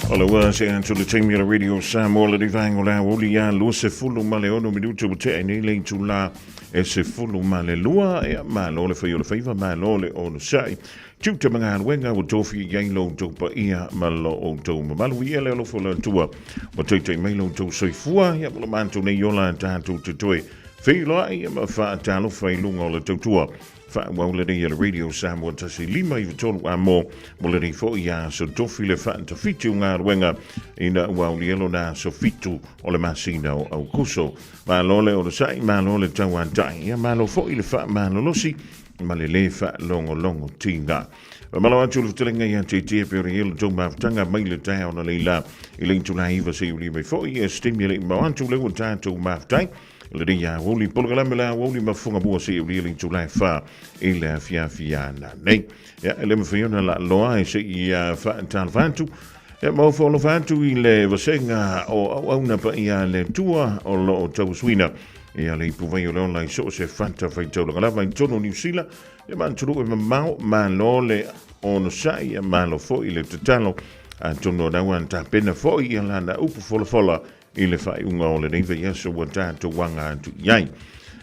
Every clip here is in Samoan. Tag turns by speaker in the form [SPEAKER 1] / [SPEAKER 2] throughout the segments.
[SPEAKER 1] O le ua se atu le taimi o le Radio Samoa le vaenga o le aoauli ia 26 minuta ua tea nei le itula e 12. Ia malo le fai o le faiva, malo le onosai. Tiute ma galuega ua tofia i ai lo outou paia ma lo outou mamalu. Ia le alofa o le Atua ua taitai mai lo outou soifua, ia ma lo matou nei ola tatou te toe feiloai ia ma faatalofa i luga o le tautua faaauau lenei a le Radio Samoa 153 a mo mo lenei foi aso tofi le faatafiti o galuega ina ua aulia lona aso 7 o le masina o Aukuso. Malo le onosai, malo le tauatai, ia malo foi le faamalolosi ma le lē faalogologo tiga. Malo atu le fetalaiga ia te tia pe o le le tou mafutaga mai le taeao na leila i le itula 9 seia ulia mai foi e se taimi e le i mamao atu lea ua tatou mafutai lenei aoauli polokalame le aoauli ma fofoga mua seia ulia le itula e 4 i le afiafi ananei. Ia e le mafai ona laaloa e se i faatalofa atu. Ia ma ofo alofa atu i le vasega o auauna paia a le Atua o lo o tauasuina ia le ipuvai o le ola i so o se fata faitaulaga lava i totonu o Niu Sila, ia ma atunuu e mamao, malo le onosai, ia malo foi le tatalo, atonu o lena ua tapena foi ia lana upu folafola i le faaiuga o lenei vaiaso ua tatou aga atu i ai.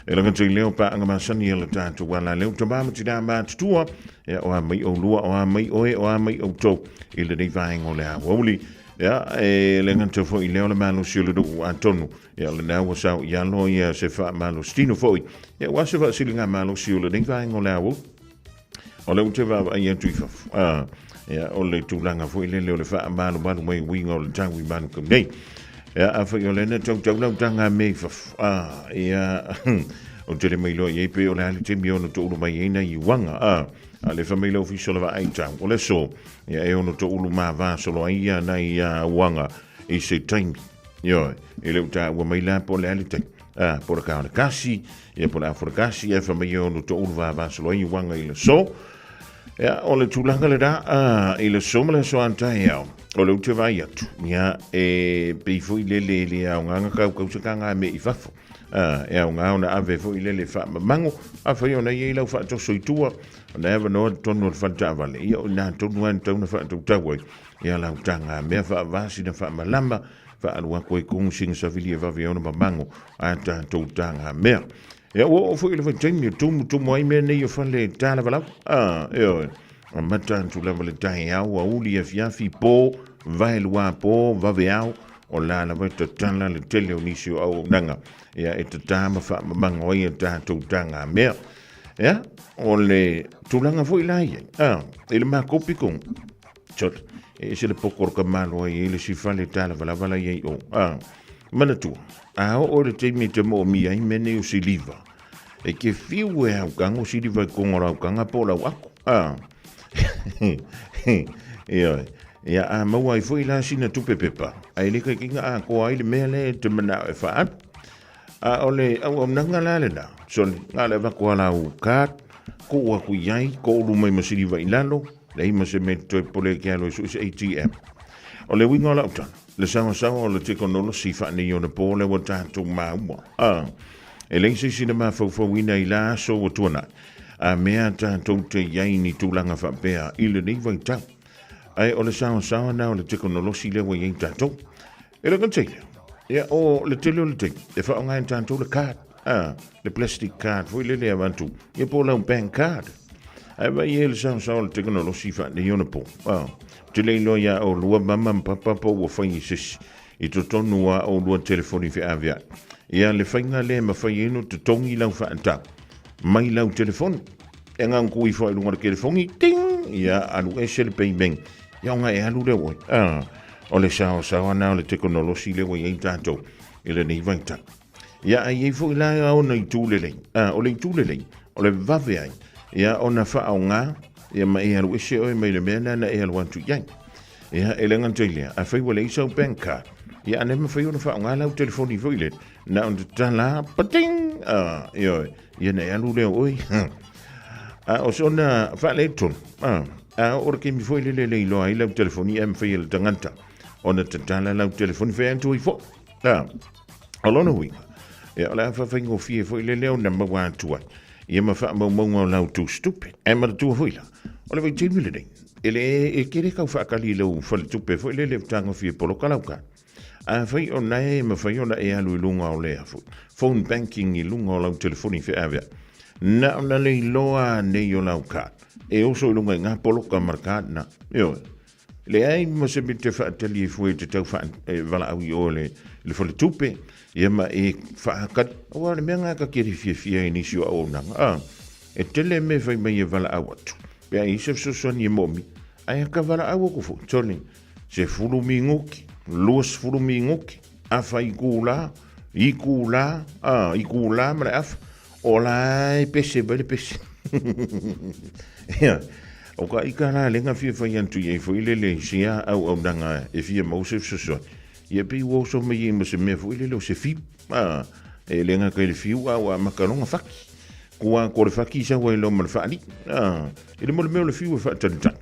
[SPEAKER 1] E lagata i leo paaga masani a le tatou ala leo tama ma tinā matutua, ia o a mai oulua, o a mai oe, o a mai outou i lenei vaega o le aoauli. Ia, e le gata foi i leo le malosi o le nuu atonu, ia o lena ua sao i alo ia se faamalositino foi, ia ua se faasiliga malosi o lenei vaega o le aoauli. O lea ou te vaavaai atu i fafo, a, ia, o le tulaga foi lele o le faamalumalu mai uiga o le tau i Manukau nei. Ia, afai o lea na tautau lau taga mea i fafo, a, ia, ou te le mailoa i ai pe o le a le taimi e ono toulu mai ai nai uaga, a, a le fai mai le ofisa o le vaai tau, o le aso, ia, e ono toulu mava solo ai ia nai uaga i se taimi. Ioe, e le o taua mai la po o le a le taimi. A, po o le ka o le kasi, ia po o le a fo le kasi, ia fai mai e ono toulu vava solo ai uaga i le aso. Ia, o le tulaga lena, a, i le aso ma le aso a taeao, o le ou te vaai atu, ia, e pei foi lele le aoga na kaukau se kaga me i fafo. A, e aoga ona ave foi lele faamamago, afai ona i ai lau faatoso i tua, ona e avanoa totonu o le fale taavale, ia o i ina tonu lava na tatau ona faatautau ai, ia lau taga mea faavasi na faamalama, faalu atu ai kugu sina savili e vave ona mamago a tatou taga mea. Ia ua oo foi i le vaitaimi e tumutumu ai mea nei o fale talavalava. A, ioe, amata atu lava le taeao, auli, afiafi, po, vaelua po, vaveao, o la lava e tatala le tele o nisi o auaunaga, ia e tata ma faamamago ai a tatou taga mea. Ia, o le tulaga foi la i ai, a, i le makou pikoga, Chot, e ese le poko o le kamalo ai e le si fale talavalava la i ai o. A, manatua, a oo i le taimi e te moomia ai mea nei o siliva, e ke fiu e aukaga o siliva i konga o le aukaga po o lau ako. A, ioe, ia a maua ai foi la sina tupe pepa, ae le kaikaiga atoa ai le mea lea e te manao e faaalu. A o le auaunaga la lena, sole, na o le avatu lava lau card, tuu atu i ai, toulu mai ma siliva i lalo, leai ma se mea e toe popole ai ke alo e sue se ATM. O le uiga o lau tala, le saoasaoa o le tekonolosi faaneionapo lea ua tatou maua, a, e leai se isi na mafaufauina i la aso ua tuanai, a mea tatou te i ai ni tulaga faapea i lenei vaitau. Ae o le saoasaoa na o le tekonolosi lea ua i ai tatou. E le gata i lea, ia o le tele o le taimi, e faaaoga e tatou le card, a, le plastic card foi lele e avatu, ia po o lau bank card. Ae vaai i ai le saosaoa o le tekonolosi faaneionapo, a, ou te le iloa iā oulua mama ma papa po ua fai e se isi i totonu o a oulua telefoni feaveai. Ia le faiga lea e mafai ai ona totogi lau faatau mai lau telefoni. E gagau ifo ai i luga o le telefoni, ting, ia alu ese le payment, ia ona e alu lea o oe. A, O le saosaoa na o le tekonolosi lea ua i ai tatou i lenei vaitau. Ia, a i ai foi la ona itu lelei. A, o le itu lelei, o le vave ai, ia, ona faaaoga, ia, ma e alu ese oe mai le mea lena na e alu atu i ai. Ia, e le gata i lea, afai ua leai sau bank card, ia, a na mafai ona faaaoga lau telefoni foi lele, na ona tatala, pating, a, ioe, ia na e alu lea o oe. A o sona faaletonu, a, a oo le taimi foi lele e le iloa ai lau telefoni ae mafai e le tagata ona tatala lau telefoni fai atu ai foi. A, o lona uiga, ia, o le a faafaigofie foi lele ona maua atu ai ia ma faamaumauga o lau tusitupe. Ae manatua foi la, O le vaitaimi lenei, e le e tele kau faakali i lau faletupe foi lele e tagofia e poloka lau card. Afai o nae e mafai ona e alu i luga o lea foi phone banking i luga o lau telefoni feaveai, na ona le iloa nei o lau card e oso i luga i ngā poloka ma le card na. Ioe. Leai ma se mea te faatali ai fua i te tau wha, e valaau i o le, le faletupe, ia ma e whaakari. Aua o le mea ngā ka keri fiafia i nisi o auaunaga. Ah, e tele me whai mai e valaau atu. Pe a i se fesoasoani e moomia. Ae ka valaau aku foi, tole, 10 minguki, 20 minguki, afa i kūlā, i kūlā, ah, i kūlā ma le afa, o la e pese mai le pese. Ia, o ka ika la lenga fia whai antu i ei foi lele se a au au nanga e fia mau se fesoasoani. Ia pei ua oso mai ei ma se mea foi lele o se fiu. Ah, e lenga kai le fiu a ua makalonga faki. Kua ko le faki sa ua i lo ma le whaali. Ah, e le mo le mea o le fiu e whaatalitali.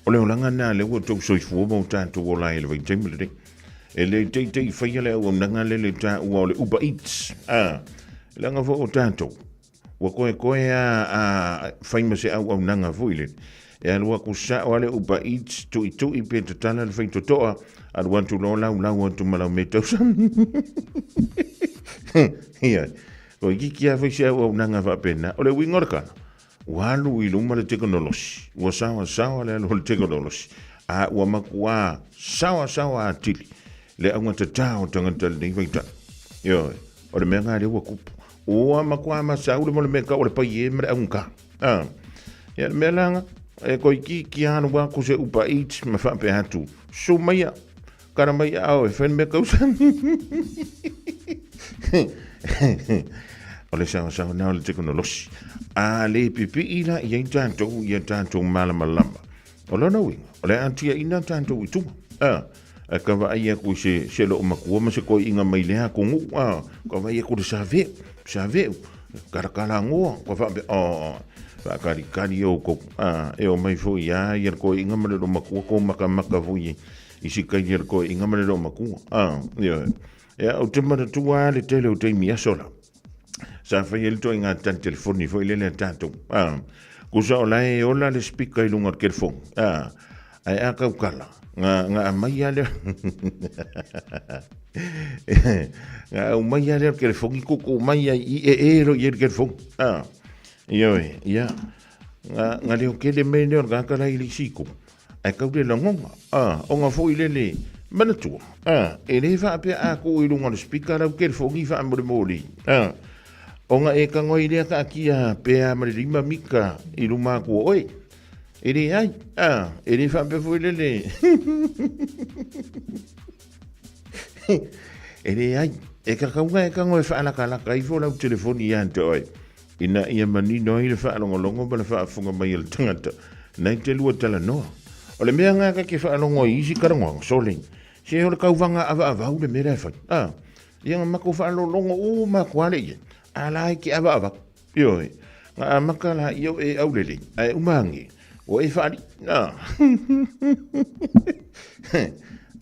[SPEAKER 1] O le olaga lena lea ua tou soifua ma o tatou ola ai i le vaitaimi lenei. E le teitei faia le auaunaga lea le taua o le Uber Eats. A, leaga foi o tatou, ua koekoe a, a fai ma se auaunaga foi lele. E alu atu sao a le Uber Eats, tuitui pe tatala le faitotoa, alu atu loa laulau atu ma lau mea tausami. Ia, ko ikiki a fai se auaunaga faapena. O le uiga o le tala, Ua alu i luma le tekonolosi, ua saoasaoa le alu o le tekonolosi, a ua makuā saoasaoa atili le augatatā o tagata i lenei vaitau. Ioe, o le mea lena lea ua kupu. Ua makuā masau le mo le mea kau o le paiē ma le augatā. A, ia le mea langa, e koikiiki alu aku se Uber Eats ma faapea atu, Su maia, Kara mai a oe, whai mea kausani. O le saosaoa na o le tekonolosi. A le pipii la i ai tātou i a tātou malamalama. O lona uiga, o le a tiaina tātou i tua. A, a ka vaai aku i se, se loo makua ma se koiinga mai lea akonuu. A, ka vaai aku le saveu, saveu, kalakala ngoa, ka whaapea, o, whaakalikali o kou. A, e o mai foi a ia le koiinga ma le loo makua ko makamaka foi e. I si kai le koe inga ma le makua. Ah, ia. Ia, o te manatua a le tele o taimi aso la. Sa whai e le toi ngā tani telefoni foi lele a tātou. Ah, kusa o la e ola le speaker i lunga o le telefoni. Ah, ai a kaukala. Ngā, ngā amai a le... ngā au mai a le telefoni kuku mai ai i e e ro i e le telefoni. Ah, ia, ia. Ngā, ngā leo kele mai leo ngā kala i le siko. Ae kau le lagona, a, o nga foi lele, manatua, a, e le faapea a kuu i lunga o le speaker lau telefoni faamolemole, a, o nga e kago ai lea taatia pea ma le lima mika i luma atu o oe. E leai, a, e le faapea foi lele. E leai, e kakauga e kago e faalakalaka ifo lau telefoni ia te oe. Ina ia manino ai le faalogologo ma le faafofoga mai a le tagata, nai te lua talanoa. O le mea ngā ka ke faalogo ai isi karagoaga, sole, se o le kauvaga avaavau le mea la e fai. A, ia nga makou faalologo uma atu lava le i ai, a la e ke avaavau. Ioe, nga amata la ia o e aulelei, ae uma age, ua e faali. A,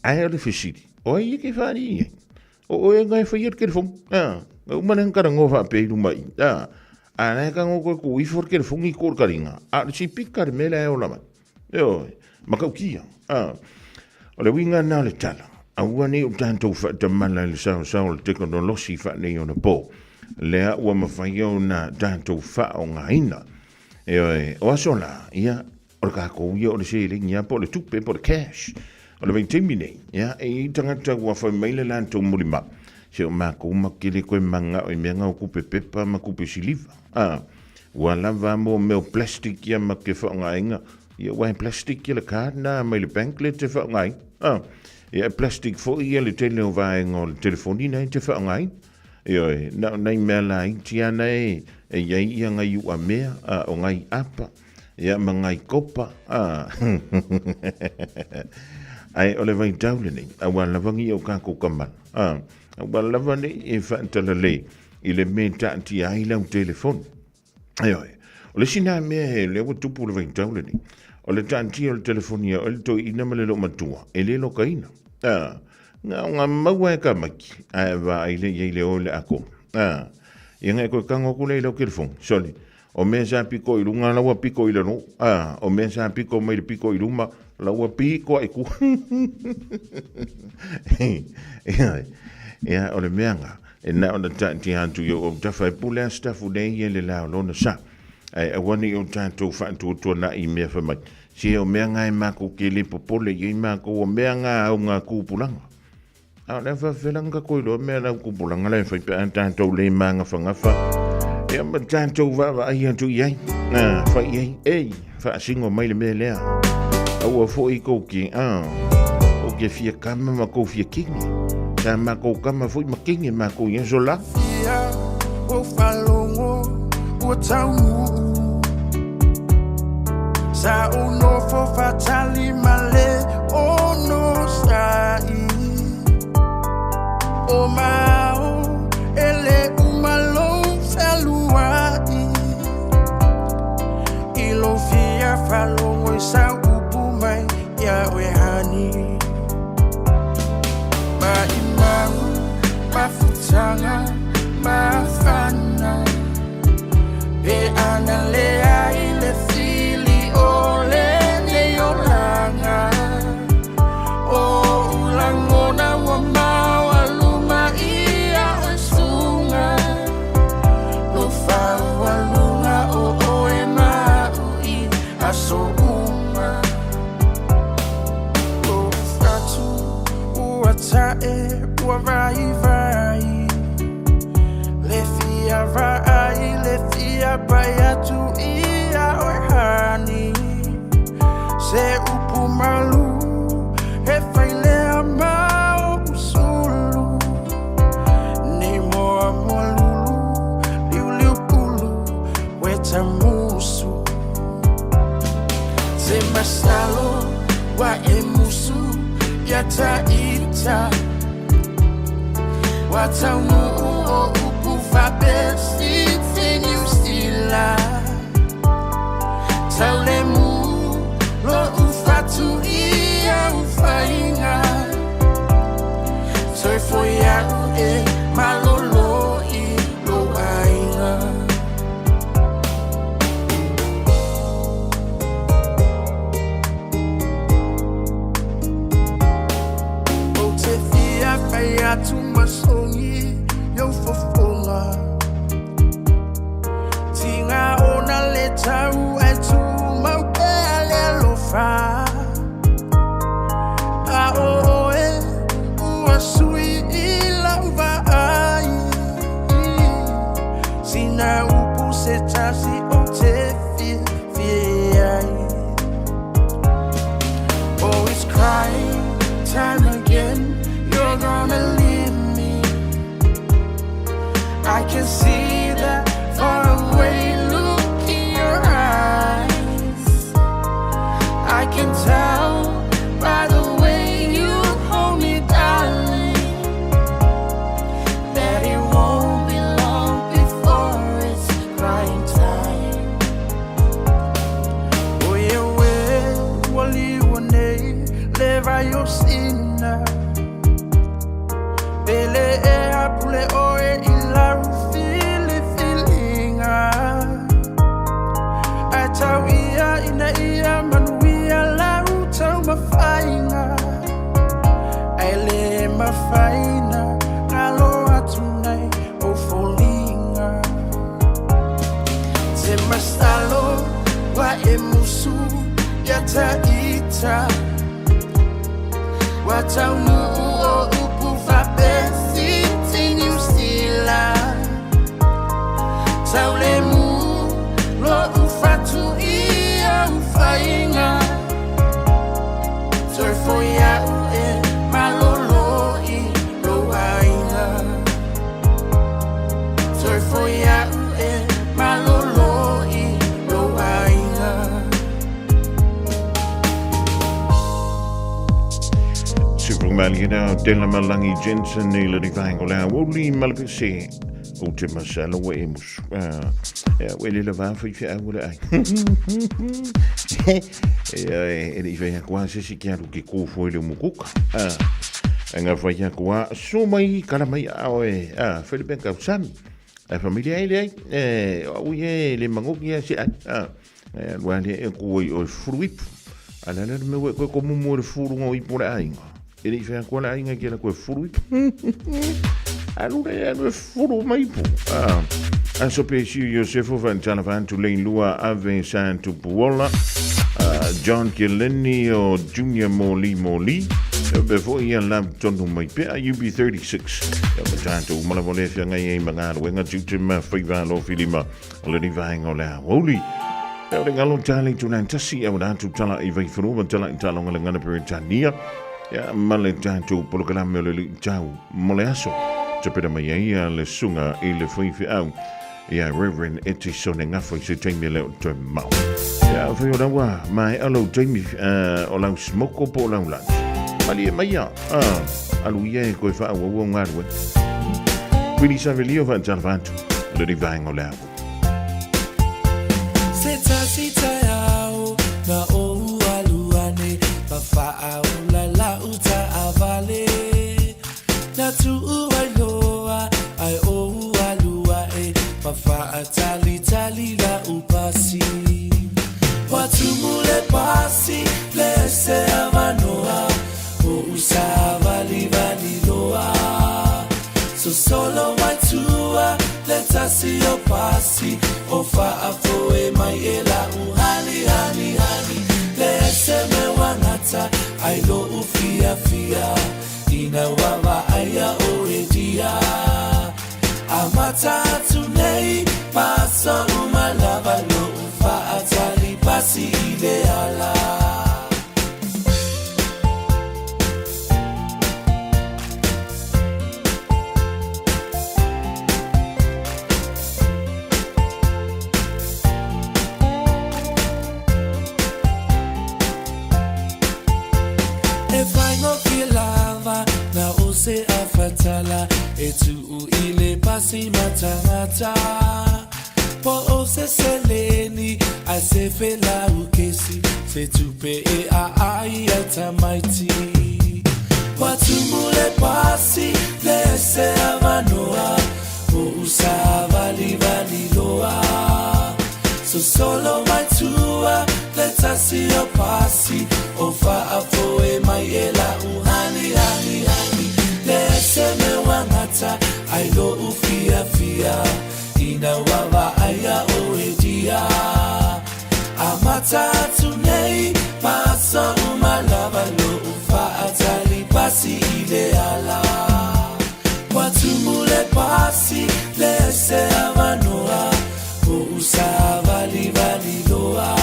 [SPEAKER 1] ae o le fesili, o ai e ke faali i ai? O oe nga e whaia le telefoni. A, nga uma le ngara wha pe i luma i. A, a na ka ngo koe ku ifo le telefoni i kor karinga. A, le sipika le mele e ola mai. E oe, makau kia. A, o le winga nā le tala. A ua nei o tātou whaatamala i le sao sao le tekonolosi wha nei ona pō. Lea ua mawhai o nā tātou wha o ngā ina. E oe, o aso la, ia, O le kākou ia o le seleni ia po o le tupe po o le cash. O le vaitaimi nei, ia, e i ai tagata ua fai mai le latou mulimau, se o makou maku le koe magao i mea nga o kupe pepa ma kupe siliva. A, ua lava mo mea o plastic ia ma ke whaongainga, ia ua he plastic ia le card na mai le bank le te whaongainga. A, ia e plastic foi ia le tele o vaenga o le telefoni na e te whaongainga. Ioe, na o nai mea laiti ana e, e iai ia ngai ua mea, a, o ngai apa, Ia ma ngai kopa, a. Ae o le vaitau lenei, a ua lava ni o kākou kamala, a. A ua lava nei e whaatalale i le me taatia ai lau telefoni. Ioe, o le isi nā mea he lea ua tupu le vaitau lenei, o le taatia o le telefoni a oe le toeaina ma le loomatua, e le lokaina. A, nga o ngā maua e ka maiki, ae vaai le iai le oe le ako. A, ia ngai koe kango aku lea i lau telefoni, sole. O mea sa piko i luga la ua piko i lalo, a, o mea sa piko mai le piko i luma, la ua piko ai ku. Ia, ia, o le mea nga, e na ona taatia atu i ou autafa e pule a sitafu nei e le la o lona sa. Ae aua ne i o tatou faatuatuanai i mea fai mai. Se o mea nga e makou ke le popole i ai makou, o mea nga au nga kupulaga. A o le a faafefea la ka iloa mea lau kupulaga la e fai pe a tatou le magafagafa ia ma tatou vaavaai atu i ai. Na, fai i ai, ei, faasino mai le mea lea. Aua foi kou ke, a, kou ke fia kama ma kou fia kingi. Sa makou kama foi ma kingi makou i aso la. Fia
[SPEAKER 2] o faalogo ua taunuu Sa ou nofo faatali ma le onosai O mao e le uma lou fealuai I lou fia faalogo i sau upu mai ia oe honey Maʻimau mafutaga mafana Pe ana leai le fili o lenei olaga O oʻu lagona ua maualuma ia oe suga Lou faualuga o oe ma aʻu i aso uma Lou fatu ua tae ua vaivai Le fia vaai le fia pai atu ia oe honey Se upu malu e fai lea ma oʻu sulu Nei moa moa lulu liuliu pulu weta musu Se masalo wa e musu ia ta ita Ua taunuu o upu faapesi Niu Sila Tau le mu loʻu fatu i au faiga Toe foi aʻu e malolo i lou aiga. Ou te fia fai atu ma sogi i ou fofoga Tiga ona le tau ae tumau pea le alofa A o oe ua sui i lau vaai Sina upu se tasi ou te fiafia ai Oh, it's crying time again You're gonna leave me I can see that far away look in your eyes I can tell by the way you hold me, darling That it won't be long before it's crying time O ia oe ua liua nei le vai o Sina Pele e apule oe i lau filifiliga Ae tau ia ina ia manuia lau taumafaiga Ae le mafai ona galo atu nai ou foliga Se masalo ua e musu ia ta ita Ua taunuu o upu faapesi Niu Sila Tau le mu loʻu fatu i au faiga Toe foi aʻu e malolo i lou aiga Toe foi aʻu e malolo i lou aiga.
[SPEAKER 1] Sifulumalie Tela Malangi Jensen i le vaenga o le aoauli ma le pese o te masalo ua e musu. Ua e le lava fai feau o le ai. E le i fai atu a se si ke alu ke kōfo e le umukuka. E ngā fai atu a, so mai, kala mai a oe, fai le mea kau sami. Ae familia e leai, e, o au ia e le magogi ia se ai. A, e alu a lea e ku ai o e fulu ipu. A le ale me ue koe ko mumu o le fulu ngō ipu o le aiga. E le i whea kua le aiga ki ala koe fulu ipu. Alu le alu e fulu mai ipu. A, aso pe siu Iosefo whaantala whaantu lei lua ave sa tupuola. John Keleni o Junior Moli Moli. E be foi ia lau tonu mai pea UB36. Ia ma tātou uma lava o le feagai ai ma galuega tiute ma faiva alofilima o lenei vaega o le aoauli. Ia o le galo tale tūnā tasi au rātou tala i Vaifanua ma tala i Taaloga le Gana Peretania. Ia ma le tātou polokalame o le luitau mo le aso. Tapena mai ai ia le susuga i le faifeau ia Reverend Etisone Gafa i se taimi e le o toe mamao. Ia fai o lau a maea lou taimi o lau smoko po o lau lunch. Malie mai ia, alu ia e koe faaauau au galuega. Queenie Savelio faatalofa atu o lenei vaega o le aoauli.
[SPEAKER 2] Se tasi taeao na ou alu ane ma faaola lau taavale Na tuu ai loa ai ou alu ae ma faatalitali lau pasi Ua tumu le pasi le se avanoa Oʻu savalivali loa Sosolo mai tua le tasi o pasi O faafoe mai e lau hani hani hani Le ese me wangata ai loʻu fiafia Ina ua vaaia oe dia Amata atu nei ma aso uma lava Loʻu faatali pasi i le ala. E faigofie lava na o se afatala E tuu i le pasi ma tangata Po o se seleni a se felau kesi Se tupe e aai ai tamaiti Ua tumu le pasi le se avanoa Oʻu savalivali loa Sosolo mai tua le tasi o pasi O faafoe mai e lau hani hani hani Le ese me wangata ai loʻu fiafia Ina ua vaaia oe dia Amata atu nei ma aso uma lava Loʻu faatali pasi i le ala Ua tumu le pasi le ese avanoa Oʻu savalivali loa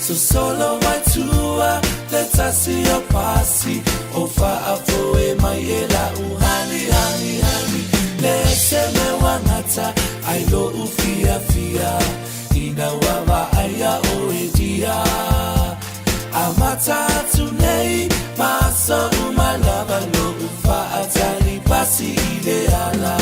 [SPEAKER 2] Sosolo mai tua le tasi o pasi O faafoe mai e lau hani hani hani Le ese me wangata ai loʻu fiafia Ina ua vaaia oe dia Amata atu nei ma aso uma lava Loʻu faatali pasi i le ala.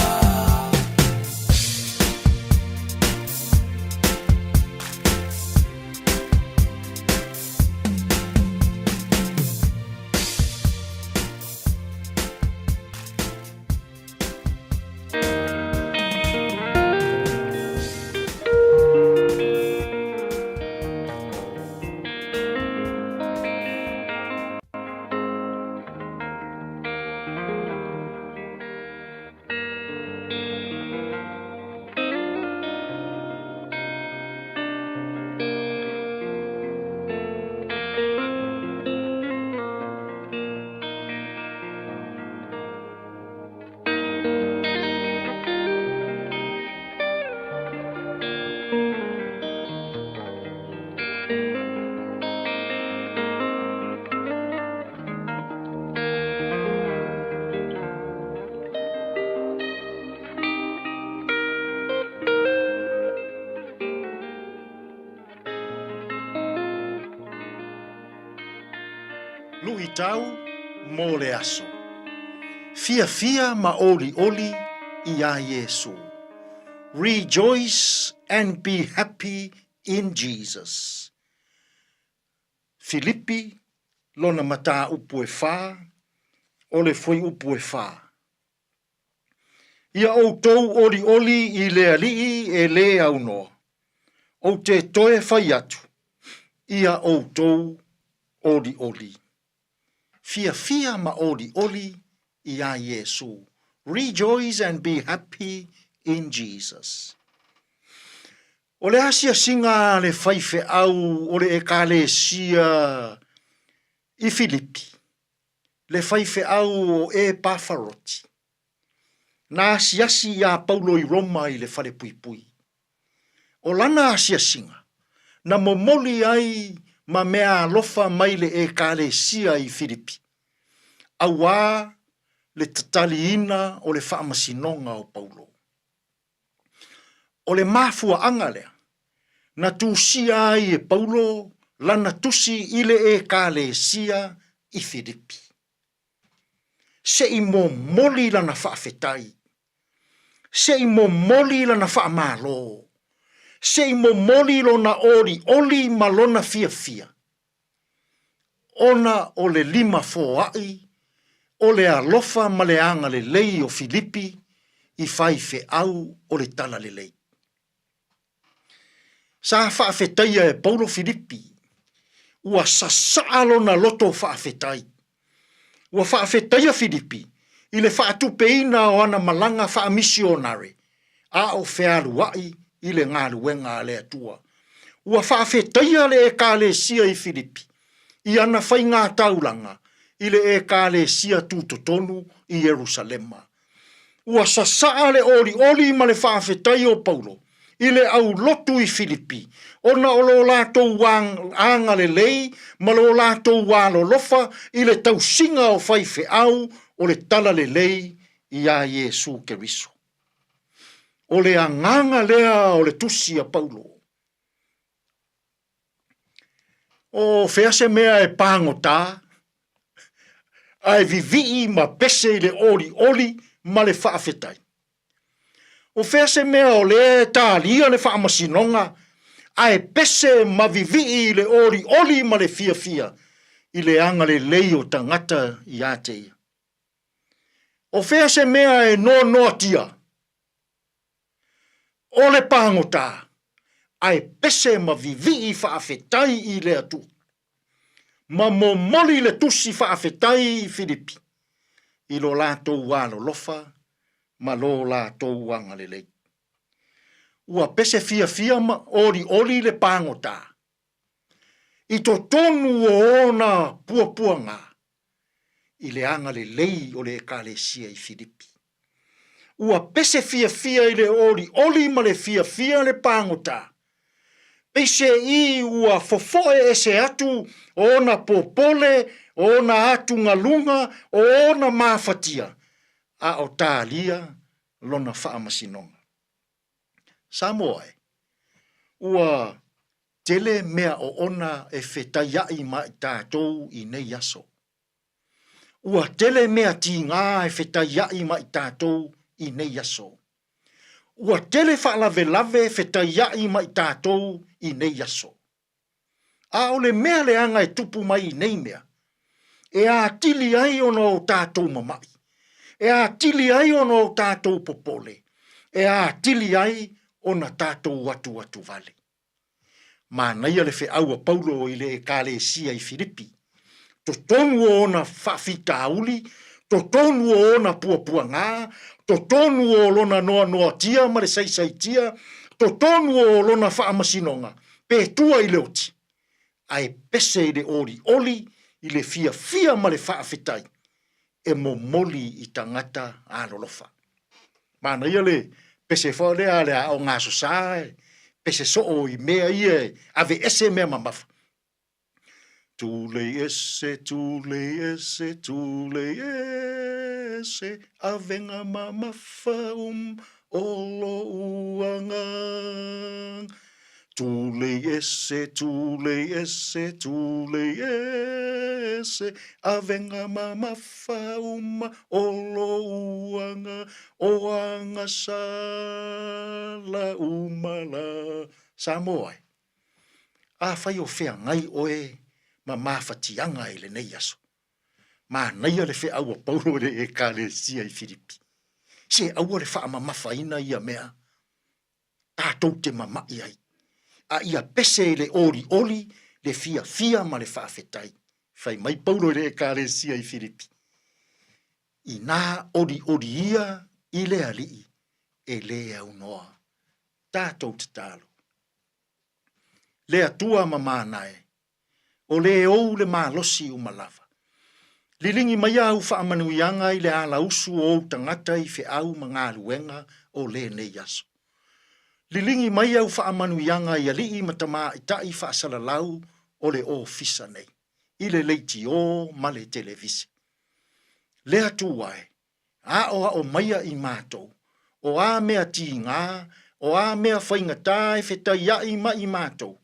[SPEAKER 3] Luitau mo le aso. Fiafia ma olioli iā Iesū. Rejoice and be happy in Jesus. Filipi, lona mataupu e fa, o le fuaiupu e fa. Ia outou olioli i le Alii e lē aunoa, ou te toe fai atu, ia outou olioli. Fiafia ma olioli iā Iesū. Rejoice and be happy in Jesus. O le asiasiga a le faifeau o le Ekalesia i Filipi, le faifeau o Epafaroti, na asiasi iā Paulo i Roma i le falepuipui. O lana asiasiga, na momoli ai ma meaalofa mai le Ekalesia i Filipi, auā le tataliina o le faamasinoga o Paulo. O le mafuaaga lea na tusia ai e Paulo lana tusi i le Ekalesia i Filipi, se i momoli lana faafetai, se i momoli lana faamalo, se i momoli lona olioli ma lona fiafia, ona o le limafoaʻi o le alofa ma le agalelei o Filipi i faifeau o le Talalelei. Sa faafetaia e Paulo Filipi, ua sasaa lona loto faafetai. Ua faafetaia Filipi i le faatupeina o ana malaga faamisionare a o fealuai i le galuega a le Atua. Ua faafetaia le Ekalesia i Filipi i ana faigataulaga i le Ekalesia tutotonu i Ierusalema. Ua sasaa le olioli ma le faafetai o Paulo i le aulotu i Filipi ona o lo latou agalelei ma lo latou alolofa i le tausiga o faifeau o le talalelei iā Iesu Keriso. O le agaga lea o le tusi a Paulo. O fea se mea e pagotā ae vivii ma pese i le olioli ma le faafetai? O fea se mea o lea e talia le faamasinoga ae pese ma vivii i le olioli ma le fiafia i le agalelei o tagata iā te ia? O fea se mea e noanoatia o le pagotā, ae pese ma vivii faafetai i le Atua, ma momoli le tusi faafetai i Filipi i lo latou alolofa ma lo latou agalelei. Ua pese fiafia ma olioli le pagotā i totonu o ona puapuaga i le agalelei o le Ekalesia i Filipi. Ua pese fiafia i le olioli ma le fiafia le pagota. Peiseai ua fofoe ese atu ona popole, ona atugaluga, o ona mafatia, a o talia lona faamasinoga. Samoa e, ua tele mea oona e fetaiaʻi ma i tatou i nei aso. Ua tele mea tigā e fetaiaʻi ma i tatou i nei aso. Ua tele faalavelave e fetaiaʻi ma i tatou i nei aso. A o le mea leaga e tupu mai i nei mea, e atili ai ona o tatou mamaʻi, e atili ai ona o tatou popole, e atili ai ona tatou atuatuvale. Manaia le feau a Paulo i le Ekalesia i Filipi, totonu o ona faafitauli, totonu o ona puapuagā, totonu o lona noanoatia ma le saisaitia, totonu o lona faamasinoga, pe tua i le oti, ae pese i le olioli, i le fiafia ma le faafetai, e momoli i tagata alolofa. Manaia le pese foi lea a le Aoga Aso Sa, e pese soo i mea ia e aveese mea mamafa. Tulei ese, tulei ese, tulei ese, avega mamafa um o lou agaga. Tulei ese, tulei ese, tulei ese, avega mamafa uma o lou aga, o agasala uma la. Samoa e, afai o feagai oe ma mafatiaga i lenei aso, manaia le feau a Paulo i le Ekalesia i Filipi. Se aua le faamamafaina ia mea tatou te mama'i ai, a ia pese i le olioli, le fiafia ma le faafetai. Fai mai Paulo i le Ekalesia i Filipi, Inā olioli ia i le Alii, e lē aunoa. Tatou tatalo. Le Atua ma Manae, o lē ou le malosi uma lava. Liligi maia au faamanuiaga i le alausu o ou tagata i feau ma galuega o lenei aso. Liligi mai au faamanuiaga i alii ma tamaitai faasalalau o le ofisa nei, i le leitiō ma le televise. Le Atua e, aoao maia i matou, o a mea tigā, o a mea faigata e fetaiaʻi ma i matou,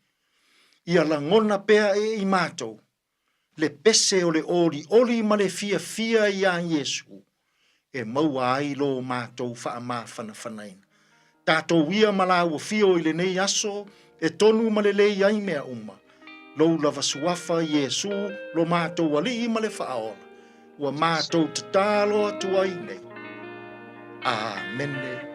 [SPEAKER 3] ia lagona pea e i matou le pese o le olioli ma le fiafia iā Iesu, e maua ai lo matou faamafanafanaina. Tatou ia ma lāua fio i lenei aso e tonu ma lelei ai mea uma. Lou lava suafa Iesu lo matou Alii ma le Faaola, ua matou tatalo atu ai nei. Amene.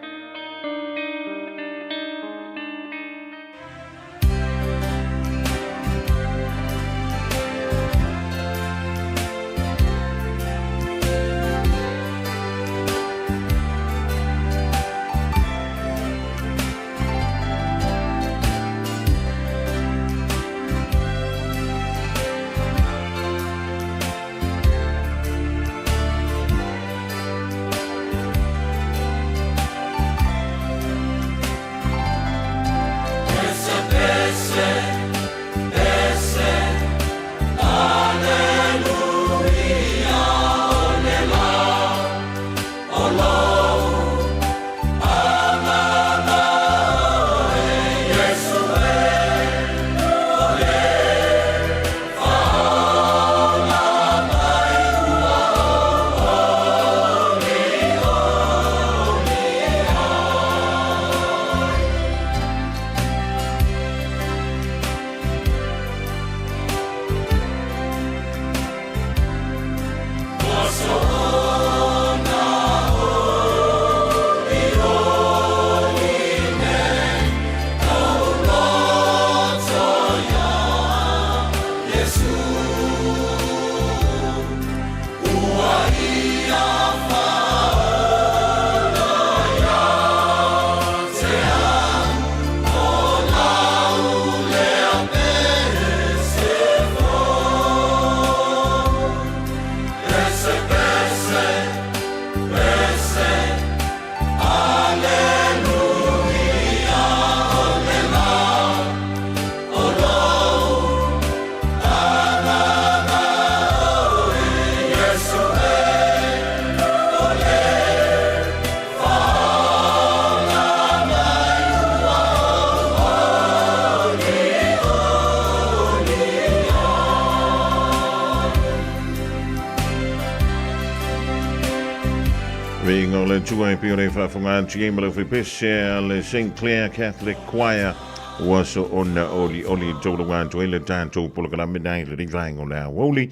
[SPEAKER 1] Viiga o le Atua e pei ona e faafofoga atu ai ma le Fepese a le St. Clair Catholic Choir ua soona olioli taulaga atu ai le tatou polokalame nai le vaega o le aoauli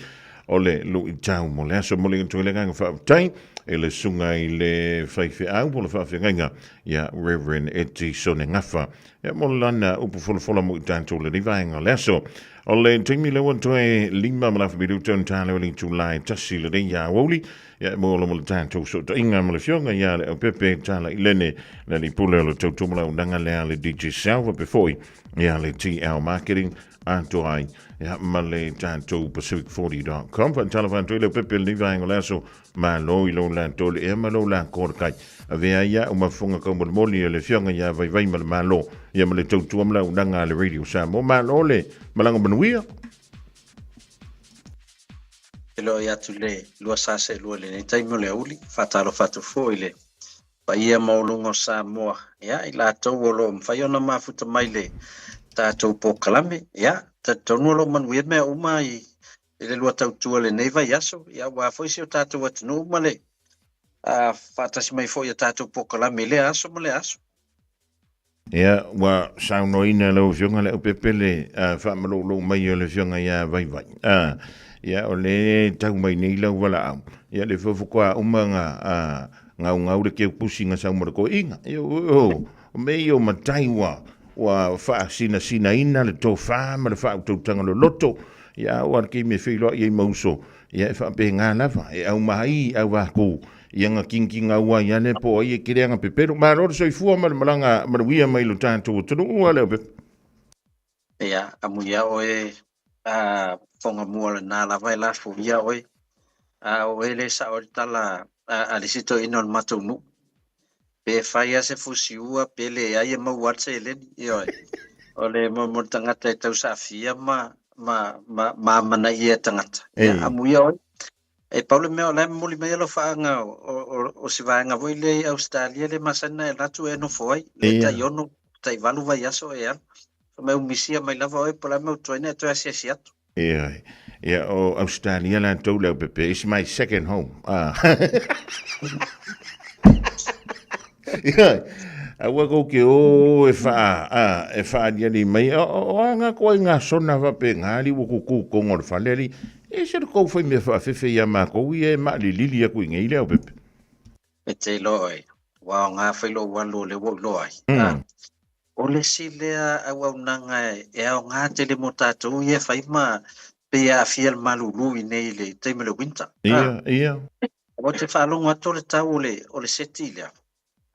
[SPEAKER 1] o le luitau mo le aso. Momoli atu ai le agaga faafetai i le susuga i le faifeau po o le faafeagaiga ia Reverend Eti Sonegafa ia mo lana upu folafola mo i tatou lenei vaega o le aso. O le taimi lea ua toe 5 ma le afa minuta ona tala o le itula e 1 lenei aoauli ia mo lo mo le tatou sootaiga ma le afioga ia Leaupepe Tala Ilene le alii pule o le tautua ma le auaunaga lea a le Digicel faapea foi ia le TL Marketing atoa ai ia ma le tatou pacific40.com. Faatalofa atu ai Leaupepe i lenei vaega o le aso, malo i lou latou le ea ma lou lakou le kai. Avea ai au ma fofoga taumolimoli o le afioga ia Vaivai ma le Malo ia ma le tautua ma le auaunaga a le Radio Samoa. Malo le malaga manuia.
[SPEAKER 4] Feiloai atu le lua sa seelua i lenei taimi o le aoauli. Faatalofa atu foi i le paia maualuga o Samoa, ia, i latou o lo o mafai ona mafuta mai le tatou polokalame. Ia, talitonu o lo o manuia mea uma i le lua tautua i lenei vaiaso, ia, aua foi si o tatou atunuu ma le faatasi mai foi i a tatou polokalame i lea aso ma lea aso.
[SPEAKER 1] Ia, ua saunoaina e lau Afioga Leaupepe le faamaloulou mai o le Afioga ia Vaivai. Ia, o lea e tau mai nei lau valaau, ia le faatoa uma ona Gaugau le keupusi ga sau ma le toeaina. Ia, o, o mea ia o matai ua, ua faasinasinaina le tofa ma le faautautaga loloto, ia, a oo lava i le taimi e feiloai ai ma uso, ia, e faapena lava, e aumaī auvaku, ia na kinikinau ai lava lea po o ai e tele ana pepelo. Malo le soifua ma le malaga manuia mai lo tatou atunuu, a Leaupepe.
[SPEAKER 4] Ia, amuia oe a fogamua lena lava e lafoia oe, a o oe le sao ai le tala a le isi toeaina o le matou nuu. Pe fai lava se fusiua pe leai e maua lava le seleni, ioe. O le mo le tagata e tausaafia ma ma ma ma amanaia e tagata. Ia, amuia oe. E pau le mea o la e momoli mai alofaaga o se vaega foi lea i Ausetalia lea e masani ona e alu atu e nofo ai, lea e tai ono, tai valu vaiaso e alu. Fai mai ua misia mai lava oe po o le a le mea ua tuai ona e toe asiasi atu.
[SPEAKER 1] Ioe. Ia, o Ausetalia latou le aupepe, it's my second home. Ah. Ioe. Aua kou ke o e wha, a, e whaaliali mai, o, o, o a ngā koa i ngā sona whape ngā ali ua kuku kongo le whale ali, e se le kou whai mea whaafefe i a mākou ia e maalilili aku i ngei le aupepe.
[SPEAKER 4] E te iloa oe, ua aoga fai lou alu o lea ua ou iloa ai. O le isi lea auaunaga e aoga tele mo tatou ia e fai ma pei e aafia le malulu i nei i le taimi o le winter.
[SPEAKER 1] Ia, ia.
[SPEAKER 4] Ou te faalogo atu o le tau o le, o le seti lea,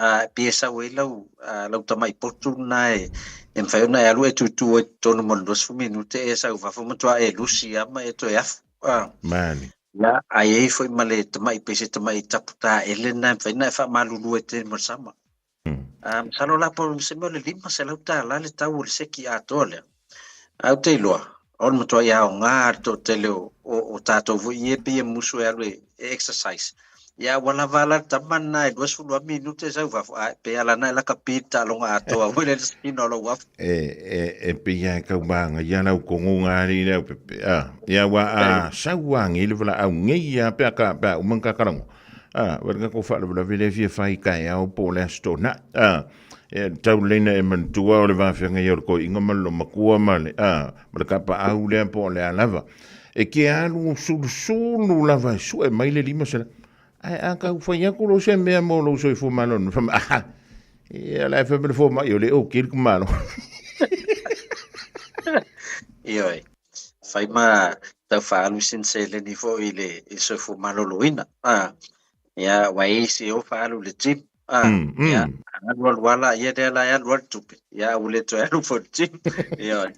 [SPEAKER 4] a, pei e sau ai lau, lau tamai potu lena e, e mafai ona e alu e tūtū ai totonu mo le 20 minute e sau i fafo matua e lusi lava ma e toe afu. A,
[SPEAKER 1] Mani.
[SPEAKER 4] ia, a i ai foi ma le tamai, pei se tamai tapu taele lena e mafai ona e faamalulu ai tele mo le sama. A, masalo la po o se mea o le $500 le tau o le seki atoa lea. Ae ou te iloa, o le matuai aoga le toatele o, o, o tatou foi ia e pei e musu e alu e, e exercise. Ia ua lava la le tama lena e 20 minute sau i fafo, ae pe ala na e lakapi le taaloga atoa foi lea i le sino o lou afu.
[SPEAKER 1] E, e, e pei lava e tau magaia lau tonuga alii le aupepe, a, ia ua a sau lava nei le valaau nei lava pe a ka, pe a uma ona ta talanoa. A, ua le tatou faalavelave lea e fia fai taeao po o le Aso Toonai. A, e tau lelei ona e manatua o le vafeagai o le toeaina ma le loomatua ma le, a, ma le tapaau lea po o le a lava. E te alu sulusulu lava e sue mai le 500. Ae a tau fai atu loa se mea mo lou soifua maloloina, fai mai, aha, ia la e fai mai le fomai o le okay le malo.
[SPEAKER 4] Ioe, fai ma tau faaalu sina seleni foi i le i le soifua maloloina. A, ia, ua i ai isi e o faaalu i le gym. A, ia, alu alu lava la, ia lea la e alu ai le tupe. Ia, ua le toe alu foi i le gym. Ioe.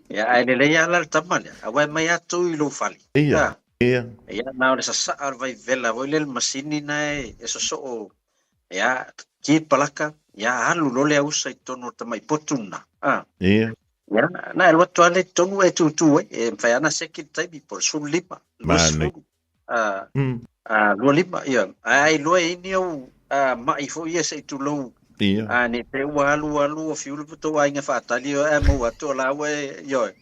[SPEAKER 4] Ia, ae lelei lava la le tama lea, aua e aumai lava tou i lou fale.
[SPEAKER 1] Ia,
[SPEAKER 4] A,
[SPEAKER 1] ia.
[SPEAKER 4] ia, na o le sasaa o le vaivela foi lea le masini na e sosoo, ia, ki palaka, ia, alu loa le ausa i totonu o le tamai potu lena. A.
[SPEAKER 1] Ia.
[SPEAKER 4] Ia, na e alu atu lava lea i totonu e tūtū ai, e mafai lava ona seki le taimi, po o le 15,
[SPEAKER 1] Manaia.
[SPEAKER 4] 20, a, 25, ia. Ae a iloa e i ai ni au ma'i foi ia se i tulou,
[SPEAKER 1] Ia.
[SPEAKER 4] a, ne i te i ua alu alu ua fiu le tou aiga faatali ae maua atu o la ua e, ioe,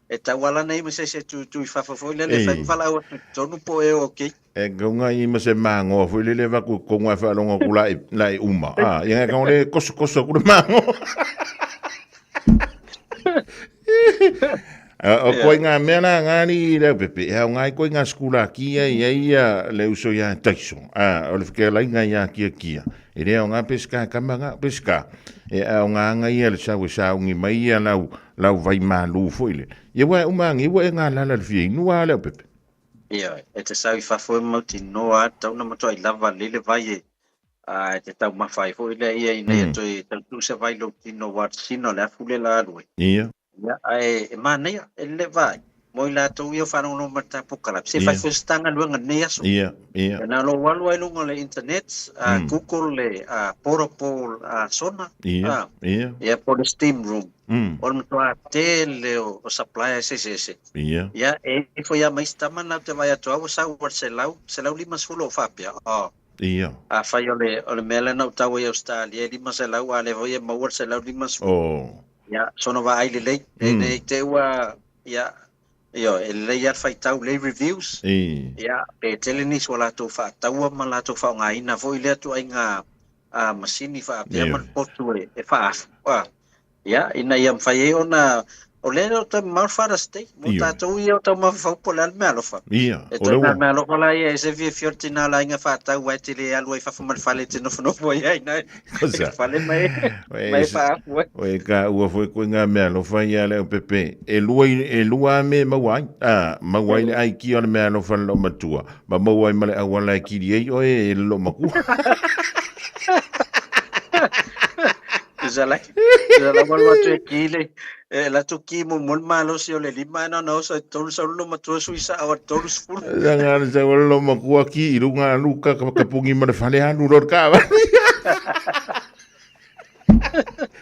[SPEAKER 4] e tau ala nei ma se isi e tūtū i fafo foi lele e fai ma valaau atu i totonu po o e okay.
[SPEAKER 1] E kaunga i ma se mangoa foi lele avatu i totonu ae faalogo atu la i, la i uma. A, ia ngai le kosokoso atu le mangoa. O koe ngā mea la ngā ni i reo pepe, e au ngai koe ngā skula kia i ai ia le uso ia taiso. A, o le whakelainga ia kia kia. E rea o ngā pesika kama ngā pesika. E au ngā anga ia le sau e saungi mai ia lau, lau vai mālū foi le. Ia wai uma angi ua e ngā lala le fia inu a leo pepe.
[SPEAKER 4] Ioe, e te sau i fafo e mautinoa a tatau ona matuai lava lelei le vai e, a, e te taumafa ai foi lea ia ina ia toe tautuu se vai i lou tino aua le sino o le afu lea la alu ai.
[SPEAKER 1] Ia.
[SPEAKER 4] Ia, ae e manaia, e lelei vaai, mo i latou ia o faalogologo mai i le tatou polokalame, se fai foi se ta galuega i lenei aso.
[SPEAKER 1] Ia, ia.
[SPEAKER 4] Ia na o lou alu ai i luga o le internet, a, Google le a, portable a, sauna,
[SPEAKER 1] Ia,
[SPEAKER 4] a,
[SPEAKER 1] ia.
[SPEAKER 4] ia po o le steam room. O le matua tele o, o suppliers eseese.
[SPEAKER 1] Ia.
[SPEAKER 4] Ia, e ifo ia ma isi tama na ou te vaai atu lava ua sau ua 100, 150 o faapea, oh.
[SPEAKER 1] Ia.
[SPEAKER 4] Afai o le, o le mea lea na ou tau ai i Ausetalia e 500, a lea foi e maua le 150.
[SPEAKER 1] Oh.
[SPEAKER 4] Ia, soona vaai lelei, e nei te ua, ia, ioe, e lelei lava le faitau lelei reviews.
[SPEAKER 1] I.
[SPEAKER 4] Ia, pe tele nisi ua latou faataua ma latou faaaogaina foi lea ituaiga a masini faapea ma le potu e, e faaafu. Ah. Ia, ina ia mafai ai ona O lea e le o toe mamao le Father's Day. Mo
[SPEAKER 1] Ioe.
[SPEAKER 4] tatou ia o taumafaufau po o le a le meaalofa.
[SPEAKER 1] Ia,
[SPEAKER 4] E
[SPEAKER 1] o
[SPEAKER 4] toe
[SPEAKER 1] le
[SPEAKER 4] nā
[SPEAKER 1] ua.
[SPEAKER 4] meaalofa la ia e se fiafia o le tina o le aiga faatau ae te le alu ai i fafo ma le fale e te nofonofo ai ai ina i
[SPEAKER 1] Osa.
[SPEAKER 4] le fale ma e ma
[SPEAKER 1] E
[SPEAKER 4] e faaafu ai.
[SPEAKER 1] o e ka ua foi koe ngā mea alofa ia le pepe. E lua, e lua a me maua ai. A, maua ai le aikia o le mea alofa le matua. Ma maua ai ma le auala e kiri ai oe e le loomatua.
[SPEAKER 4] Tusa la, tusa la ua alu atu e ki le, e alu atu ki muamua le malosi o le lima ae na ona oso e tolu sau le loomatua sui sao a le 30.
[SPEAKER 1] Sanga le sau le loomatua ki i luga alu ka ka pungi ma le fale alu loa le taavale.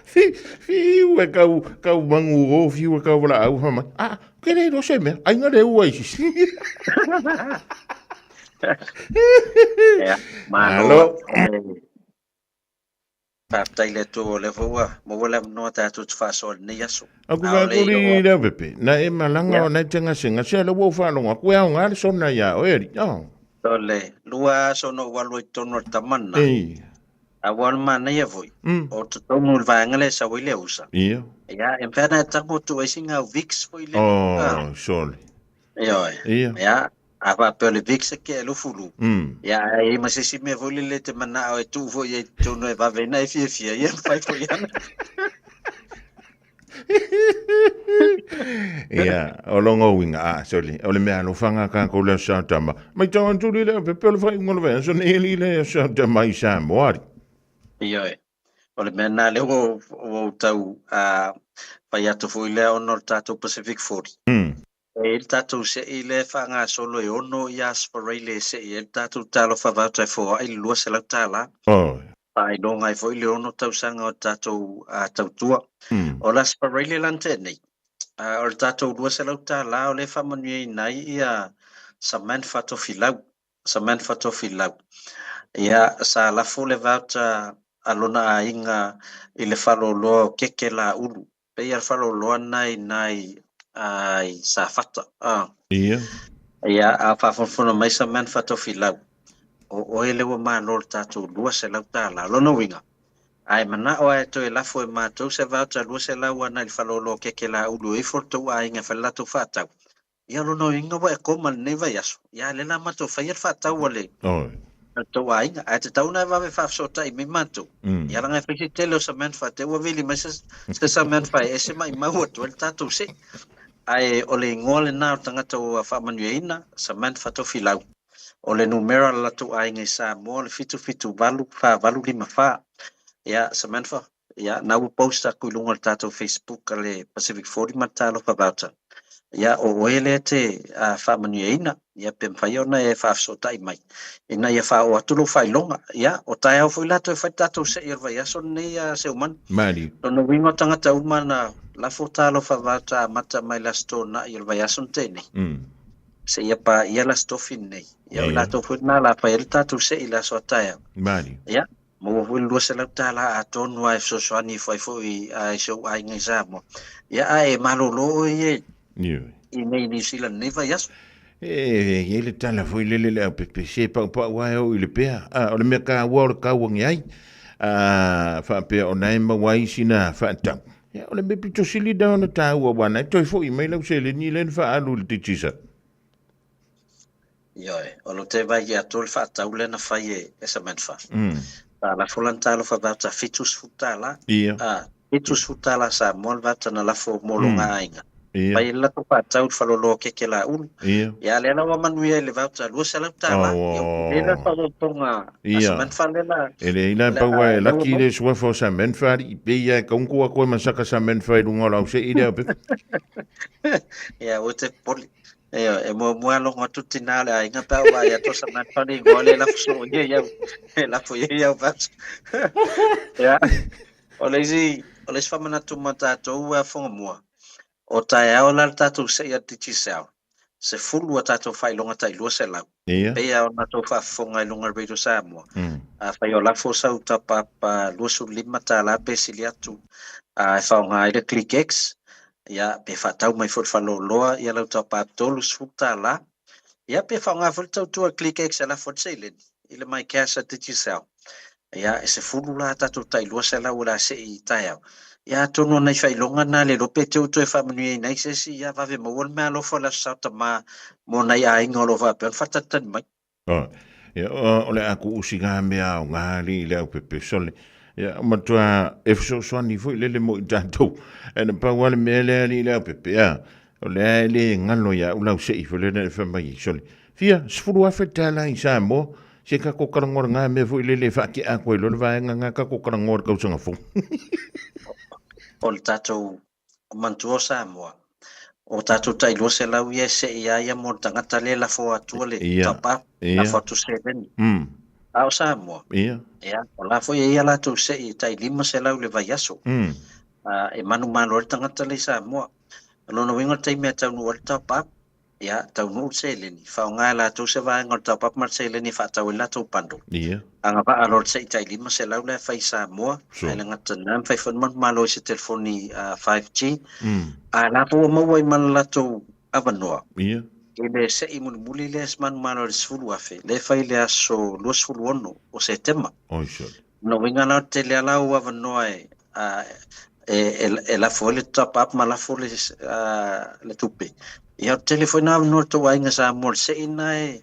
[SPEAKER 1] Fi, fiu e kau, kau mangu o, fiu e kau wala au, mai. Ah, ke le iloa se mea, aiga le ua i sisi.
[SPEAKER 4] Ia, malo.
[SPEAKER 1] Malo.
[SPEAKER 4] Faafetai i le Atua o lea foi ua maua le avanoa tatou te faasoa i lenei aso.
[SPEAKER 1] Aku
[SPEAKER 4] A o le
[SPEAKER 1] fakuli
[SPEAKER 4] oo
[SPEAKER 1] lea pepe, na e malaga
[SPEAKER 4] Ia.
[SPEAKER 1] o na e te gasegase a lea ua ou faalogo atu e aoga le sona iā oe alii. Oh.
[SPEAKER 4] O le lua aso na ou alu ai i totonu o le tama lena.
[SPEAKER 1] Ei.
[SPEAKER 4] Aua o le manaia foi, o totonu i le vaega lea e sau ai le usa.
[SPEAKER 1] Ia.
[SPEAKER 4] Ia, e mafai ona e tago atu ai sina au Vicks foi lea.
[SPEAKER 1] Oh, sole.
[SPEAKER 4] Ioe.
[SPEAKER 1] Ia.
[SPEAKER 4] Ia, a faapea o le Vicks e kea e lufulu. Ia, ae i ai ma se isi mea foi lele e te manao e tuu foi i ai i totonu e vave ai ona e fiafia, ia mafai foi ana.
[SPEAKER 1] Ia, o lona uiga, a, sole, o le mea alofaga a kākou le Aso Tama. Matau atu le lea pepe o le faaiuga o le vaiaso nei alii le Aso Tama i Samoa alii.
[SPEAKER 4] Ioe. O le mea lena lea ua ou tau fai atu foi lea ona o le tatou Pacific 40. E i ai le tatou sei lea e faagasolo e ono ia Asforaile e sei ai le tatou talofa voucher e foai le $200. Faailoga ai foi le ono tausaga o le tatou tautua. O le Asforaile la na tea nei, o le tatou $200 o lea e faamanuiaina ai ia Samantha Tofilau. Samantha Tofilau. Ia, sa lafo le voucher a lona aiga i le faleoloa o Keke Laulu. Pei a le faleoloa lena i ina i Safata.
[SPEAKER 1] Ia.
[SPEAKER 4] Ia, a faafonofono mai Samantha Tofilau, o oe lea ua malo i le tatou $200. O lona uiga, a e manao lava e toe lafo e matou se voucher $200 ana i le faleoloa o Keke Laulu e ifo le tou aiga e fai le latou faatau, Ia lona uiga ua e koma i lenei vaiaso, ia lea la matou faia le faatau a le a le tou aiga, ae tatau ona e vave faafesootai mai matou. Ia leaga e fai se tele o Samantha te ua vili mai se se Samantha e ese maimau atu ai le tatou sei. Ae o le igoa lena o le tagata ua faamanuiaina, Samantha Tofilau. O le numera o le latou aiga i Samoa o le 778 4854. Ia Samantha, Ia, na ua post atu i luga o le tatou Facebook a le Pacific 40 ma le Talofa Voucher. Ia, o oe lea e te faamanuiaina, ia pe mafai ona e faafesootai mai ina ia faaoo atu lou faailoga. Ia, o taeao foi la toe fai le tatou sei o le vaiaso lenei a Seumanu.
[SPEAKER 1] Malie.
[SPEAKER 4] Lona uiga o tagata uma na lafo Talofa Voucher amata mai le Aso Toonai o le vaiaso na tea nei, seia paia le Aso Tofi lenei. Ia, o i latou foi lena o le a fai ai le tatou sei i le aso a taeao.
[SPEAKER 1] Malie.
[SPEAKER 4] Ia, Maua foi le $200 atonu lava e fesoasoani ifo ai foi i si ou aiga i Samoa. Ia, ae malolo oe ia i inei i Niu Sila i lenei vaiaso.
[SPEAKER 1] E i ai le tala foi lele le aupepe, se paupau lava e oo i le pea. A, o le mea taua o le tau age ai. A, faapea o na e maua ai sina faatau. Ia, o le mea pito sili lena ona taua, aua na e toe foi mai lau seleni lea na faaalu i le Digicel.
[SPEAKER 4] Ioe, o lo te vai atoa le faatau lea na fai e Samantha. Sa lafo lana talofa voucher $70.
[SPEAKER 1] Ia.
[SPEAKER 4] A, $70 Samoa le voucher na lafo mo lona aiga.
[SPEAKER 1] Ia.
[SPEAKER 4] Fai ai le latou faatau i le faleoloa o Keke Laulu.
[SPEAKER 1] Ia.
[SPEAKER 4] Ia, lea la ua manuia i le voucher $200. Ia,
[SPEAKER 1] Oh.
[SPEAKER 4] lea la faaopoopoga a
[SPEAKER 1] Ia.
[SPEAKER 4] Samantha lea la.
[SPEAKER 1] E leai la pau lava e laki le suafa o Samantha alii, pei lava e kauntu atu e masaka Samantha i luga o lau sei lea.
[SPEAKER 4] Ia, aua te popole. Ioe, e muamua logo atu tina o le aiga pe a ou vaai atu o Samantha le igoa lea e lafo soo ia i au, e lafo ia i au voucher. Ia, o le isi, o le isi faamanatu mo tatou a Fogamua, o taeao la le tatou sei a le Digicel, 10 a tatou faailoga tai 200.
[SPEAKER 1] Ia.
[SPEAKER 4] Pei lava ona tou faafofoga i luga o le Radio Samoa, afai o lafo sau top-up $25 pe sili atu e faaaoga ai le ClickX, Ia, pe faatau mai foi i le faleoloa ia lau top-up $30. Ia, pe faaaoga foi le tautua ClickX e lafo atu seleni i le MyCash a Digicel. Ia, e 10 la tatou tai 200 o le a sei i taeao. Ia atonu o nai faailoga na le iloa pe te ua toe faamanuiaina ai se isi, ia vave maua le meaalofa o le Aso Saotama mo nai aiga o lo o faapea ona faatalitali mai.
[SPEAKER 1] Ia, o le a kuusi ngā mea aoga alii i le aupepe sole. Ia, matua e fesoasoani foi lele mo i tatou. E na pau lava le mea lea alii i le aupepe, a, o lea e le galo ia au lau sei foi lele e fai mai ai sole. Fia, $10,000 i Samoa, se kako kalangoa le ngā mea foi lele e faatea atu ai loa le vaega ngā kako kalangoa le tausaga fou.
[SPEAKER 4] O le tatou manatua o Samoa, o tatou tai 200 ia e sei a ia mo le tagata lea e lafo atua le top up, lafo atu seleni. A o Samoa, ia, o la foi e i ai a latou sei e tai 500 i le vaiaso, e manumalo ai le tagata lea i Samoa. O lona uiga o le taimi e taunuu ai le top up, Ia, taunuu le seleni, faaaoga e latou se vaega o le top up ma le seleni e faatau ai le latou bundle. Agavaa loa le sei tai 500 la e fai i Samoa, ae le gata i lena, mafai foi ona manumalo i se telefoni 5G. A o la foi ua maua ai ma le latou avanoa i le sei mulimuli lea e manumalo i le $10,000, lea e fai i le aso 26 o Setema. Lona uiga la, o le tele lava la o avanoa e, e lafo ai le top up ma lafo le, le tupe. Ia, o le tele foi na avanoa le tou aiga Samoa, le sei na e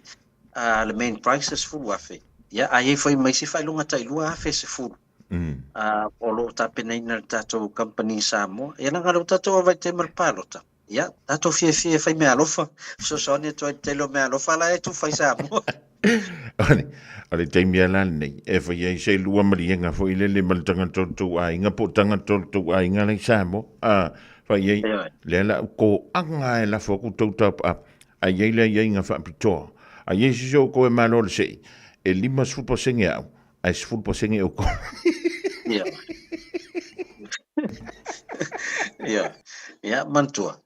[SPEAKER 4] le main price e $10,000. Ia, a i ai foi ma isi faailoga tai $2,010 o lo o tapenaina e le tatou kamupani i Samoa. Ia, leaga o lea ua tatou vaitaimi o le palota. Ia, tatou fiafia e fai meaalofa, fesoasoani atu ai i le tele o meaalofa la e tufa i Samoa.
[SPEAKER 1] O le taimi lava la lenei e fai ai se lua maliega foi lele ma le tagata o le tou aiga po o tagata o le tou aiga la i Samoa. A fai ai, lea la u toaga e lafo atu tou top up, a i ai le aiaiga faapitoa. A i ai se isi o outou e malo le sei, e 50% au, ae 10% outou.
[SPEAKER 4] Ia. Ia. Ia, manatua,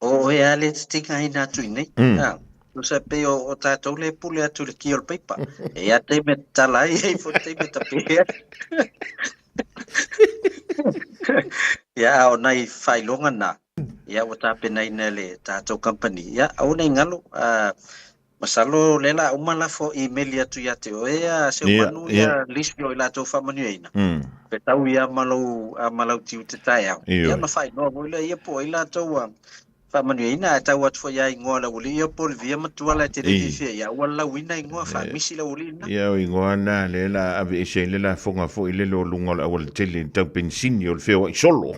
[SPEAKER 4] o oe lava lea e te tigaina atu i inei. A, tusa pei o, o tatou lea e pule atu i le ki o le paipa. E i ai lava taimi e tatala ai, e i ai foi taimi e tape ai. Ia, a o nai faailoga na, ia ua tapenaina e le tatou kamupani. Ia, aua ne i galo, a, Masalo o lea la uma lafo imeli atu ia te oe a Seumanu ia list o i latou faamanuiaina. Pe tau ia ma lou ma lau tiute taeao. Ia ona faailoa foi lea ia po o ai latou ua faamanuiaina ae tau atu foi ia igoa o le aualii ia po o Olivia matua la e te le fiafia ia ua lauina igoa faamisi le aualii lena.
[SPEAKER 1] Ia o igoa na lea la aveese ai le lafoga foi lele o luga o le aualatele i le tau penisini o le feoai solo.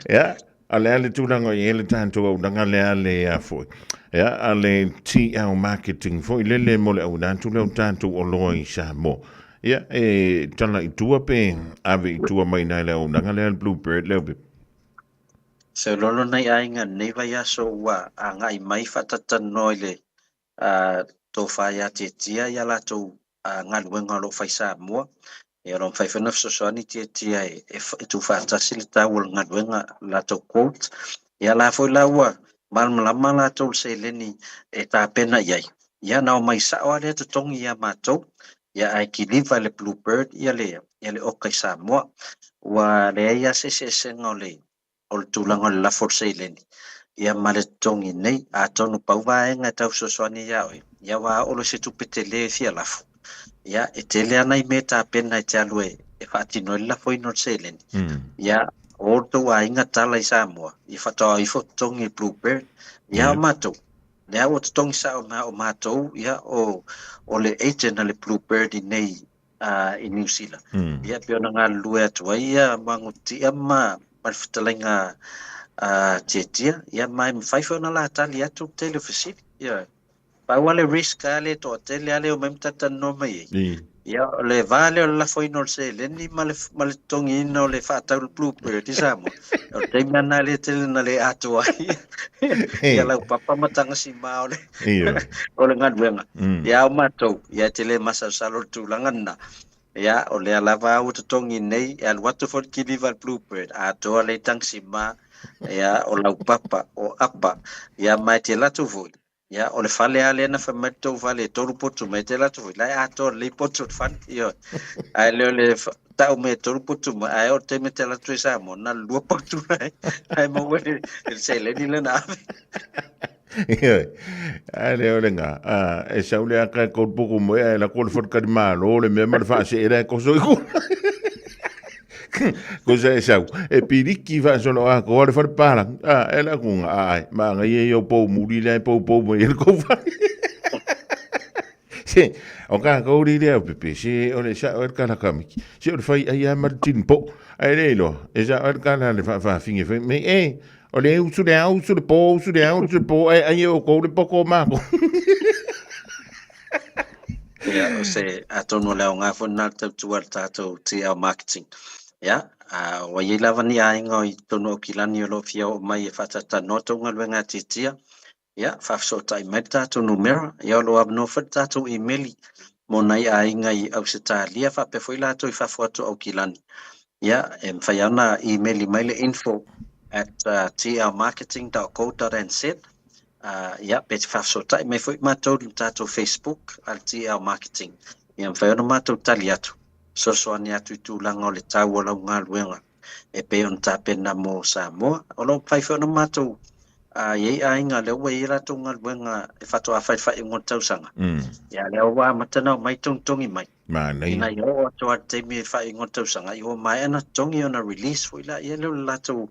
[SPEAKER 1] Ia, a le a le tulaga i ai le tatou auaunaga lea a le a foi. Ia, a le TL Marketing foi lele mo le auina atu lea o tatou oloa i Samoa. Ia, e tala i tua pe ave i tua mai nai le auaunaga lea a le Bluebird lea.
[SPEAKER 4] Se lolo nai aiga lenei vaiaso ua agai mai faatatalanoa i le tofa ia Tietia i a latou galuega o lo o fai Samoa. Ia o lo o mafai foi ona fesoasoani Tietia e tuufaatasi le tau o le galuega, le latou quote. Ia la foi la ua malamalama latou i le seleni e tapena i ai. Ia na omai sao lava lea totogi ia matou, ia ae kiliva e le Bluebird ia le oka i Samoa. Ua leai lava se eseesega o le o le tulaga o le lafo o le seleni, ia ma le totogi nei. Atonu pau vaega e tau fesoasoani ia oe, ia aua a oo loa i se tupe tele e fia lafo, ia e tele lava nai mea e tapena e te alu e faatino ai le lafoina o le seleni. Ia o outou aiga tala i Samoa, ia faatoa ifo totogi e Bluebird. Ia o matou, lea ua totogi sao mai o matou, ia o le agent a le Bluebird i nei i Niu Sila. Ia pei ona galulue atu ai ia Magutia ma le fetalaiga Tietia, ia ma e mafai foi ona la tali atu le tele o fesili. Ia, pau lava le risk lava lea e toatele lava lea e omai ma talatalanoa mai ai. Ia, o le va lea o le lafoina o le seleni ma le ma le totogiina o le faatau le Bluebird i Samoa. O le taimi lava lena lea e tele na le atoa ai ia laupapa ma tagasima o le o le galuega. Ia a o matou, ia e te le masalosalo i le tulaga lena. Ia, o lea lava ua totogi nei, e alu atu foi le kiliva a le Bluebird, atoa lelei tagasima, ia, o laupapa, o apa, ia ma e te alu atu foi, ia, o le fale lava lea na fai mai le tou fale e tolu potu ma e te alu atu foi, la e atoa lelei potu o le fale, ioe. Ae le o le tau mai e tolu potu ma, ae oo i le taimi e te alu atu ai i Samoa, na o le lua potu ae maua i le seleni lea na ave.
[SPEAKER 1] Ioe. A le o le ngā, a, e sau le aka e kou puku mo ea e la kua le wharekari malo le mea ma le whaase e la e koso i kua. Ko sa e sau, e piriki whaasolo a koa le whare pārang. A, e la kunga, a ai, ma ngai e iau pou muri le pou pou mai e le kou whare. Se, o ka kauri lea o pepe, se o le sa o le kala kamiki. Se o le whai ai a ma le tin po. Ai le iloa, e sa o le kala le whaawhawhinge whai. Me e, o le usu le au, usu le po, usu le au, usu le po, ai ai e o kou le poko o mako.
[SPEAKER 4] Ia, o se atonu o le aoga foi lena le tautua i le tatou TL Marketing. Ia, a ua i ai lava ni aiga o i totonu o Aukilani o lo o fia oo mai e faatalatalanoa tou galuega atiatia, ia, faafesootai mai le tatou numera, ia o lo o avanoa foi le tatou imeli mo nai aiga i Ausetalia faapea foi latou i fafo atu o Aukilani. Ia, e mafai lava ona imeli mai le info at tlmarketing.co.nz Ia, pe te faafesootai mai foi matou i le tatou Facebook a le TL Marketing. Ia mafai ona matou tali atu, fesoasoani atu i tulaga o le tau o lau galuega e pei ona tapena mo Samoa. O lo o mafai foi ona matou i ai aiga lea ua i ai latou galuega e faatoa fai i le faaiuga o le tausaga. Ia, lea ua amata ona omai togitogi mai.
[SPEAKER 1] Manaia.
[SPEAKER 4] Ina ia oo atu lava i le taimi i le faaiuga o le tausaga, ia ua maea ona totogi ona release foi laia lea o le latou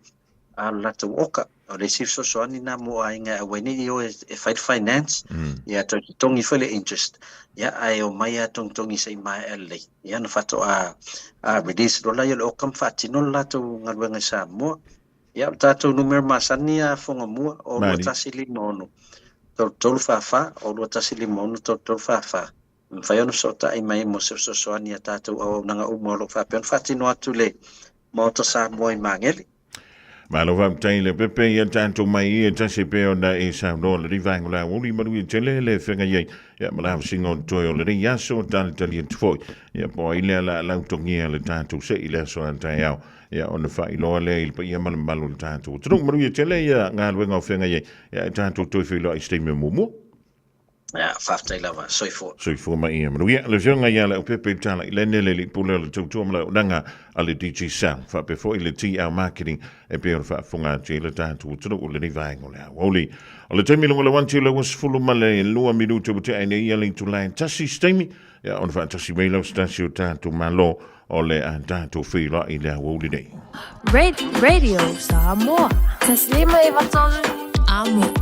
[SPEAKER 4] a o le latou oka. O le isi fesoasoani lena mo aiga e aua ai ne i o e fai le finance, ia toe totogi foi le interest, ia ae omai lava togitogi se i maea lelei, ia ona faatoa release loa lea o le oka ma faatino le latou galuega i Samoa. Ia o le tatou numera masani lava Fogamua, o 2156 3344, o 2156 3344. E mafai ona fesootai mai mo se fesoasoani i a tatou auaunaga uma o lo o faapea ona faatino atu i le Maota Samoa i Magele.
[SPEAKER 1] Malo faafetai le pepe ia tatou mai ia tasi pe ona e saunoa le vaega o le aoauli manuia tele le feagai ai ia ma le avasiga o le toe o lenei aso talitali atu foi ia po o ai lea la lautogia le tatou sei i le aso a taeao ia ona faailoa lea i le paia ma le mamalu o le tatou atunuu manuia tele ia galuega o feagai ai ia e tatou toe feiloai i se taimi o muamua.
[SPEAKER 4] Ia, faafetai lava. Soifua.
[SPEAKER 1] Soifua ma ia manuia. Le afioga ia Leaupepe Talailene le alii pule o le tautua ma le auaunaga a le Digicel, faapea foi le TL Marketing e pei ona faafofoga atu ai le tatou atunuu i lenei vaega o le aoauli. O le taimi luga o le 1 i le 22 minute ua tea ai nei ia le itula e tasi se taimi, ia ona faatasi mai lea o se tasi o tatou Malo o le a tatou feiloai i le aoauli nei.
[SPEAKER 5] Radio Samoa. Taslima e vatolu. Amo.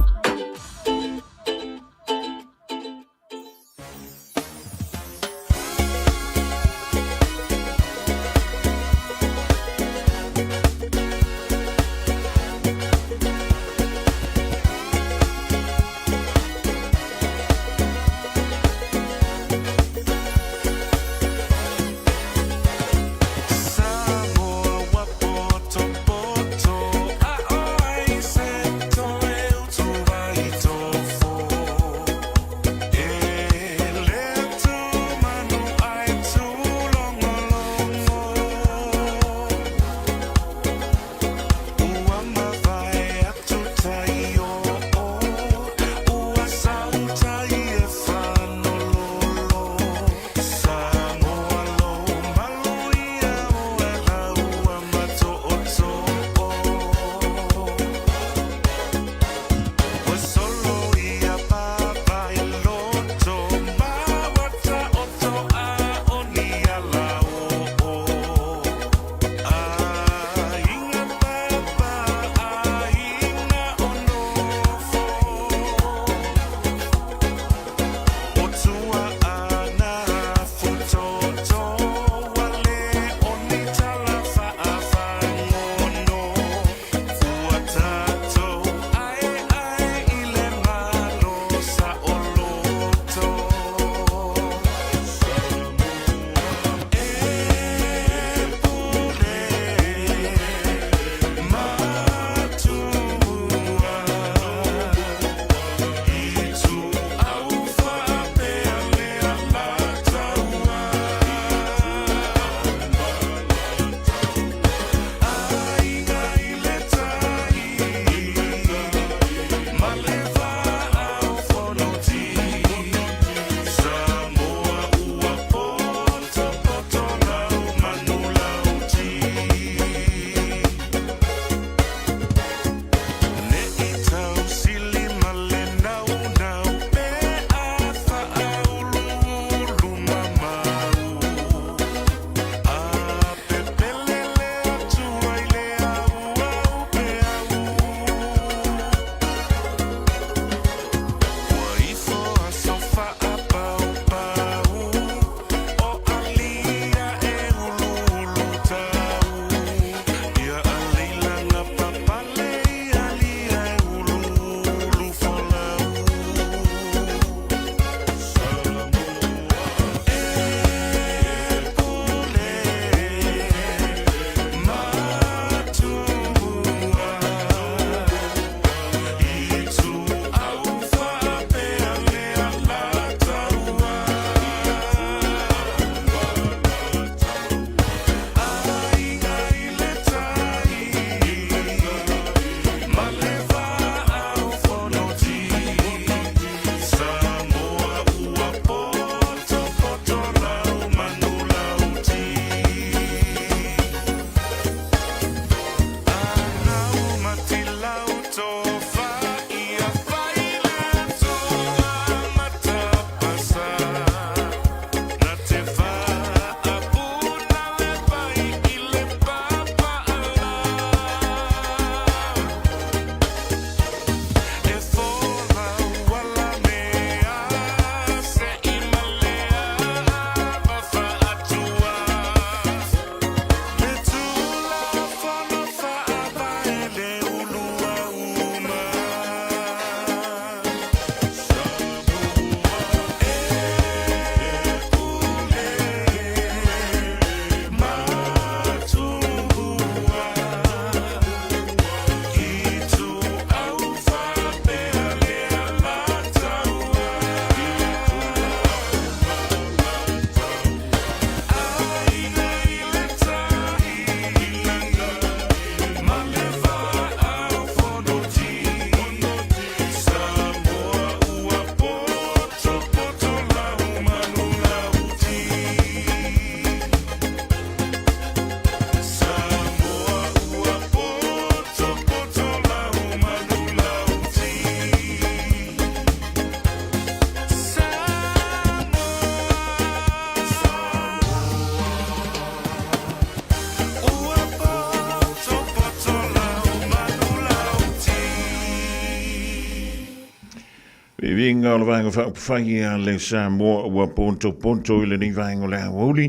[SPEAKER 1] Viiviiga o le Vaega Faaupufai a le Samoa ua potopoto i lenei vaega o le aoauli,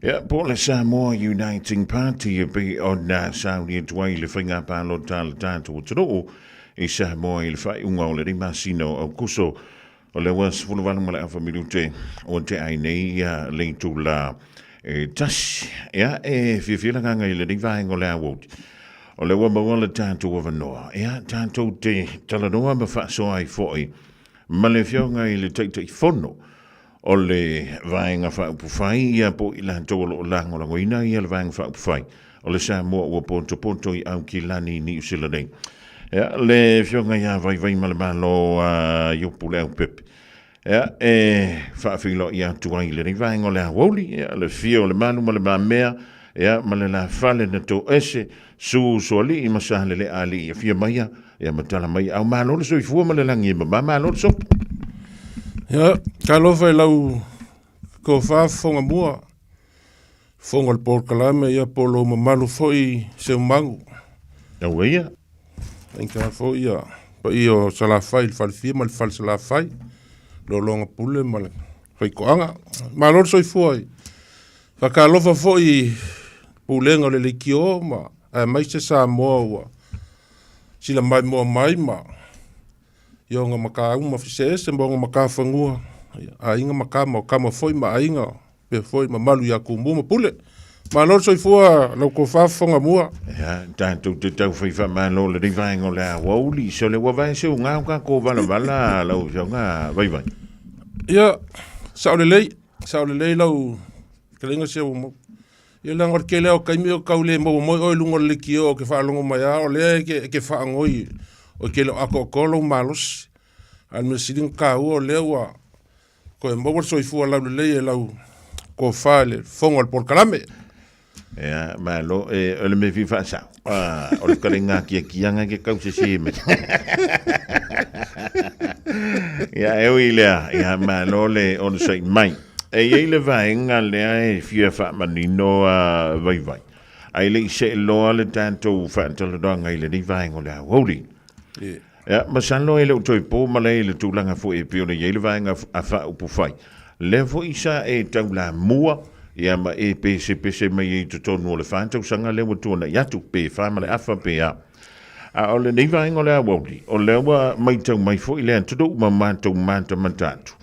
[SPEAKER 1] ia, po o le Samoa Uniting Party e pei ona sauni atu ai le faiga palota a le tatou atunuu i Samoa i le faaiuga o lenei masina o Aukuso. O lea ua 18 ma le afa minute ua tea ai nei ia le itula e tasi. Ia, e fiafia le agaga i lenei vaega o le aoauli. O lea ua maua le tatou avanoa, ia, tatou te talanoa ma faasoa ai foi ma le Afioga i le Taitaifono o le Vaega Faaupufai, ia, po o i latou o lo o lagolagoina ia le Vaega Faaupufai o le Samoa ua potopoto i Aukilani i Niu Sila nei. Ia, le Afioga ia Vaivaimalemalo Iopu Leaupepe. Ia, e faafeiloai atu ai i lenei vaega o le aoauli, ia, le afio o le malu ma le mamea, ia, ma le lafale na toese, su sualii ma salele alii, afio mai ia, ia ma tala mai, au malo le soifua ma le lagi e mama, malo le sopo.
[SPEAKER 6] Ia, talofa i lau tofa fofoga mua, fofoga o le polokalame, ia po o lou mamalu foi Seumagu.
[SPEAKER 1] Aua ia.
[SPEAKER 6] Aingata foi ia paia o Salafai i le falefia ma le fale Salafai, lologa pule ma le faitoaga. Malo le soifua i faatalofa foi i pulega o le leitio ma aemaise Samoa ua sila maimoa mai ma i ona matauma feseese ma ona matafanua, aiga ma tama, o tama foi ma aiga, faapea foi mamalu ia Tumua ma Pule. Malo le soifua lau tofa fofoga mua.
[SPEAKER 1] Ia, tatou te tau fai faamalo lenei vaega o le aoauli. So le ua vae se uga o tatou valavala lau afioga Vaivai.
[SPEAKER 6] Ia, sao lelei, sao lelei lau fetalaiga Seuamau. Ia leaga o le tele lava o taimi o tau le maua mai oe i luga o le leitio ou te faalogo mai lava o lea e te faanoi o te le o atoatoa lou malosi. A o le mea sili ona taua o lea ua toe maua le soifua laulelei e lau tofa i le fofoga o le polokalame.
[SPEAKER 1] Ia, malo, e, o le mea fia faasao, ah, o le kalenga akiakiaga ke kau sese mai. Ia, e ui lea, ia, malo le onosai mai. E i ai le vaega lea e fia faamanino a Vaivai, ae le i see loa le tatou faatalanoaga i lenei vaega o le aoauli. Ia, masalo e le o toe po malae i le tulaga foi e pei ona i ai le vaega a faaupufai. Lea foi sa e taulamua, ia ma e pesepese mai ai i totonu o le fa tausaga lea ua tuanai atu, pe fa ma le afa pe a. A o lenei vaega o le aoauli, o lea ua matau mai foi le atunuu ma matou matamata atu.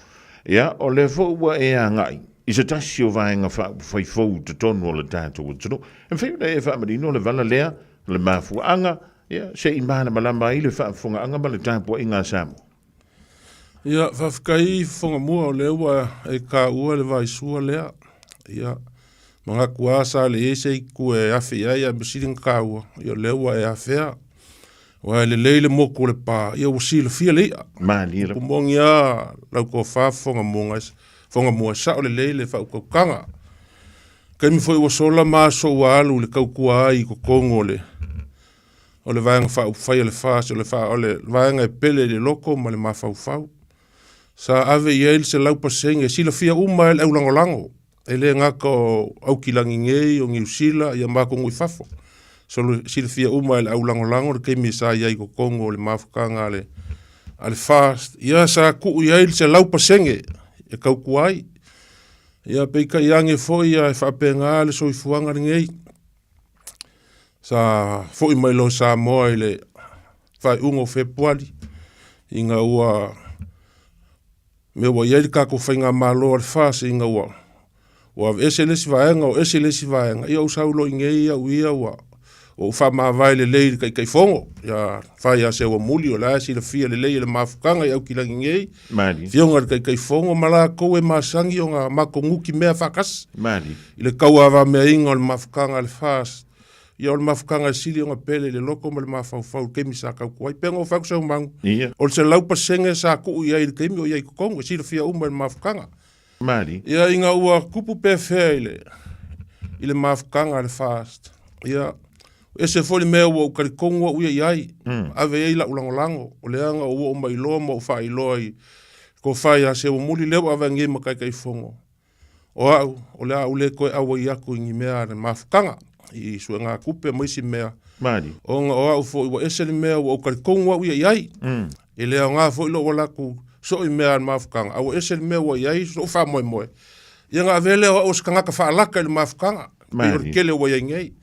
[SPEAKER 1] Ia, o lea foi ua e agai i se tasi o vaega faaupufai fou i totonu o le tatou atunuu. E mafai ona e faamanino le vala lea, le mafuaaga, ia, se i malamalama ai le faafofogaaga ma le tapuaiga a Samoa.
[SPEAKER 6] Ia, faafetai fofoga mua o lea ua e taua le vaisua lea. Ia, manatu lava sa leai se itu e afe i ai, ae mea sili ona taua, ia o lea ua e afea. Aua e lelei le motu o Lepa, ia ua silafia le i'a.
[SPEAKER 1] Malie lava.
[SPEAKER 6] Upu moni lava lau tofa fofoga mua, fofoga mua, e sao lelei le faautautaga. Taimi foi ua sola ma aso ua alu i le tautua ai i totonu o le o le Vaega Faaupufai a le FAST, o le, fa, o le vaega e pele i le loto ma le mafaufau. Sa ave i ai le 100%, e silafia uma e le aulagolago, e le gata o Aukilani nei, o Niu Sila, ia ma atunuu i fafo. Solo, silafia uma e le aulagolago le taimi sa i ai i totonu o le mafutaga a le, a le FAST. Ia sa tuu i ai le 100% e tautua ai. Ia peitai ane foi ia e faapena le soifuaga lenei. Sa foi mai loa Samoa i le faaiuga o Fepuari ina ua mea ua i ai le tatou faigamalo a le FAST ina ua ua aveese le isi vaega o ese le isi vaega, ia ou sau loa i inei au ia ua ou faamavae lelei i le Taitaifono ia Fai ia Seuamuli, o la e silafia lelei e le mafutaga i Aukilani nei,
[SPEAKER 1] Malie.
[SPEAKER 6] Afioga i le Taitaifono ma latou e masani ona matou nutimea faatasi.
[SPEAKER 1] Malie.
[SPEAKER 6] I le tauavameaina o le mafutaga a le FAST, ia o le mafutaga e sili ona pele i le loto ma le mafaufau i le taimi sa tautua ai. Pei ona ou fai atu Seumanu, o le 100% sa tuu i ai i le taimi o i ai i totonu, e silafia uma e le mafutaga.
[SPEAKER 1] Malie.
[SPEAKER 6] Ia ina ua tupu pefea i le i le mafutaga a le FAST, ia ese foi le mea ua ou talitonu au ia i ai, ave i ai lau lagolago, o leaga ua ou mailoa ma ou faailoa i tofa ia Seuamuli, lea ua ave nei ma Taitaifono. O au, o le a ou le toe auai atu i ni mea a le mafutaga, i suegatupe ma isi mea.
[SPEAKER 1] Malie.
[SPEAKER 6] Ona o au foi ua ese le mea ua ou talitonu au ia i ai. E le aoga foi lou alu atu. Soo i mea a le mafutaga, a ua ese le mea ua i ai lou faamoemoe, ia ona avea lea o au o se tagata faalaka i le mafutaga, pei o le tele ua i ai nei.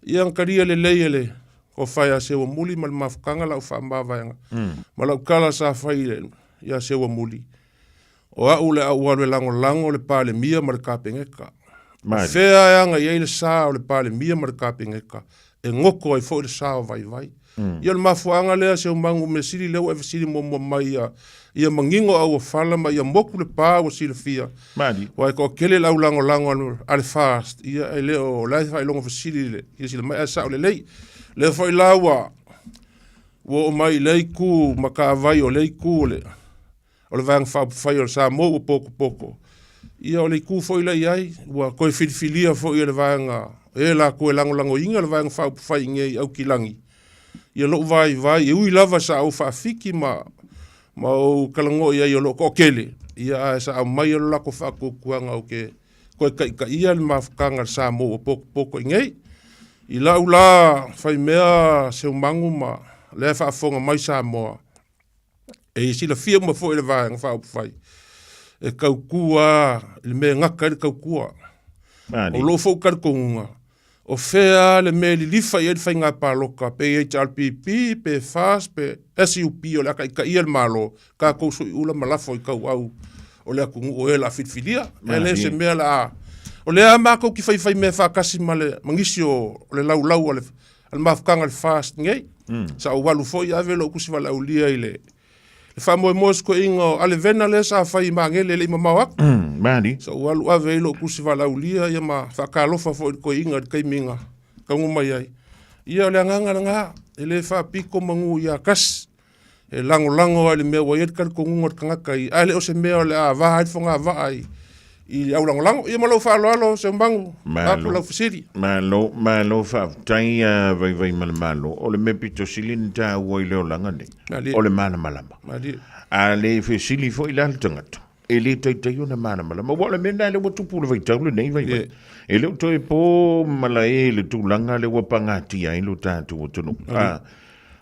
[SPEAKER 6] Ia ona talia lelei e le tofa ia Seuamuli ma le mafutaga lau faamavaega, ma lau tala sa fai ia Seuamuli, o au le a ou alu e lagolago le Palemia ma le Kapeneta. O fea e aga i ai le sa o le Palemia ma le Kapeneta, e goto ai foi le sa o Vaivai. Ia o le mafuaaga lea Seumagu mea sili lea ua e fesili muamua mai ia ia manino auofala ma ia motu le pa ua silafia. Aua e toatele le au lagolago a le FAST, ia e le o la e faailoga fesili le silasila mai ae sao lelei. Lea foi la ua ua oo mai i lea itu mataavai o lea itu o le o le Vaega Faaupufai o le Samoa ua potopoto, ia o le itu foi la i ai, ua toe filifilia foi e le vaega e latou e lagolagoina le Vaega Faaupufai i nei Aukilagi, ia lou vaivai, e ui lava sa ou faafiki ma, ma ou talanoa i ai o loo toatele, ia ae sa aumai lo latou faatuatuaga ou te toe taitaia le mafutaga a le Samoa ua potopoto i nei. I lau la faimea Seumagu ma lea faafofoga mai Samoa, E silafia uma foi e le Vaega Faaupufai, e tautua i le mea e gata ai le tautua. O lou foi talitonuga, o fea lava le mea e lilifa i ai le faiga palota, pe HRPP, pe FAST, pe SUP o le a taitaia le Malo, tatou soiula ma lafo i tauau o le atunuu o e o le a filifilia. E le o se mea o le a... O lea lava matou te faifai mea faatasi ma le, ma nisi o le laulau a le a le mafutaga le FAST nei. Sa ou alu foi ave lou tusi valaaulia i le le faamoemoe o si toeaina o Alevena lea sa fai i Magele e le i mamao atu.
[SPEAKER 1] Mani.
[SPEAKER 6] Sa ou alu ave ai lou tusi valaaulia ia ma faatalofa foi i le toeaina i le taimi na taunuu mai ai. Ia o le agaga lena, e le faapito manu ia tasi. E lagolago lava i le mea ua i ai le talitonuga o le tagata i, ae le o se mea o le a va ai le fogavaa i, i le au lagolago. Ia ma lou faaaloalo Seumagu, vaeatu lau fesili.
[SPEAKER 1] Malo, malo faafetai a Vaivaimalemalo. O le mea pito sili ona taua i le olaga nei, o le malamalama. A le fesili foi la le tagata, e le taitai ona malamalama. Aua o le mea lena lea ua tupu i le vaitau lenei Vaivai. E le o toe po malae i le tulaga lea ua pagatia ai lo tatou atunuu.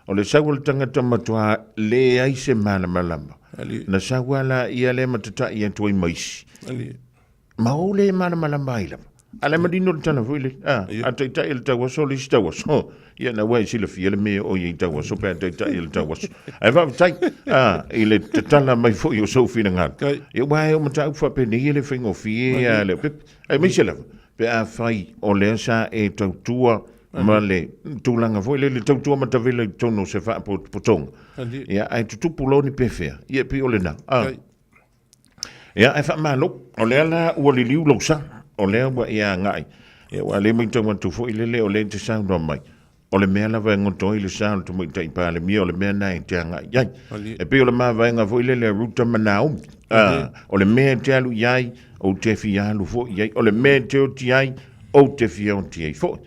[SPEAKER 1] O le sau o le tagata matua leai se malamalama. Na sau lava laia lea ma tatai atu ai ma isi. Ma o le malamalama ai lava. A le manino le tala foi le, a, a taitai e le tauaso le isi tauaso. Ia na ua e silafia le mea o i ai tauaso pe a taitai e le tauaso. Ae faafetai, a, i le tatala mai foi o sou finagalo. Ia aua e o mataupu faapenei e le faigofie a le pepe. Aemaise lava, pe afai o lea sa e tautua ma le tulaga foi lele tautua matavela i totonu o se faapotopotoga. Ia, ae tutupu loa ni pefea. Ia, e pei o lena. A. Ia, ae faamalo, o lea la ua liliu lou sa, o lea ua e agai. Ia, aua o lea e matau atu foi lele o lea e te saunoa mai, o le mea lava e goto ai le sa o le Tamaitai Palemia, o le mea lena e te agai i ai. E pei o le mavaega foi lele a Ruta ma Naomi, o le mea e te alu i ai, ou te fia alu foi i ai, o le mea e te oti ai, ou te fia oti ai foi.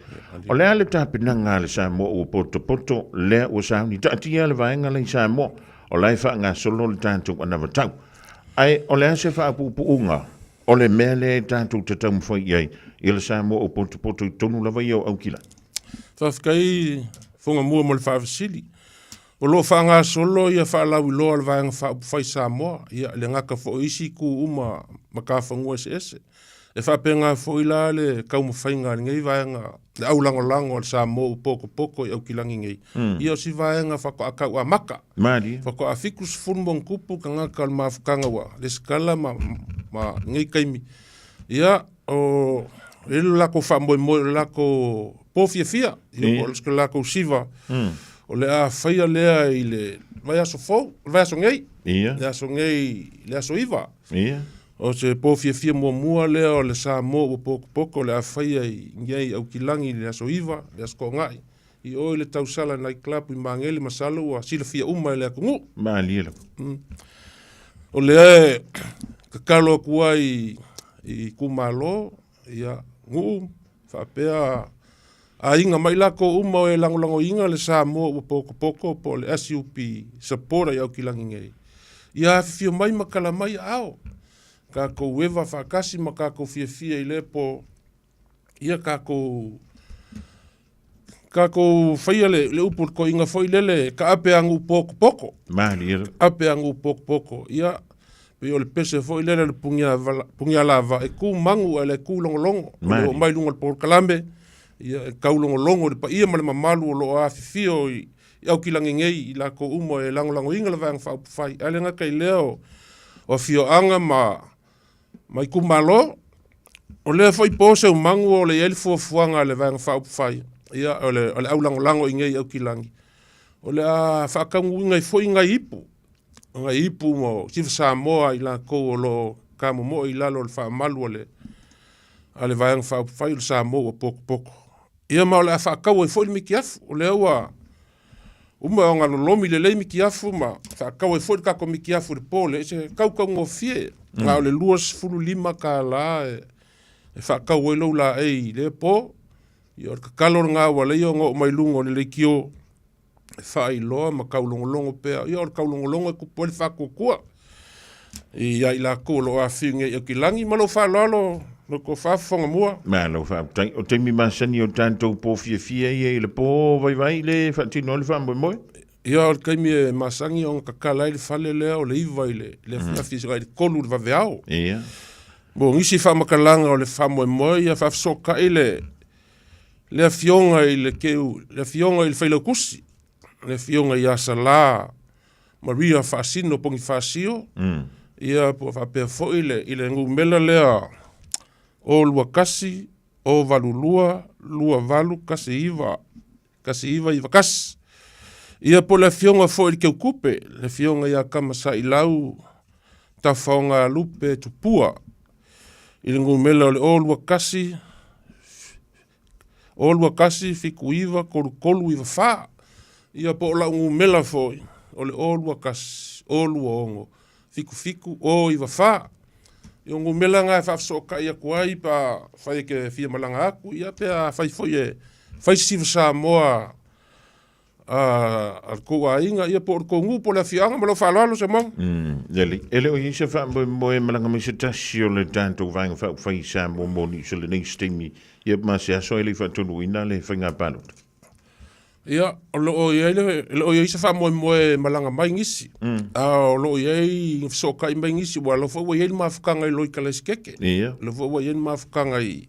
[SPEAKER 1] O le a le tapenaga a le Samoa ua potopoto, lea ua sauni taatia le vaega la i Samoa, o la e faagasolo le tatou anavatau. Ae o le a se faapuupuuga o le mea lea e tatou te taumafai i ai i le Samoa ua potopoto i totonu lava ia o Aukilani?
[SPEAKER 6] Faafetai Fogamua mo le faafesili. O lo o faagasolo ia faalauiloa a le Vaega Faaupufai Samoa, ia le gata foi o isi itu uma matafanua eseese. E faapena foi la le taumafaiga a lenei vaega, le aulagolago a le Samoa ua potopoto i Aukilani nei, ia o si vaega faatoa tau amata.
[SPEAKER 1] Malie.
[SPEAKER 6] Faatoa 70+ tagata o le mafutaga ua lesitala ma, ma lenei taimi. Ia, o e le latou faamoemoe, o le latou po fiafia, ia po o le latou siva, o le a faia lea i le vaiaso fou, le vaiaso nei, le aso nei, le aso 9. O se po fiafia muamua lea o le Samoa ua potopoto o le a faia i nei Aukilani i le aso 9, le aso Toonai, i o i le Tausala Night Club i Magele masalo ua silafia uma e le atunuu.
[SPEAKER 1] Malie lava.
[SPEAKER 6] O lea e tatalo atu ai i itumalo, ia, nuu, faapea aiga ma i latou uma o e lagolagoina le Samoa ua potopoto po o le SUP supporter i Aukilani nei, ia afifio mai ma tala mai aao, tatou eva faatasi ma tatou fiafia i lea po, ia tatou. Tatou faia le, le upu le toeaina foi lele, taape agu pokopoko.
[SPEAKER 1] Malie.
[SPEAKER 6] Taape agu pokopoko. Ia, pei o le pese foi lele le punia, punia lava, e ku magu ae le ku logologo. O le oo mai luga o le polokalame, ia, e tau logologo i le paia ma le mamalu o lo o afifio i, i Aukilagi nei, i latou uma e lagolagoina le Vaega Faaupufai. Ae le gata i lea o, o afioaga ma, ma itumalo. O lea foi po Seumagu o le i ai le fuafuaga a le Vaega Faaupufai, ia, o le, o le aulagolago i nei Aukilagi, o le a faataunuuina ai foi nai ipu, nai ipu mo Sifa Samoa i latou o lo o tamomoe i lalo o le faamalu a le, a le Vaega Faaupufai o le Samoa ua potopoto. Ia ma o le a faatau ai foi le mitiafu, o lea ua uma ona lolomi lelei mitiafu ma faatau ai foi le tatou mitiafu i le po lea, i se tautaugofie, na o le $25 e, e faatau ai lou laei i lea po. Ia o le tatalo lena ua lea ona oo mai luga o le leitio e faailoa ma taulogologo pea. Ia o le taulogologo e tupu ai le faatuatua ia i latou o lo o afifio nei i Aukilagi. Ma lou faaaloalo, lou tofa Fofogamua.
[SPEAKER 1] Malo faafetai. O taimi masani o tatou po fiafia ia i le po vaivai le faatino ai le faamoemoe.
[SPEAKER 6] Ia o le taimi e masani ona tatala ai le fale lea o le 9 i le, le afiafi mm. i le 3 i le vaveao.
[SPEAKER 1] Ia.
[SPEAKER 6] Mo nisi faamatalaga o le faamoemoe ia faafesootai le le afioga i le keu, le afioga i le Failautusi, le afioga ia Salā Maria Faasino Ponifasio, mm. ia po faapea foi le, i le numera lea o 21 o 82 28 19 1991. Ia po le afioga foi i le Keukupe, le afioga ia Kamasailau Tafaogalupe Tupua, i le numera o le o 21 o 21 79 33 94. Ia po o lau numera foi o le o 21 o 26 77 o 94. Ia o numera na e faafesootai atu ai pe afai e te fia malaga atu, ia pe afai foi e fai se siva Samoa a le tou aiga, ia po o le tou nuu po o le afioaga. Ma lou faaaloalo, Samoa.
[SPEAKER 1] Lelei. E le o i ai se faamoemoe malaga mai se tasi o le tatou Vaega Faaupufai i Samoa mo Niu Sila nei se taimi, ia ma se aso e le i faatonuina le faiga palota.
[SPEAKER 6] Ia, o lo o i ai le, e le o i ai se faamoemoe e malaga mai nisi, a o lo o i ai fesootai mai nisi, ua alofa ua i ai le mafutaga i Loikalaisiteke.
[SPEAKER 1] Ia.
[SPEAKER 6] O lea foi ua i ai le mafutaga i,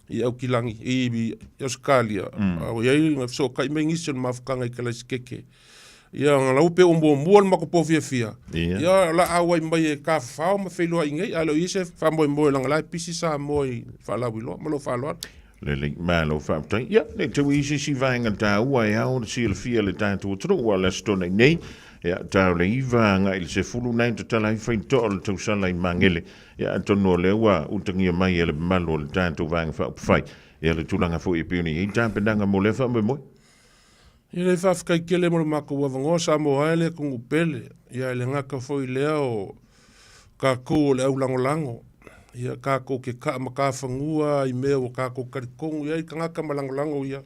[SPEAKER 6] i Aukilagi, i, i Ausetalia, a ua i ai fesootai mai nisi o le mafutaga i Kalaisiteke. Ia, ona lau pe ua muamua le matou po fiafia,
[SPEAKER 1] Ia.
[SPEAKER 6] ia, o la auai mai e tafafao ma feiloai nei, a le o i ai se faamoemoe leaga la e pisi Samoa i faalauiloa. Ma lou faaaloalo.
[SPEAKER 1] Lelei, malo faafetai. Ia, ne i tau i se isi vaega taua e ao ona silafia e le tatou atunuu, aua o le Aso Toonai nei, ia, ta o le 9 agai i le 10 na e tatala ai faitotoa o le tausala i Magele. Ia, atonu o lea ua utagia mai e le mamalu o le tatou Vaega Faaupufai, ia, le tulaga foi e pei ona i ai tapenaga mo lea faamoemoe.
[SPEAKER 6] Ia, le faafetai tele mo le matou avanoa Samoa e le atunuu pele. Ia, e le gata foi i lea o tatou o le aulagolago, ia tatou te kaa matafanua i mea ua tatou talitonu i ai tagata ma lagolago ia.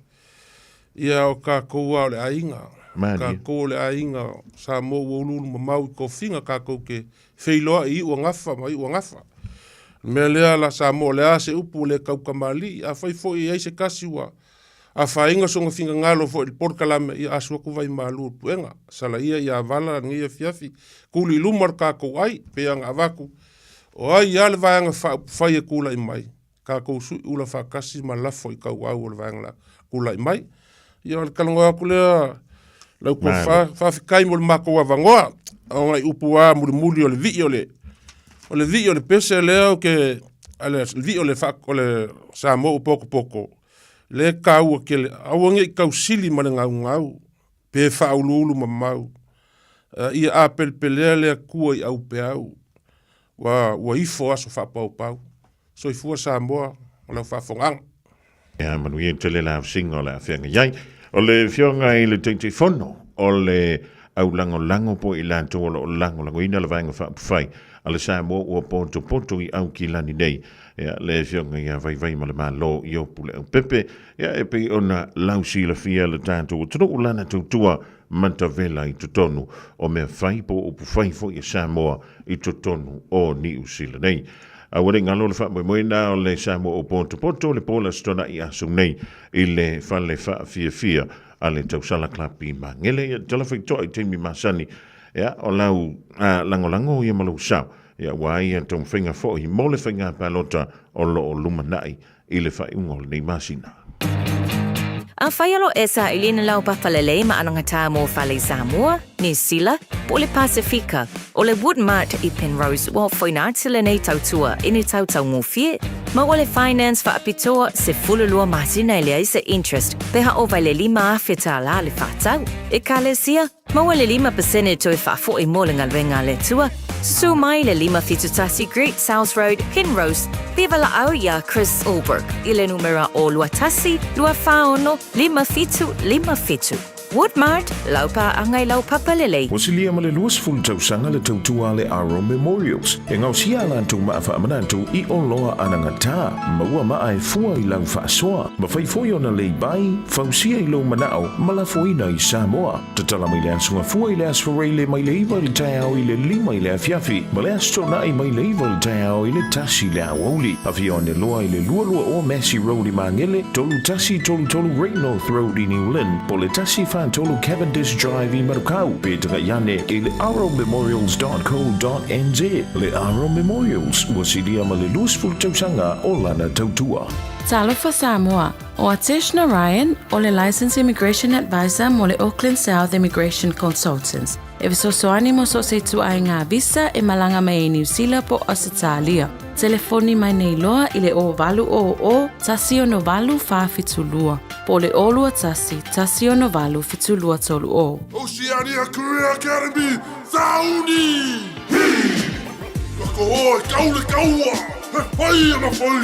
[SPEAKER 6] Ia o tatou lava o le aiga,
[SPEAKER 1] Malie.
[SPEAKER 6] tatou o le aiga o Samoa ua uluulu mamau i tofiga tatou te feiloai i iu a gafa ma iu a gafa. O le mea lea la Samoa o le a se upu ua le tautamalii, afai foi e i ai se tasi ua afaina sona finagalo foi i le polokalame, ia asu atu vai malu o le puega, sala ia ia vala lenei afiafi, tuli i luma lo tatou ai, pei ona avatu, o ai lava le Vaega Faaupufai e tulai mai, tatou sui ula faatasi ma lafo i tauau o le vaega la tulai mai. Ia o le talanoa atu lea lau tofa, faafetai mo le matou avanoa, ona i upu lava mulimuli o le vii o le o le vii o le pese lea ou te a le vii o le faa, o le Samoa ua potopoto, lea e taua tele, aua ne i tausili ma le gaugau pe faauluulu mamau, ia apelepelea le Atua i aupeau, ua, ua ifo aso faapaupau. Soifua Samoa ma lau faafofogaaga.
[SPEAKER 1] Ia manuia tele le afisiga o le a feagai ai. O le Afioga i le Taitaifono o le Au Lagolago po o i latou o lo o lagolagoina le Vaega Faaupufai a le Samoa ua potopoto i Aukilani nei, ia, le Afioga ia Vaivaimalemalo Iopu Leaupepe, ia, e pei ona lausilafia le tatou atunuu lana tautua matavela i totonu o mea fai po o upu fai foi a Samoa i totonu o Niu Sila nei. A ua le galo le faamoemoe na o le Samoa o Potopoto le po le Aso Toonai aso nei i le fale faafiafia a le Tausala Club i Magele. Ia tala faitoa i taimi masani, ia, o lau lagolago ia ma lou sao, ia, aua ia taumafaiga foi mo le faiga palota o lo o lumanai i le faaiuga o lenei masina.
[SPEAKER 7] Afai o lo e saili na lau papa lelei ma anagatā mo fale Samoa, Niu Sila, po o le Pasifika, o le Woodmart i Penrose ua foina atu lenei tautua i ni tautaugofie, ma ua le finance faapitoa 12 masina e leai se interest pe ha ova i le $5,000 le faatau. Ekalesia, Maua le 5% toe faafoi mo le galuega a le Atua. Susu mai le 571 Great South Road, Penrose, pe valaau iā Chris Allbrook i le numera o 21 246 5757. Woodmart, lau paaga i lau papa lelei.
[SPEAKER 1] Ua silia ma le 20 tausaga le tautua a le Aro Memorials e gaosia a latou maa faamanatu i oloa anagata, maua maa e fua i lau faasoa, mafai foi ona lei bai, Fausia i lou manao ma lafoina i Samoa. Tatala mai le Aso Gafua i le Aso Faraile mai le 9 i le taeao i le 5 i le afiafi ma le Aso Toonai mai le 9 i le taeao i le 1 i le aoauli. Afio ane loa i le 22 o Massey Road i Magele, 3133 Great North Road i New Lynn, po o le 143 Cavendish Drive i Manukau, pe tagai ane i le arrowmemorials.co.nz. Le Arrow Memorials, ua silia ma le 20 tausaga o lana tautua.
[SPEAKER 5] Talofa Samoa! ʻO Atesh Narayan, ʻo le Licensed Immigration Advisor mo le Auckland South Immigration Consultants, e fesoasoani mo so o se ituaiga visa e malaga mai ai Niu Sila po o Ausetalia. Telefoni mai nei loa i le 0800 168 472 po o le 021 168 7230.
[SPEAKER 8] Oceania Career Academy, Sauni! Hi! Ka koho e kau le kaua, he whai ana whai,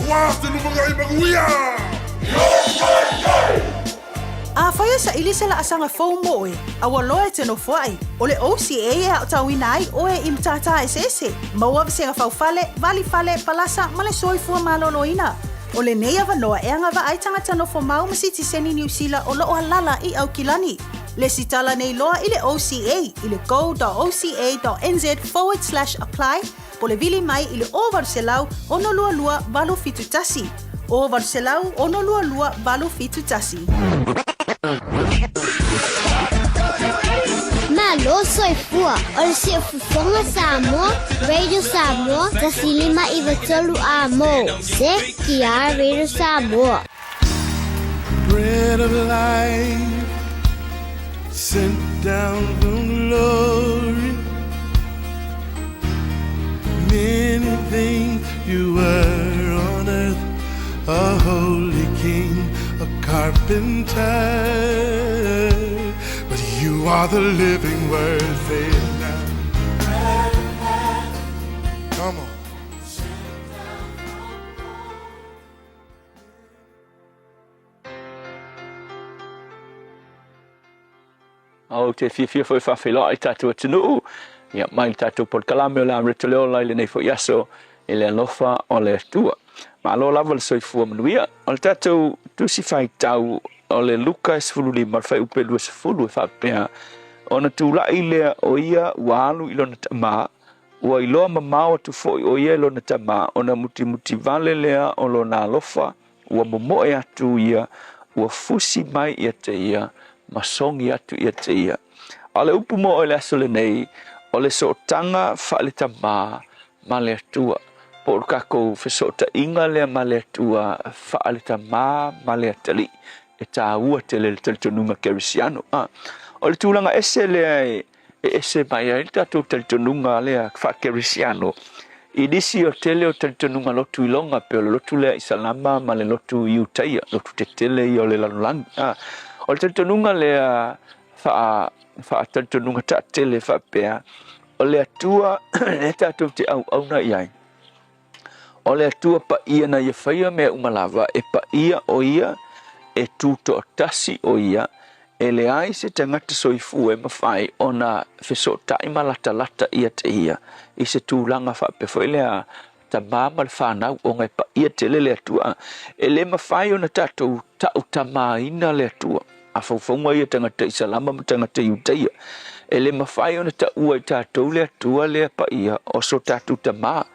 [SPEAKER 8] Wā te lumangai manuia!
[SPEAKER 9] Afai e saili se laasaga fou mo oe, a ua loa e te nofoai, o le OCA e aotauina ai oe i matata eseese, maua vasega faufale, valifale, palasa ma le soifua maloloina. O lenei avanoa e agavaa ai tagata nofo mau ma sitiseni Niu Sila o loo alala i Aukilani. Lesitala nei loa i le OCA i le go.oca.nz/apply po le vili mai i le 0800 622 871. 0800 622 871.
[SPEAKER 10] Malo soifua, o le siufofoga Samoa, Radio Samoa, 105 9 3 a mo, CKR Radio Samoa.
[SPEAKER 2] Bread of life sent down from glory. Many things you were on earth, a holy king, a carpenter. But you are the living word, say it now. Come on.
[SPEAKER 11] Ou te fiafia foi e faafeiloai i tatou atunuu, ia mai le tatou polokalame o le Amrita le Ola i lenei foi aso i le alofa o le Atua. Malo lava le soifua manuia. O le tatou tusi faitau o le Luka e 15 le fuaiupu e 20 e faapea, Ona tulai lea o ia ua alu i lona tama, Ua iloa mamao atu foi ʻo ia i lona tama, ona mutimuti wale lea o lona alofa, ua momoe atu ia, ua fusi mai ia te ia, ma sogi atu ia te ia. A o le upu mo i le aso lenei, o le sootaga faale-tama ma le Atua, po o le kakou fesootaiga lea ma le Atua faale-tama ma le atalii, e tāua tele le talitonuga Kerisiano. A o le tulaga ese lea e e ese mai ai le tatou talitonuga lea faakerisiano i nisi o tele o talitonuga lotu iloga pei o le lotu lea Isalama ma le lotu Iutaia, lotu tetele ia o le lalolagi. A o le talitonuga lea faa faatalitonuga taatele faapea, o le Atua lea tatou te auauna i ai, O le Atua paia na ia faia mea uma lava, e paia ʻo ia, e tutoatasi ʻo ia, e leai se tagata soifua e mafai ona fesootai ma latalata ia te ia i se tulaga faapea foi lea tamā ma le fanau, ona e paia tele le Atua. E le mafai ona tatou tautamaina le Atua. A faufauga ia tagata Isalama ma tagata Iutaia, e le mafai ona taua i tatou le Atua lea paia o so tatou tamā.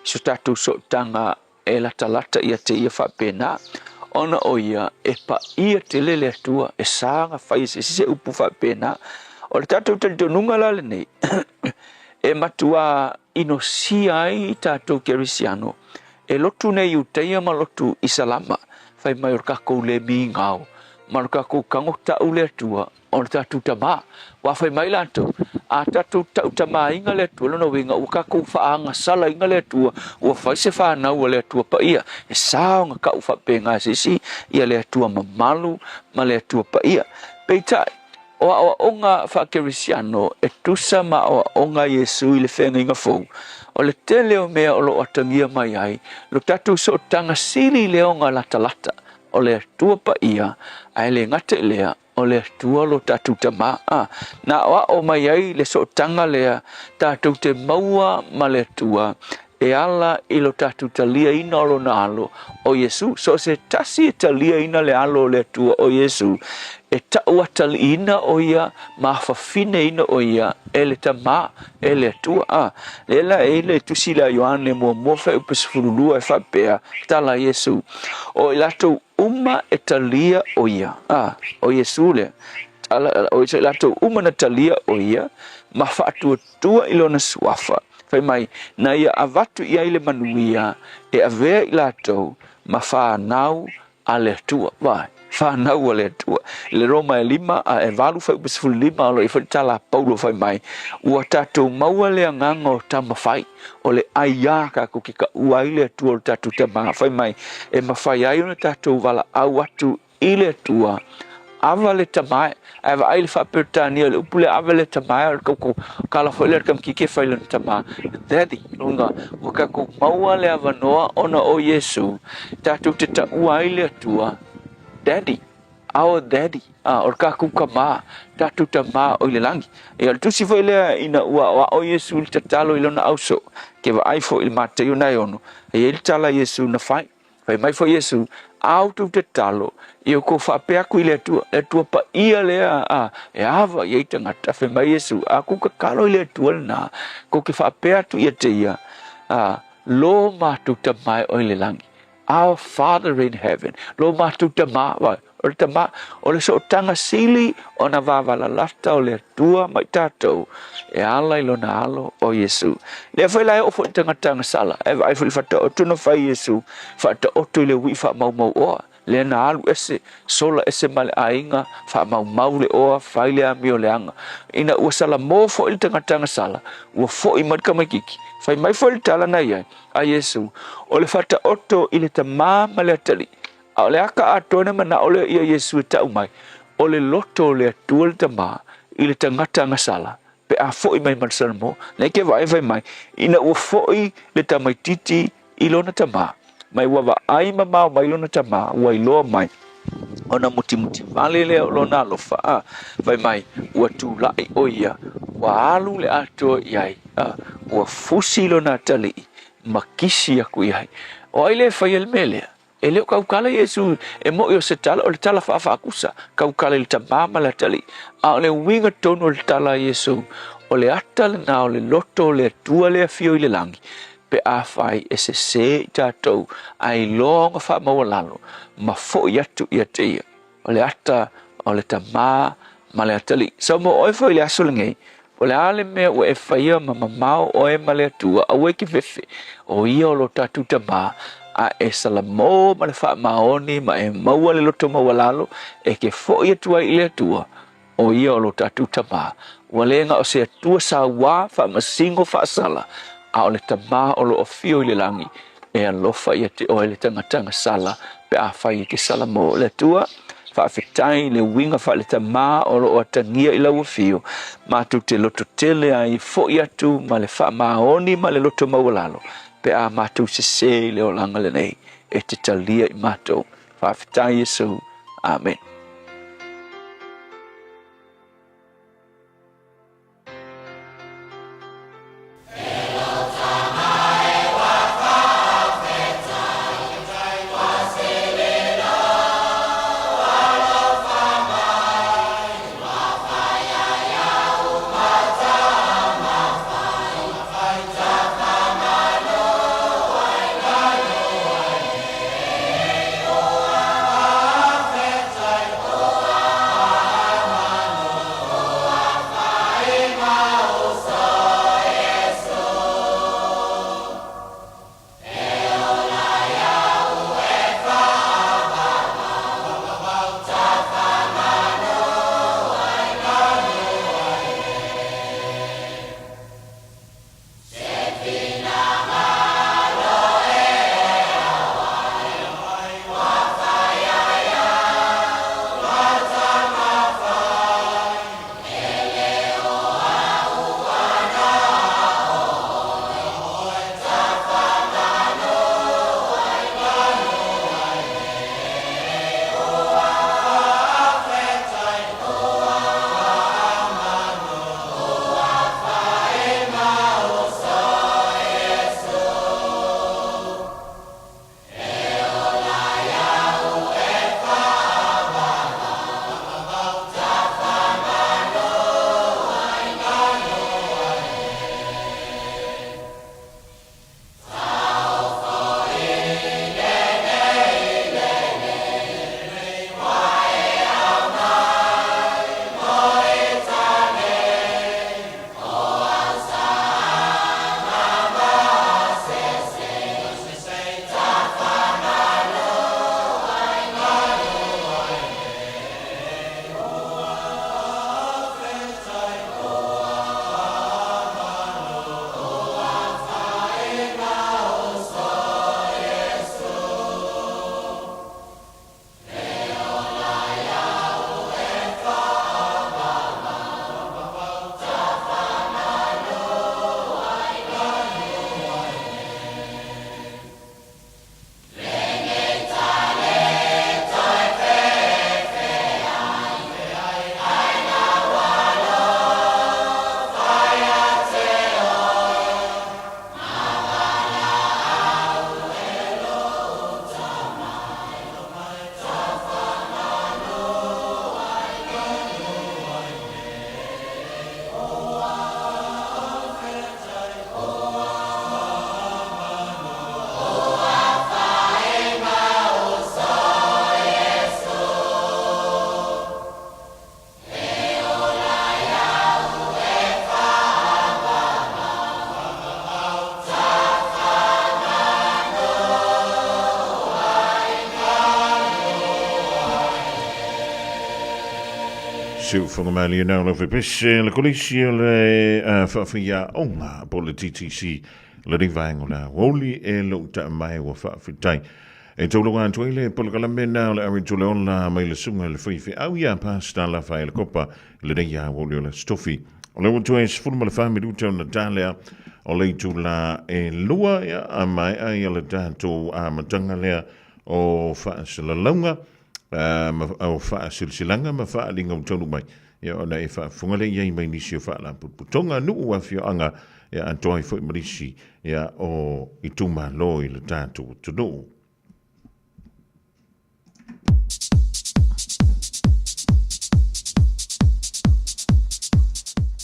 [SPEAKER 11] so tatou sootaga e latalata ia te ia faapena, ona o ia e paia tele le Atua, e sa ona fai e se isi se upu faapena. O le tatou talitonuga la lenei, e matuā inosia ai i tatou kerisiano, e lotu nei Iutaia ma lotu Isalama, fai mai o le kakou le migao, ma o le kakou kago ta'u le Atua, O le tatou Tama. Ua fai mai latou, A tatou tautamaina le Atua, lona uiga ua tatou faagasalaina le Atua, ua fai se fanau a le Atua Paia. E sa ona tau faapena e se isi ia le Atua mamalu ma le Atua Paia. Peitai, o aoaoga faakerisiano e tusa ma aoaoga a Iesu i le Feagaiga Fou, o le tele o mea o lo o atagia mai ai lo tatou sootaga sili lea ona latalata o le Atua Paia, ae le gata i lea, o le Atua lo tatou Tama. A, na aoao mai ai le sootaga lea tatou te maua ma le Atua e ala i lo tatou taliaina o Lona Alo, o Iesu. So o se tasi e taliaina le Alo o le Atua, o Iesu, e tau ataliiina o ia ma afafineina o ia e le Tama, e le Atua. A, lea la e i le tusi lea a Ioane muamua fuaiupu 12 e faapea, tala a Iesu, O i latou uma e talia o ia, a, o Iesu lea, tala, o i latou uma na talia o ia, ma faatuatua i lona suafa, fai mai, na ia avatu i ai le manuia e avea i latou ma fanau a le Atua. Vai, fanau a le Atua. I le Roma e 5, a e 8 fuaiupu 15, o lo o i ai foi le tala a Paulo fai mai, ua tatou maua le agaga o tama fai, o le aiā tatou te taua ai le Atua o le tatou Tama, fai mai, e mafai ai ona tatou valaau atu i le Atua, ava le tama e, ae vaai le faa-Peretania, le upu lea ava le tama e, o le katou kala foi lea le tamaitiiti e fai lona tama, daddy, lona ua tatou maua le avanoa ona o Iesu, tatou te taua ai le Atua, daddy. Our Daddy, a, o le tatou Tama, tatou Tama o i le lagi. Ia, o le tusi foi lea ina ua aoao Iesu i le tatalo i lona ausoo, ke vaai foi i le Mataio nae ono, e i ai le tala a Iesu na fai. Fai mai foi Iesu, A outou tatalo, ia outou faapea atu i le Atua, le Atua paia lea, a, e ava i ai tagata. Fai mai Iesu, A outou tatalo i le Atua lena, tou te faapea atu ia te ia, a, lo matou Tama e o i le lagi. Our Father in heaven, lo matou Tama, vai, o le Tama, o le sootaga sili ona vavalalata o le Atua ma i tatou, e ala i lona Alo o Iesu. Lea foi la e oo foi i tagata agasala, e vaai foi i le faataoto na fai e Iesu, faataoto i le uii faamaumau oa, lea na alu ese, sola ese ma le aiga, faamaumau le oa, fai le amio leaga. Ina ua salamo foi le tagata agasala, ua foi mai le tamaititi, fai mai foi le tala na i ai, a Iesu, o le faataoto i le Tama ma le Atalii, a o le aka atoa na manao lea ia Iesu e tau mai, o le loto o le Atua le Tama i le tagata agasala, pe a foi mai ma le Salamo, nei ke vaai fai mai, ina ua foi le tamaititi i lona tama, mai ua vaai mamao mai lona tama, ua iloa mai, ona mutimuti vale lea o lona alofa, a, fai mai, ua tulai ʻo ia, ua alu le atoa i ai, a, ua fusi lona atalii, ma kisi aku i ai. O ai lea e faia le mea lea? E le o kaukala Iesu e moʻi o se tala, o le tala faafaakusa, kaukala i le Tama ma le Atalii. A o le uiga tonu o le tala a Iesu, o le ata lena o le loto o le Atua le afio i le lagi, pe afai e sesē i tatou a iloa ona faamaualalo ma foʻi atu ia te ia. O le ata o le Tama ma le Atalii. So mo oe foi i le aso lenei, po o le a le mea ua e faia ma mamao oe ma le Atua, aua e te fefe, o ia o lo tatou Tama, a e salamo ma le faamaoni ma e maua le loto maualalo e te foʻi atu ai i le Atua, O ia o lo tatou Tama, ua le na o se Atua sauā faamasino faasala, a o le Tama o lo o afio i le lagi, e alofa ia te oe le tagata agasala pe afai e te salamo. Le Atua, faafetai i le uiga faale-Tama o lo o atagia i lau afio, matou te loto tele ai foi atu ma le faamaoni ma le loto maualalo, pe a matou sesē i le olaga lenei, e te talia i matou. Faafetai Iesu. Amen.
[SPEAKER 1] Siufoga malie na o lau fepese le kolisi o le faafaiaoga po o le TTC le nei vaega o le aoauli e lou taamae ua faafetai. E taulaga atu ai le polokalame na o le ave tule ola mai le suga le faifeau ia Pastor Lafaele Kopa i lenei aoauli o le Aso Tofi. O lea ua toe 14 minuta ona ta lea o le itula e 2 ia a maea ia le tatou amataga lea o faasalalauga o faasilasilaga ma faaaliga ua taunuu mai, ia ona e faafofoga lea i ai mai nisi o faalapotopotoga, nuu, afioaga, ia atoa ai foi ma nisi ia o itumalo i le tatou atunuu.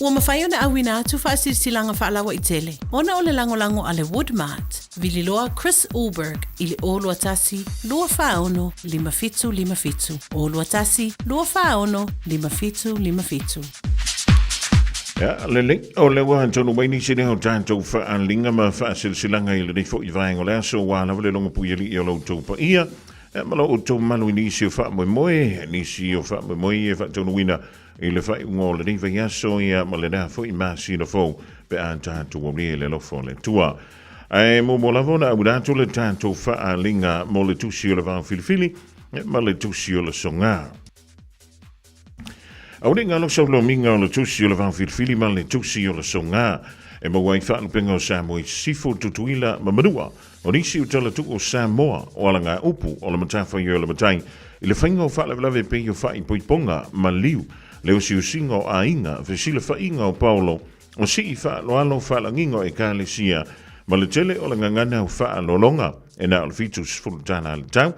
[SPEAKER 5] Ua mafai ona auina atu faasilasilaga faalauaitele ona o le lagolago a le Woodmart. Vililoa Chris Ulberg i le 021 246 5757, 021 246 5757.
[SPEAKER 1] Ia, lelei, o lea ua taunuu mai nisi lea o tatou faaaliga ma faasilasilaga i lenei foi vaega o le aso, ua lava le logo puialii o lo outou paia, ia, ma lo outou malu i nisi o faamoemoe, nisi o faamoemoe e faataunuuina i le faaiuga o lenei vaiaso, ia, ma lena foi masina fou pe a tatou aulia i le alofa o le Atua. Ae muamua lava ona auina atu le tatou faaaliga mo le tusi o le vao filifili ma le tusi o le soga. Aua ne i galo sau lomiga o le tusi o le vao filifili ma le tusi o le soga e maua ai faalupega o Samoa i Sisifo, Tutuila ma Manua. O nisi o talatuu o Samoa o alagaupu o le matafaioi o le matai i le faiga o faalavelave pei o faaipoipoga, maliu, le osiosiga o aiga, fesilafaiga o paolo, o sii faaaloalo faalagiga o Ekalesia, ma le tele o le gagana o faaaloaloga e na o le 70 tala le tau.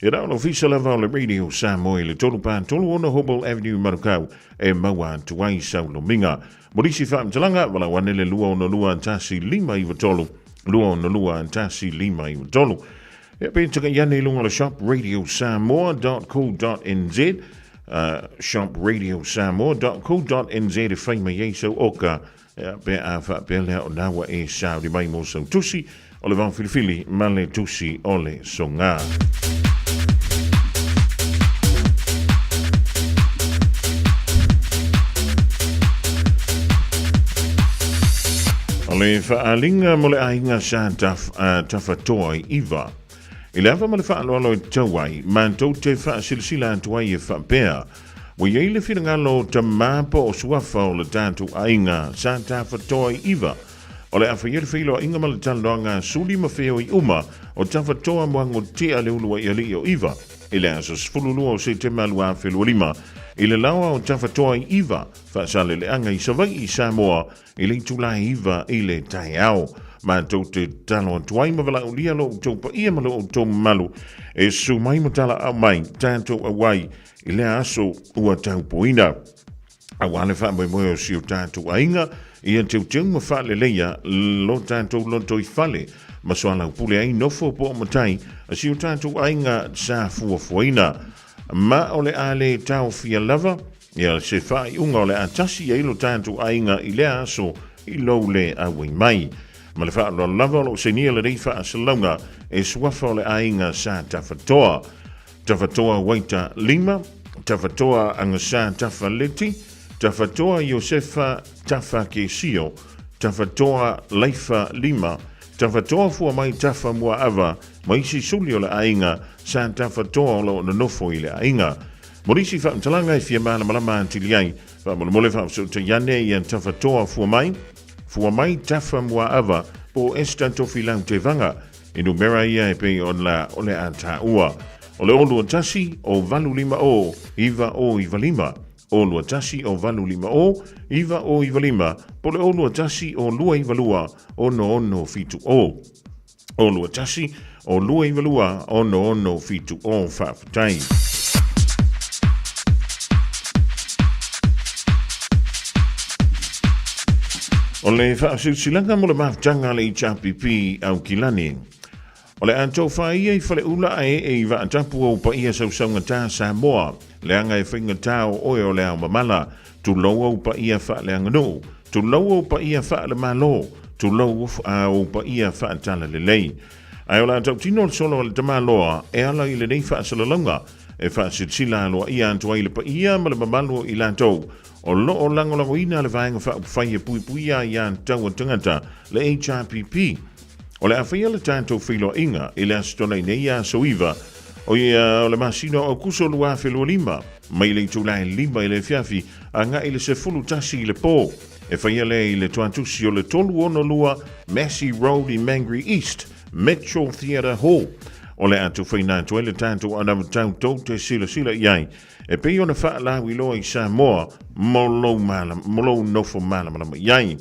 [SPEAKER 1] Ia na o le ofisa lava o le Radio Samoa i le 336 Hobble Avenue Manukau e maua atu ai sau lomiga. Mo nisi faamatalaga, valaau ane le 262 1593, 262 1593. Ia pe tagai ane i luga o le shopradiosamoa.co.nz, shopradiosamoa.co.nz e fai mai ai sau oka, ia, pe a faapea lea o na ua e sauni mai mo sau tusi o le vao filifili ma le tusi o le soga. O le faaaliga mo le aiga sa tafatoa i Iva. I le ava ma le faaaloalo e tau ai, matou te faasilasila atu ai e faapea, ua i ai le finagalo o tama po o suafa o le tatou aiga sa tafatoa i Iva. O le a faia le feiloaiga ma le talanoaga a Suli ma feoi uma o Tafatoa Moagotea le uluai alii o Iva i le aso 12 o Setema 2025 i le laoa o Tafatoa i Iva, Faasaleleaga i Savaii i Samoa i le itula e 9 i le taeao. Matou te tatalo atu ai ma valaaulia lo outou paia ma lo outou mamalu e susu mai ma talaau mai tatou auai i lea aso ua taupoina. Aua le faamoemoe o si o tatou aiga, ia teuteu ma faaleleia lo tatou lotoifale ma soalaupule ai nofo po o matai a si o tatou aiga sa fuafuaina. Ma o le a le taofia lava ia se faaiuga o le a tasi ai lo tatou aiga i lea aso i lou le auai mai. Ma le faaaloalo lava o lo o sainia lenei faasalalauga e suafa o le aiga sa Tafatoa. Tafatoa Waita Lima, Tafatoa Agasa Tafaleti, Tafatoa Iosefa Tafakesio, Tafatoa Laifa Lima, Tafatoa Fuamai Tafa Muaava ma isi suli o le aiga sa Tafatoa o lo o nonofo i le aiga. Mo nisi faamatalaga e fia malamalama atili ai, faamolemole faafesootai ane ia Tafatoa Fuamai, Fuamai Tafa Muaava po o Esther Tofilau Tevaga I numera ia e pei ona o le a taua. O le 0 21 o 8 5 o 9 o 9 5, 0 21 o 8 5 o 9 o 9 5, po o le 0 21 o 2 9 2 6 6 7 o. 0 21 o 2 9 2 6 6 7 o. Faafetai. O le faasilasilaga mo le mafutaga a le HRPP Aukilani. O le a tofa ia i Faleula a ee i Vaatapu ou paia sausaugata Samoa, leaga e faigata o oe o le ao mamala, tulou ou paia faaleaganuu, tulou ou paia faale-Malo, tulou ou paia faatalalelei. Ae o le a tautino le solo a le tamaloa e ala i lenei faasalalauga. E faasilasila aloaia atu ai le paia ma le mamalu o i latou o lo o lagolagoina le Vaega Faaupufai e Puipuia Aiatatau a Tagata, le HRPP. O le a faia le tatou feiloaiga i le Aso Toonai nei aso 9 o ia o le masina o Aokuso 2025, mai le itula e 5 i le afiafi agai i le 11 i le po. E faia lea i le toatusi o le 362 Massey Road i Mangere East, Mitchell Theatre Hall. O le a tufaina atu ai le tatou anavatau tou te silasila i ai e pei ona faalauiloa i Samoa mo lou, mo lou nofo malamalama i ai.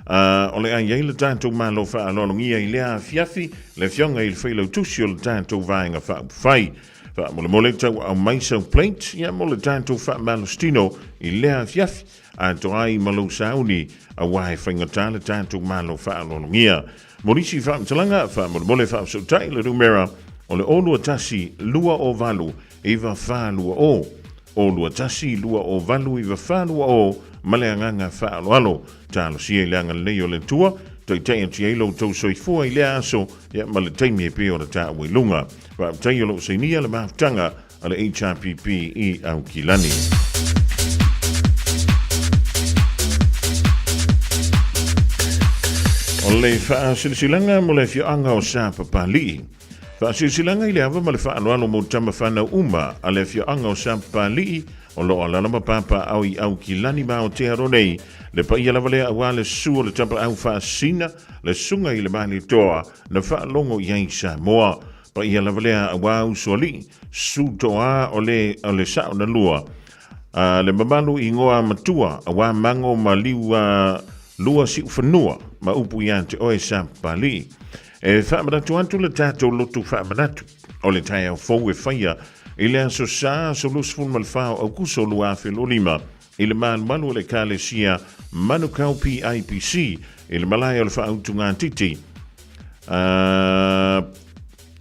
[SPEAKER 1] O le a i ai le tatou Malo faaaloalogia i lea afiafi, le afioga i le Failautusi o le tatou Vaega Faaupufai. Faamolemole tauaau mai sau plate ia mo le tatou faamalositino i lea afiafi, atoa ai ma lou sauni aua e faigata le tatou Malo faaaloalogia. Mo nisi faamatalaga, faamolemole faafesootai le numera o le 021 208 9420, 021 208 9420 ma le agaga faaaloalo. Talosia i le agalelei o le Atua, taitai atu ai lo outou soifua i lea aso ia ma le taimi e pei ona taua i luga. Faafetai o lo o sainia le mafutaga a le HRPP i Aukilani. O le faasilasilaga mo le afioaga o Sapapalii. Faasilasilaga i le ava ma le faaaloalo mo tama fanau uma a le afioaga o Sapapalii o lo o alaala ma papaaao i Aukilani ma Aotearoa nei, le paia lava lea aua le susu o le tapaau faasina, le susuga i le Malietoa na faalogo i ai Samoa. Paia lava lea aua usoalii, susu toa o le, o le sao na lua. A, le mamalu igoa matua aua mago ma liu a lua siufanua ma upu ia te oe Sapapalii. E faamanatu atu le tatou lotu faamanatu o le taeao fou e faia i le aso Sa aso 24 o Aukuso 2025 i le malumalu o le Ekalesia Manukau PIPC i le malae o le Faautugatiti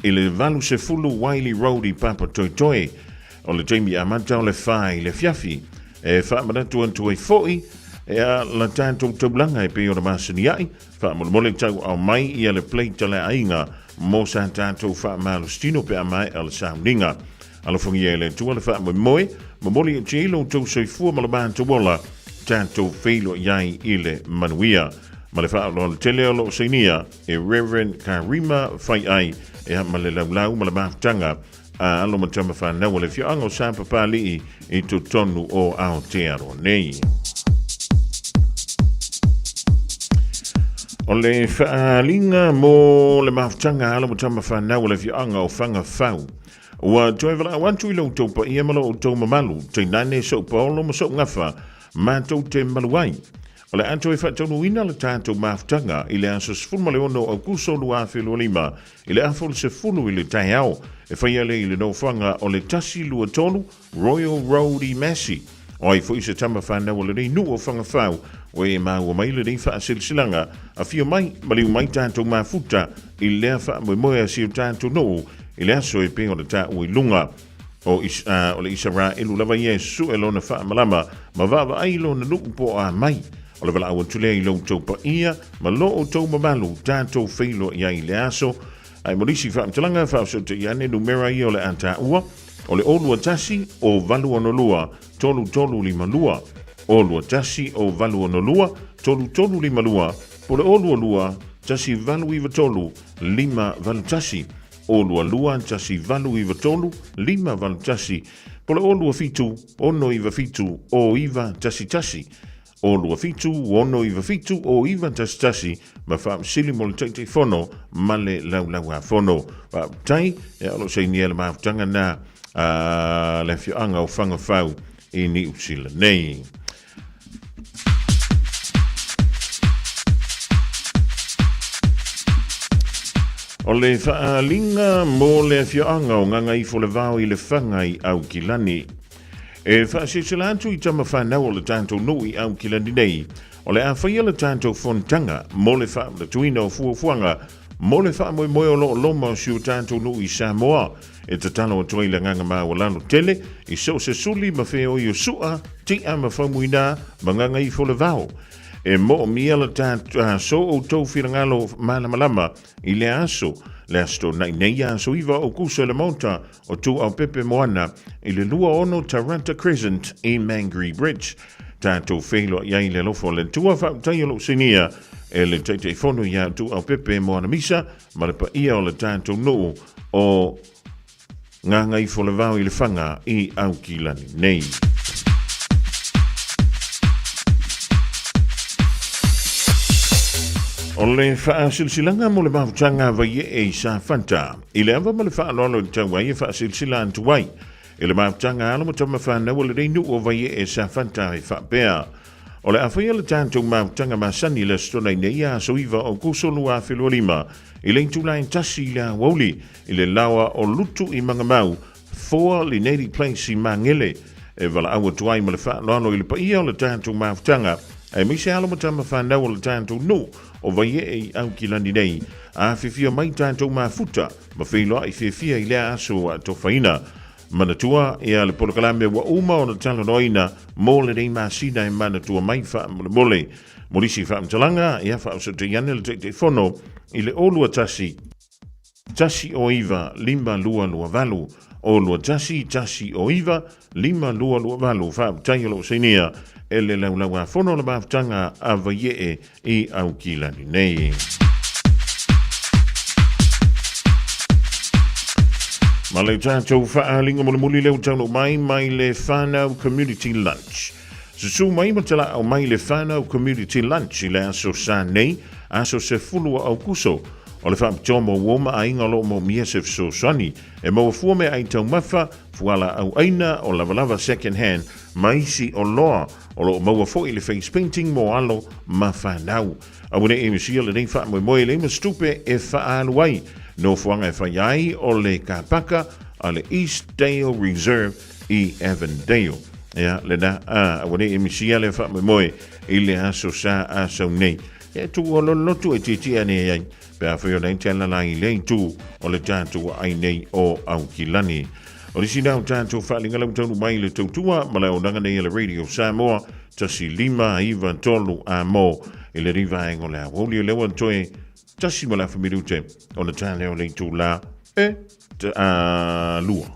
[SPEAKER 1] i le 80 Wiley Road i Papatoetoe. O le taimi amata o le 4 i le afiafi. E faamanatu atu ai foi ea la tatou taulaga e pei ona masani ai. Faamolemole tauaao mai ia le plate a le aiga mo sa tatou faamalositino pe a maea le sauniga. Alofagia e le Atua le faamoemoe, momoli atu ai lo outou soifua ma lo matou ola, tatou feiloai ai i le manuia. Ma le faaaloalo tele o lo o sainia e Rev. Karima Faiai ea ma le laulau ma le mafutaga a alo ma tama fanau a le afioaga o Sapapalii i totonu o Aotearoa nei. O le faaaliga mo le mafutaga a alo ma tama fanau a le afioaga o Fagafau. Ua toe valaau atu i lo outou paia ma lo outou mamalu, tainane sou paolo ma sou gafa, matou te malu ai. O le a toe faataunuuina le tatou mafutaga i le aso 16 o Aukuso 2025 i le afa o le 10 i le taeao, e faia lea i le nofoaga o le 123 Royal Road i Massey. O ai foi se tama fanau o lenei nuu o Fagafau ua e maua mai lenei faasilasilaga, afio mai, maliu mai tatou mafuta i lea faamoemoe a si o tatou nuu i le aso e pei ona taua i luga. O, is, a, o le Isaraelu lava ia e sue lona faamalama ma vaavaai lona nuu po o a mai. O le valaau atu lea i lo outou paia ma lo outou mamalu tatou feiloai ai i le aso. Ae mo nisi faamatalaga, faafesootai ane numera ia o le a taua, o le 021 o 862 3352, 021 o 862 3352, po o le 022 1893 581, 022 1893 581, po o le 027 697 0911, 027 697 0911 ma faafesili mo le Taitaifono ma le Laulauafono. Faafetai, e o lo o sainia le mafutaga na a le afioaga o Fagafau i Niu Sila nei. O le faaaliga mo le afioaga o Gagaifolevao i Lefaga i Aukilani. E faasilasila atu i tama fanau o le tatou nuu i Aukilani nei, o le a faia le tatou fonotaga mo le faamanatuina o fuafuaga mo le faamoemoe o lo o loma o si o tatou nuu i Samoa. E tatalo atu ai le agaga maualalo tele i so o se suli ma feoi o Su'a, Ti'a ma Faumuina ma Gagaifolevao. E moomia la so outou finagalo malamalama i lea aso. Le Aso Toonai nei, aso 9 o Aokuso i le Maota o Tuaupepe Moana i le 26 Tarata Crescent i Mangere Bridge. Tatou feiloai ai i le alofa o le Atua, faafetai o lou sinia e le Taitaifono ia Tuaupepe Moana Misa ma le paia o le tatou nuu o Gagaifolevao i Lefaga i Aukilani nei. O le faasilasilaga mo le mafutaga a Vaiee i Safata, i le ava ma le faaaloalo i le tau ai e faasilasila atu ai i le mafutaga a alo ma tama fanau a lenei nuu o Vaiee Safata e faapea, O le a faia le tatou mafutaga masani i le Aso Toonai nei aso 9 o Aokuso 2025 i le itula e 1 i le aoauli i le laoa o Lutu i Magamau, 4 Lineti Place i Magele, e valaau atu ai ma le faaaloalo i le paia o le tatou mafutaga, aemaise alo ma tama fanau o le tatou nuu o Vaiee i Aukilani nei. Afifio mai tatou mafuta ma feiloai fiafia i lea aso ua atofaina. Manatua ia le polokalame ua uma ona talanoaina mo lenei masina e manatua mai faamolemole. Mo nisi faamatalaga, ia faaosootai ane le Taitaifono i le 021 109 5228, 021 109 5228. Faafetai o lo o sainia e le Laulau-a-Fono le mafutaga a Vaiee i Aukilani nei. Ma le tatou faaaliga mulimuli lea ua taunuu mai mai le Whanau Community Lunch. Susu mai ma talaau mai le Whanau Community Lunch i le aso Sa nei, aso 10 o Aukuso. O le faapitoa mo uo ma aiga o lo o moomia se fesoasoani e maua fua meaai taumafa, fualaau aina, o lavalava second hand ma isi oloa. O lo o maua foi le face painting mo alo ma fanau. Aua ne i misia lenei faamoemoe e leai ma se tupe e faaalu ai. Nofoaga e fai ai o le kapaka a le Eastdale Reserve i Avondale. Ia, lena, a, aua ne i misia le faamoemoe i le aso sa asau nei. E tuu o lolotu e tietie ane ai, pe afai o nei te alala i le itu o le tatou aai nei o Aukilani. O le isi lea o tatou faaaliga lau taunuu mai i le tautua ma le auaunaga nei a le Radio Samoa 1593 a mo i le vaega o le aoauli o lea ua toe tasi ma le afa minute ona ta lea o le itulā e lua.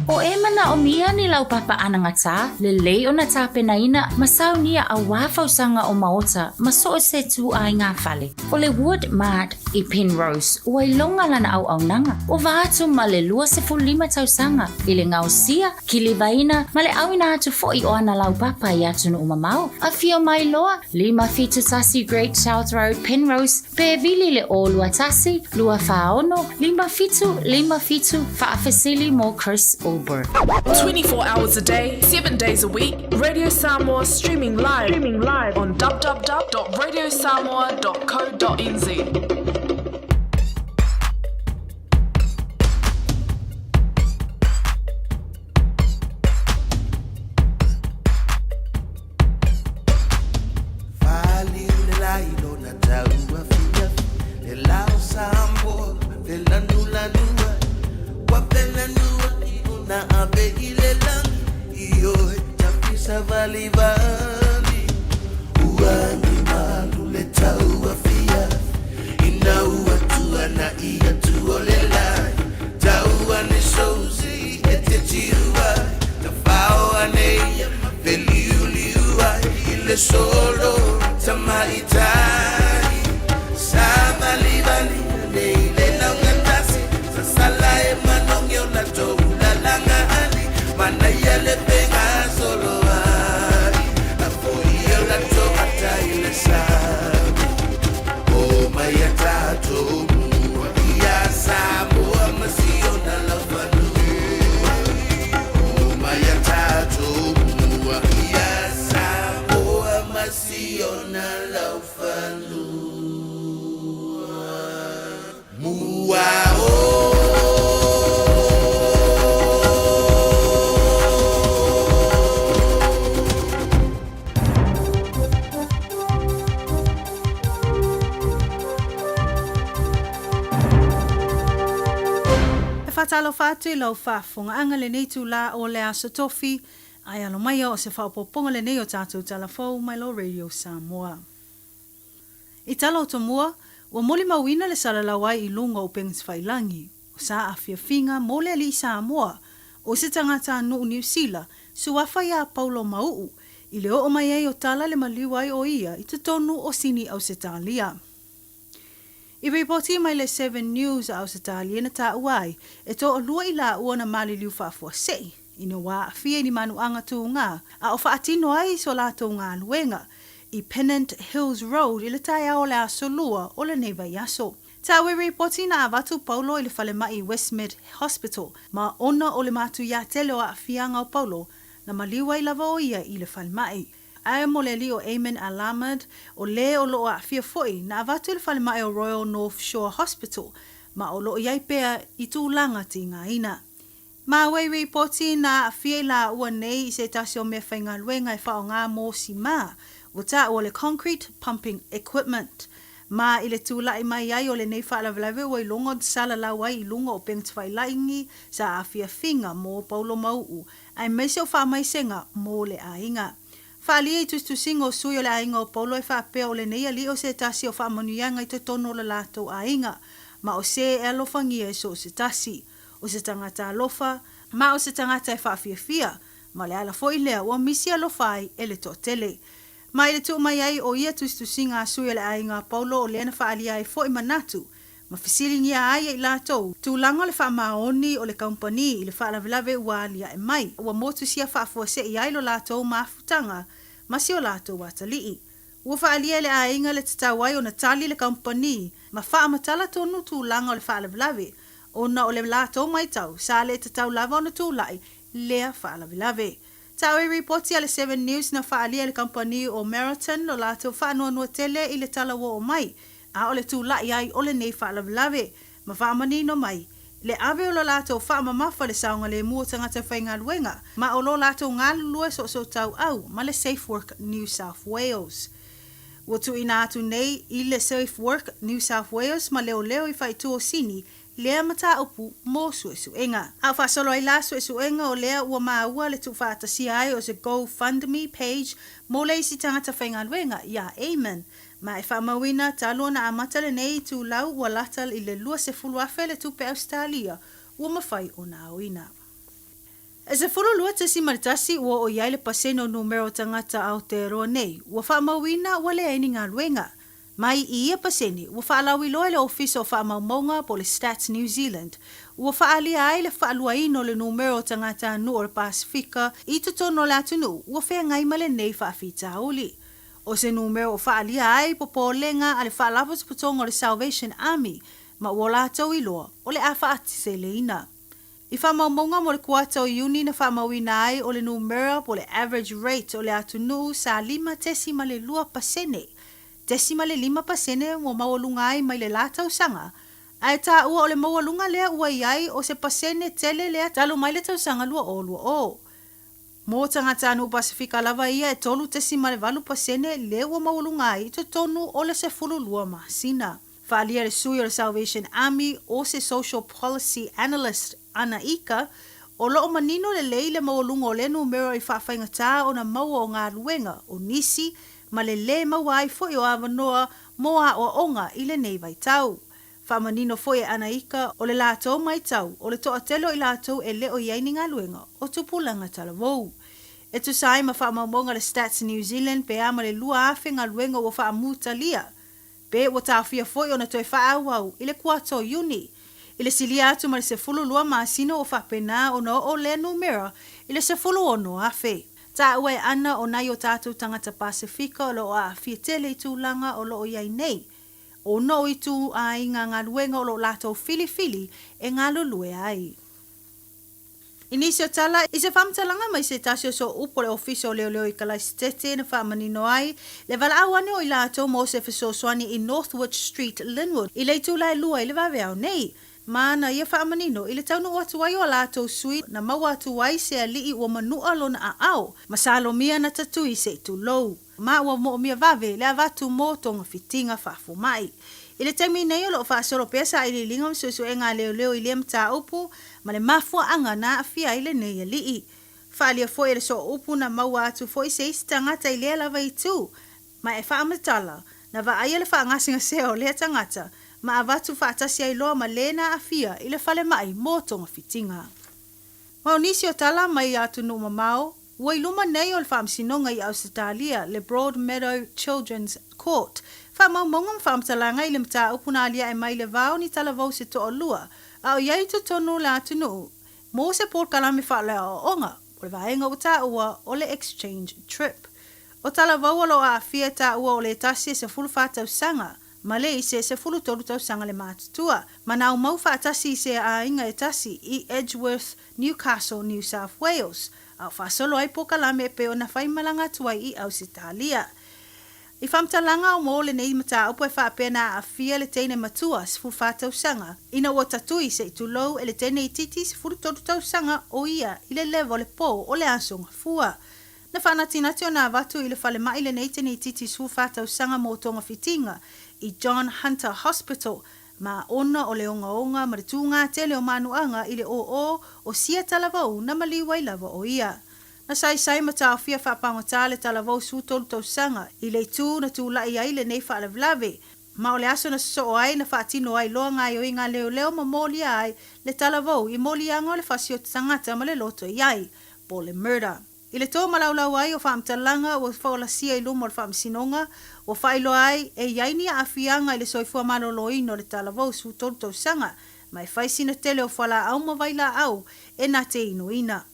[SPEAKER 12] O e manaʻomia ni laupapa anagatā, lelei ona tapenaina ma saunia auā fausaga o maota ma so o se tū-āiga fale. O le Wood Mart I Penrose, ua iloga lana auaunaga, ua atu ma le 25 tausaga i le gaosia, kilivaina ma le ʻauina atu foʻi o ana laupapa i atunuu mamao. Afio mai loa, 571 Great South Road, Penrose, pe vili le 021 246 5757 faafesili mo Chris Ulberg.
[SPEAKER 13] 24 hours a day, 7 days a week, Radio Samoa streaming live, streaming live on www.radiosamoa.co.nz.
[SPEAKER 9] E faatalofa atu i lau faafofogaaga lenei itulā o le Aso Tofi, ae alo maia o se faaopoopoga lenei o tatou tala fou mai lo Radio Samoa. I tala o tomua, Ua molimauina le salalau ai i luga o upega tafailagi, o saafiafiga mo le alii Samoa, o se tagatanuu Niu Sila, suafa iā Paulo Mau'u, i le oo mai ai o tala le maliu ai o ia i totonu o Sini Ausetalia. I ripoti mai le Seven News a Ausetalia na taua ai, e toalua i laua na maliliu faafuasei, ina ua aafia i ni manuaga tūgā, a o faatino ai so latou galuega, i Pennant Hills Road i le taeao o le Aso Lua o lenei vaiaso. Taua i ripoti na avatu Paulo i le falemai Westmead Hospital, ma ona o le matuia tele o aafiaga o Paulo, na maliu ai lava o ia i le falemai. Ae mo le alii o Ayman Al-Ahmad, o lē o lo o aafia foi, na avatu i le falemai o Royal North Shore Hospital, ma o lo o i ai pea i tulaga tigaina. Maua i ripoti na aafia i laua nei i se tasi o mea faigaluega e faaaoga mō simā, ua taua le concrete pumping equipment. Ma i le tulai mai ai o lenei faalavelave ua iloga ona salalau ai i luga o upega tafailagi sa aafiafiga mō Paulo Mau'u, aemaise o faamaisega mō le aiga. Faaalia i tusitusiga o sui o le aiga o Paulo e faapea o lenei alii o se tasi o faamanuiaga i totonu o le latou aiga, ma o se e alofagia e so o se tasi. O se tagata alofa, ma o se tagata e faafiafia, ma o le ala foi lea ua misi alofa ai e le toatele. Ma i le tuu mai ai o ia tusitusiga a sui o le aiga a Paulo o lea na faaalia ai foi manatu ma fesiligia ai e i latou tulaga o le faamaoni o le kamupani i le faalavelave ua aliae mai, ua motusia faafuasei ai lo latou mafutaga ma si o latou atalii. Ua faaalia e le aiga le tatau ai ona tali le kamupani ma faamatala tonu tulaga o le faalavelave ona o le latou matau sa le tatau lava ona tulai lea faalavelave. Taua i ripoti a le Seven News na faaalia e le kamupani o Meriton lo latou faanoanoa tele i le tala ua oo mai, a o le tulai ai o lenei faalavelave, ma faamanino mai le ave o lo latou faamamafa i le saogalemu o tagata faigaluega, ma o lo latou galulue soosootauau ma le SafeWork New South Wales. Ua tuuina atu nei i le SafeWork New South Wales ma leoleo i faaitu o Sini lea mataupu mo suesuega. A o faasolo ai la suesuega o lea ua maua le tuufaatasia ai o se GoFundMe page mo le isi tagata faigaluega iā Eamon. Ma e faamauina talu ona amata lenei itulau ua lata i le 20,000 le tupe Ausetalia ua mafai ona aoina. E 12.1 ua oo i ai le pasene o numera o tagata Aotearoa nei ua faamauina ua leai ni galuega. Mai i ia pasene, ua faalauiloa e le Ofisa o Faamaumauga po o le Stats New Zealand, ua faaalia ai le faaluaina o le numera o tagatanuu o le Pasefika i totonu o le atunuu ua feagai ma lenei faafitauli. O se numera ua faaalia ai popolega a le Faalapotopotoga o le Salvation Army ma ua latou iloa o le a faateleina. I faamaumauga mo le kuata o Iuni na faamauina ai o le numera po o le average rate o le atunuu sa 5.2%, tesima le 5% ua maualuga ai mai le la tausaga, ae taua o le maualuga lea ua i ai o se pasene tele lea talu mai le tausaga 2020. Mo tagatanuu Pasefika lava ia e 3.8% lea ua maualuga ai i totonu o le 12 masina. Faaalia le sui o le Salvation Army o se Social Policy Analyst Ana Ika, o lo o manino lelei le maualuga o lea numera i faafaigatā ona maua o galuega o nisi ma le lē maua ai foi o avanoa mo aoaoga i lenei vaitau. Faamanino foi e Ana Ika o le latou maitau o le toatele o i latou e le o i ai ni galuega o tupulaga talavou. E tusa ai ma faamaumauga a le Stats New Zealand pe a ma le 2,000 galuega ua faamutalia Pe ua taofia foi ona toe faaauau i le kuata o Iuni. I le silia atu ma le 12 masina ua faapena ona oo lea numera i le 16,000. Taua e Ana o nai o tatou tagata Pasefika o lo o aafia tele i tulaga o lo o i ai nei, ona o ituaiga galuega o lo o latou filifili e galulue ai. I nisi o tala, i se faamatalaga mai se tasi o sooupu o le Ofisa o Leoleo i Kalaisitete na faamanino ai le valaau ane o i latou mo se fesoasoani i Northwich Street, Linwood, i le itula e lua i le vaveao nei. Ma na ia faamanino i le taunuu atu ai o a latou sui na maua atu ai se alii ua manu'a lona aao ma salomia na tatui se i tulou. Ma ua moomia vave le avatu mo togafitiga faafomai. I le taimi nei o lo o faasolo pea sailiiliga ma suesuega a leoleo i lea mataupu ma le mafuaaga na aafia ai lenei alii. Faaalia foi e le sooupu na maua atu foi se isi tagata i lea lava itu ma e faamatala Na vaaia le faagasegase o lea tagata ma avatu faatasi ai loa ma le na aafia i le falemai mo togafitiga. Ma o nisi o tala mai atunuu mamao, ua i luma nei o le Faamasinoga i Ausetalia le Broadmeadow Children's Court, faamaumauga ma faamatalaga i le mataupu na aliae mai le va o ni talavou se toalua a o i ai i totonu o le atunuu mo se polokalame faaleaoaoga o le vaega ua taua o le Exchange Trip. O talavou o lo o aafia e taua o le tasi e 14 tausaga ma le isi e 13 tausaga le matutua, ma na aumau faatasi i se aiga e tasi i Edgeworth, Newcastle, New South Wales, a o faasolo ai polokalame e pei ona faimalaga atu ai i Ausetalia. I faamatalaga o mo lenei mataupu e faapea na aafia le teine matua, 14 tausaga, ina ua tatui se i tulou e le teine itiiti 13 tausaga o ia i le leva o le po o le aso Gafua. Na faanatinati ona avatu i le falemai lenei teine itiiti 14 tausaga mo togafitiga i John Hunter Hospital ma ona o le ogaoga ma le tūgā tele o manuaga i le ō o sia talavou na maliu ai lava o ia. Na saisai ma taofia faapagota le talavou 13 tausaga i le itu na tulai ai lenei faalavelave, ma o le aso na sosoo ai na faatino ai loa gaoioiga leoleo ma molia ai le talavou i moliaga o le fasioti tagata ma le loto i ai, po o le murder. I le tōmalaulau ai o faamatalaga ua folasia i luma o le Faamasinoga, ua faailoa ai e i ai ni aafiaga i le soifua maloloina o le talavou 13 tausaga, ma e fai sina tele o fualaau ma vailaau e na te inuina.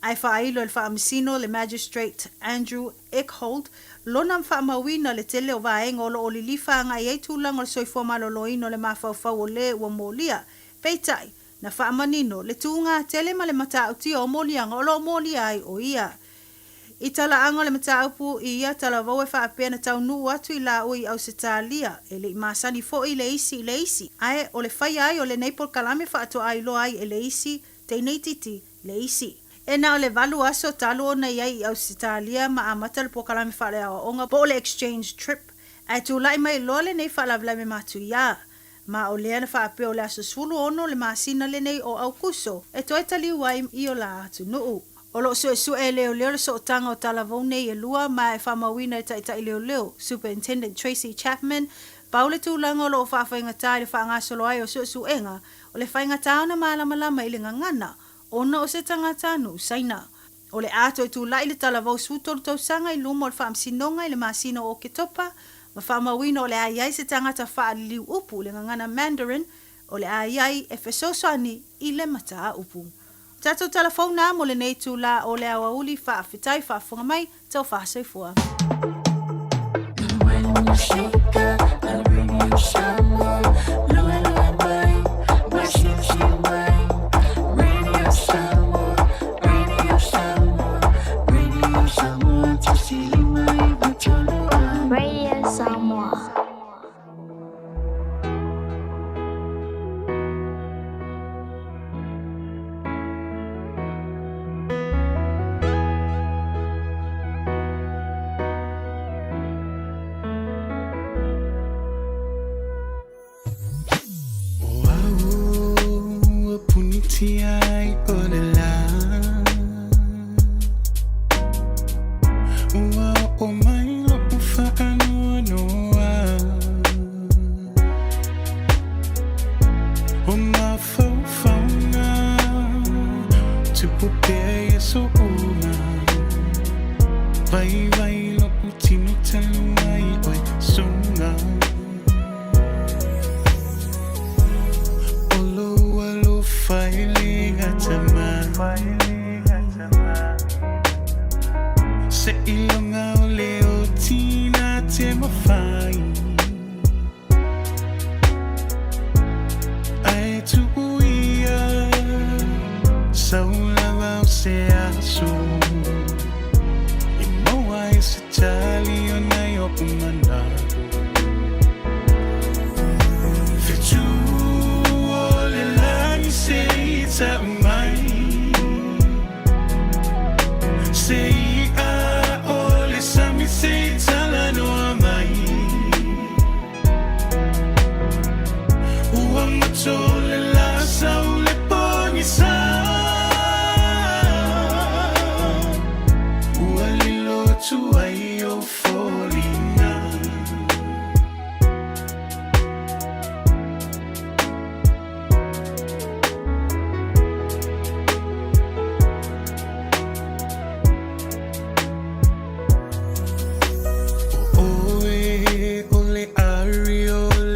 [SPEAKER 9] Ae faailo e le Faamasino le Magistrate Andrew Eckhold lona faamauina le tele o vaega o lo o lilifa agai ai tulaga o le soifua maloloina o le mafaufau o le ua molia. Peitai, Na faamanino le tūgā tele ma le matautia o moliaga o lo o molia ai o ia. I talaaga o le mataupu i ia talavou e faapea na taunuu atu i laua i Ausetalia, e le i masani foi le isi i le isi, ae o le faia ai o lenei polokalame faatoa iloa ai e le isi teine itiiti le isi. E na o le valu aso talu ona i ai i Ausetalia ma amata le polokalame faaleaoaoga po o le exchange trip, ae tulai mai loa lenei faalavelave matuia. Ma o lea na faapea o le aso 16 le masina lenei o Aukuso e toe taliu ai i o la atunuu. O lo o suesue e leoleo le sootaga o talavou nei e lua ma e faamauina e Taitai Leoleo, Superintendent Tracy Chapman, pau le tulaga o lo o faafaigata i le faagasolo ai o suesuega o le faigata ona malamalama i le gagana ona o se tagata nuu Saina. O le a toe tulai le talavou 13 tausaga i luma o le Faamasinoga i le masina o Oketopa, ma faamauina o le a i ai se tagata faaliliu upu i le gagana Mandarin o le a i ai e fesoasoani i le mataupu. O tatou tala fou na mo lenei itulā o le aoauli faafetai faafofoga mai, taufa soifua.
[SPEAKER 10] Radio Samoa.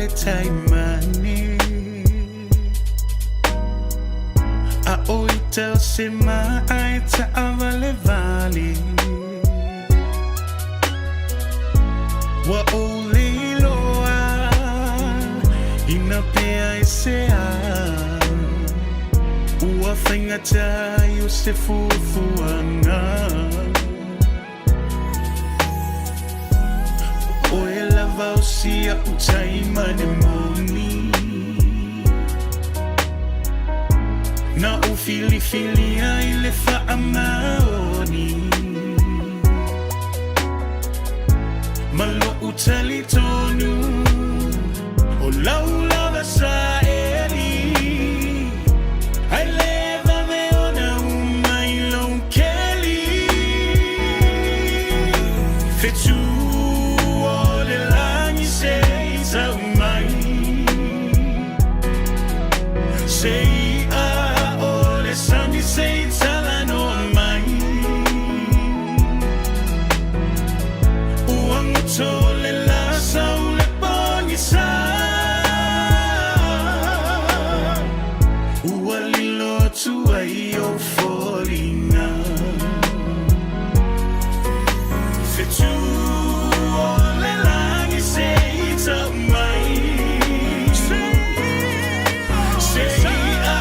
[SPEAKER 2] le taimane A o ita o se maa e taavalevale Ua ou le iloa ina pea e se a Ua faigata ai o se fuafuaga O oe lava o si a'u taimane moni Na ou filifilia i le faamaoni Ma lo'u talitonu O lau lava saeli Ae le vave ona uma i lou keli Fetu o le lagi se i tau mai Se i'a o le sami se i talanoa mai Ua goto le lasa o le pogisa Ua lilo atu ai ou foliga Fetu o le lagi se i tau mai Se i'a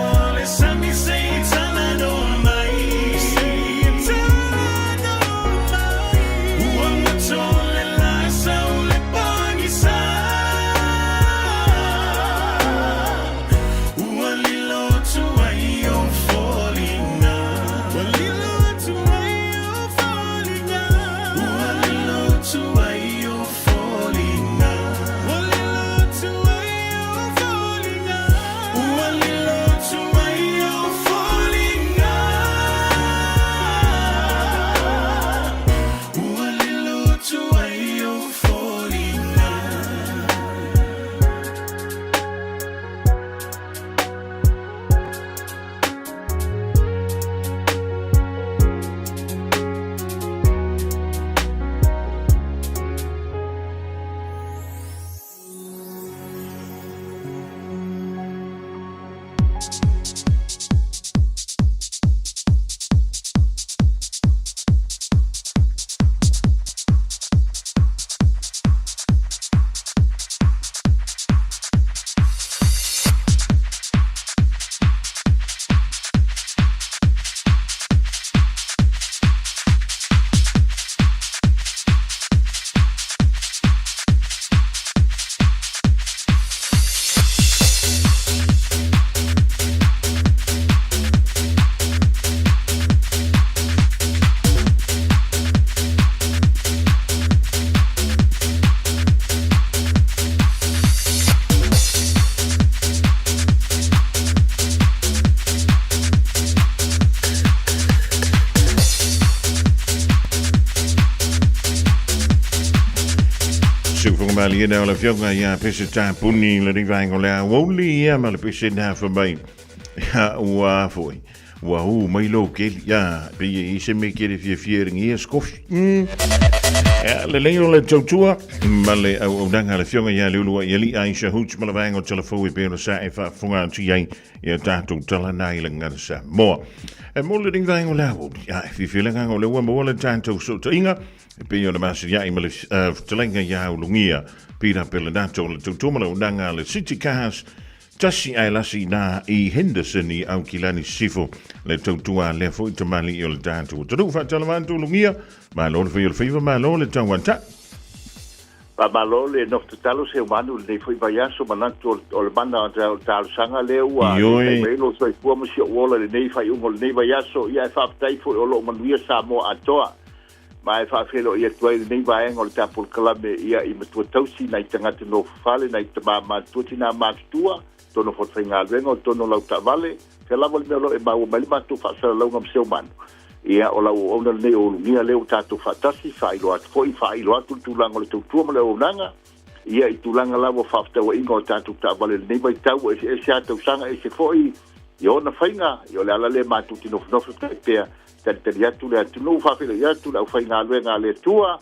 [SPEAKER 2] o le sami se i talanoa mai Ua goto le lasa o le pogisa Ua lilo atu ai ou foliga Ua lilo atu ai ou foliga Ua lilo atu ai ou foliga Ua lilo atu ai ou foliga Ua lilo atu ai ou foliga Ua lilo atu ai ou foliga.
[SPEAKER 1] Siufoga malie o le afioga ia Pese Tapuni le rivaenga o le aoauli ia ma le pese na fa mai. Ia ua foi. Ua ū mai lou keli, ia, pei e i se mea kele fiafia e rangi ia skofi. Ia, lelei o le tautua ma le auaunaga a le Afioga ia Leuluai Alii Aisha Hoots ma le vaega o Talafou e pei ona sa e faafofoga atu i ai i a tatou tala na i le gagana Samoa. E mo lenei vaega o le aoauli, ia, e fiafia le agaga o lea ua maua le tatou fesootaiga e pei ona masiliai ma le fetalaiga ia Ulugia Peter Pelenato o le tautua ma le auaunaga a le City Cars Tasi ae lasi ina i Henderson i Aukilani Sisifo le tautua lea foi tamalii o le tatou atunuu. Faatalofa atu Ulugia, malo le fai o le faiva, malo le tauata.
[SPEAKER 14] Faamalo le nofo tatalo se manu i lenei foi vaiaso manatu o le mana o le talosaga lea ua
[SPEAKER 1] Ioe.
[SPEAKER 14] mai lou soifua ma si ou ola i lenei faaiuga o lenei vaiaso. Ia e faafetai foi o lo o manuia Samoa atoa. Ma e faafeiloai atu ai lenei vaega o le ta polokalame ia i matua tausi nai tagata nofo fale, nai tama matutua, tina matutua, tonu o faigaluega, o tonu o lau taavale, fea lava le mea o lo o e maua mai le matou faasalalauga ma Seumanu. Ia, o lau auauna lenei o Ulugia lea ua tatou faatasi, faailoa atu foi, faailoa atu le tulaga o le tautua ma le auaunaga, ia i tulaga lava o faafetauaiga o tatou taavale i lenei vaitau, ua eseese lava tausaga, ese foi i ona faiga, ia o le ala lea matou te nofonofo pea talitali atu le atunuu, faafeiloai atu le aufaigaluega a le Atua.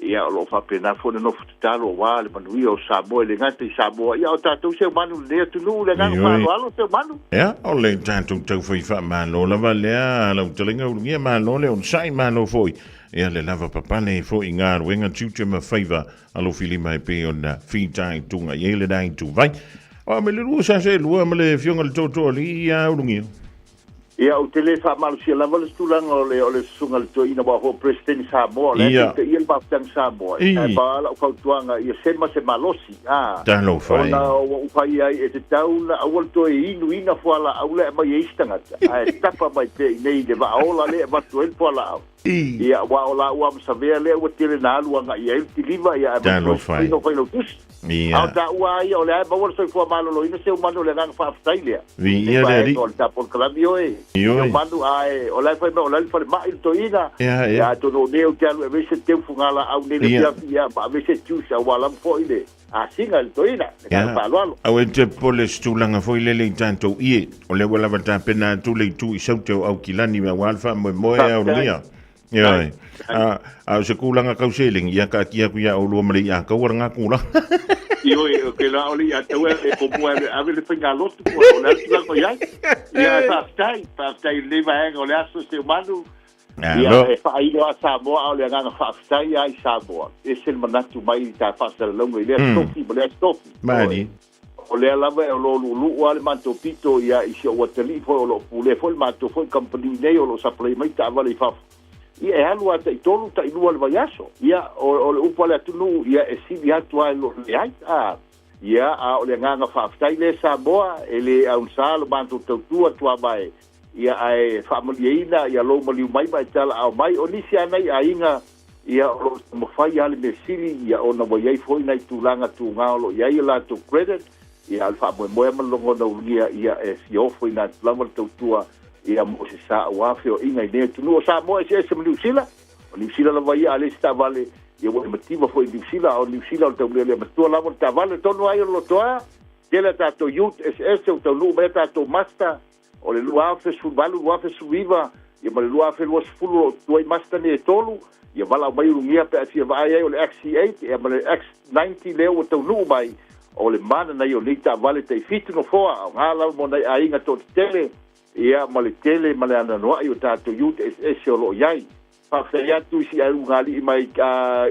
[SPEAKER 14] Ia, o lo o faapena foi ona nofo tatalo aua le manuia o Samoa, e le gata i Samoa, ia a o tatou seumanu i lenei atunuu, le agaga faaaloalo seumanu.
[SPEAKER 1] Ia, o le tatou taufai faamalo lava lea, lau fetalaiga Ulugia, malo le onosai, malo foi ia le lava papale foi i galuega, tiute ma faiva alofilima e pei ona fitaituga i ai lena ituvai. O me le lua sa se lua ma le afioga i le Tootooalii ia Ulugia.
[SPEAKER 14] Ia, ou te le faamalosia lava le tulaga o le o le Susuga i le Toeaina aua foi o Peresetene Samoa, o la e taitaia le Mafutaga Samoa. Ae pau lava lau fautuaga, ia sema se malosi, a,
[SPEAKER 1] Talofa e.
[SPEAKER 14] ona ua ou fai ai, e tatau ona aua le toe inuina fualaau la e aumai e isi tagata, ae tapa mai pea i inei i le vaaola lea e avatu ai le fualaau. Ia, aua o laua ma Savea lea ua tele na alu agai i ai le kiliva, ia, ae manatua
[SPEAKER 1] Talofa e.
[SPEAKER 14] isi Failautusi. A o taua lava ia, o lea e maua le soifua maloloina Seumanu, o le agaga faafetai lea.
[SPEAKER 1] Viia le Alii.
[SPEAKER 14] Vaega o le ta polokalame oe. Seumanu, ae o la e fai mai o la e i le falemai le toeaina. Ia, atonu o nei ou te alu e aveese le teu fugalaau nei i le afiafi, ia, ma aveese juice aua lava foi le asiga i le toeaina. Le agaga faaaloalo.
[SPEAKER 1] Aua e te popole i se tulaga foi lele i tatou ie, o lea ua lava tapena atu le itu i Saute o Aukilani aua le faamoemoe a Ulugia. Ioe. A, a o se kūlanga kau seleni, ia kaatia atu iā ʻolua ma le iʻa-taua lena tulaga.
[SPEAKER 14] Ioe, o ke la o le iʻa-taua e ko mua e ave le faigalotu po o le a le tulaga o i ai. Ia, ae faafetai, faafetai i lenei vaega o le aso Seumanu. Ia, e faailo lava Samoa, a o le agaga faafetai lava i Samoa. E ese le manatu mai i ta faasalalauga i lea tofi ma lea tofi.
[SPEAKER 1] Malie.
[SPEAKER 14] O lea lava o lo o luuluu lava le matou pito ia i si ou atalii foi o lo o pulea foi le matou foi kamupani nei o lo o sapalai mai taavale i fafo. Ia e alu lava taitolu, tailua i le vaiaso. Ia o le upu a le atunuu, ia e sili atu lava i lo le leai. A, ia, a o le agaga faafetai lea Samoa, e le augasa lo matou tautua tuavae, ia ae faamalieina ia lou maliu mai ma e talaau mai. O nisi lava nai aiga Ia, o lo o taumafai lava le mea sili, ia, ona ua i ai foi nai tulaga tuga o lo o i ai a latou credit, ia, a o le faamoemoe lava ma le logona ulugia, ia, e fia ofoina atu lava le tautua, ia, mo se sa aua feoaiga i nei atunuu. O Samoa eseese ma Niu Sila, o Niu Sila lava ia, a leai se taavale, ia, ua e mativa foi i Niu Sila, a o Niu Sila o le taulealea matua lava o le taavale, tonu lava ia o le lotoa, tele a tatou youth eseese ua taunuu mai a tatou master, O le 2018, 2019, ia ma le 2020 o lo o tuai Mazda nei e tolu, ia valaau mai Ulugia pe a e fia vaai ai o le XC8 ia ma le X90 lea ua taunuu mai, o le mana ia o nei taavale tai fitu nofoa, aoga lava mo nai aiga toatetele, ia ma le tele ma le anoanoai o tatou youth eseese o lo o i ai. Faafetai atu i si ai ulugalii mai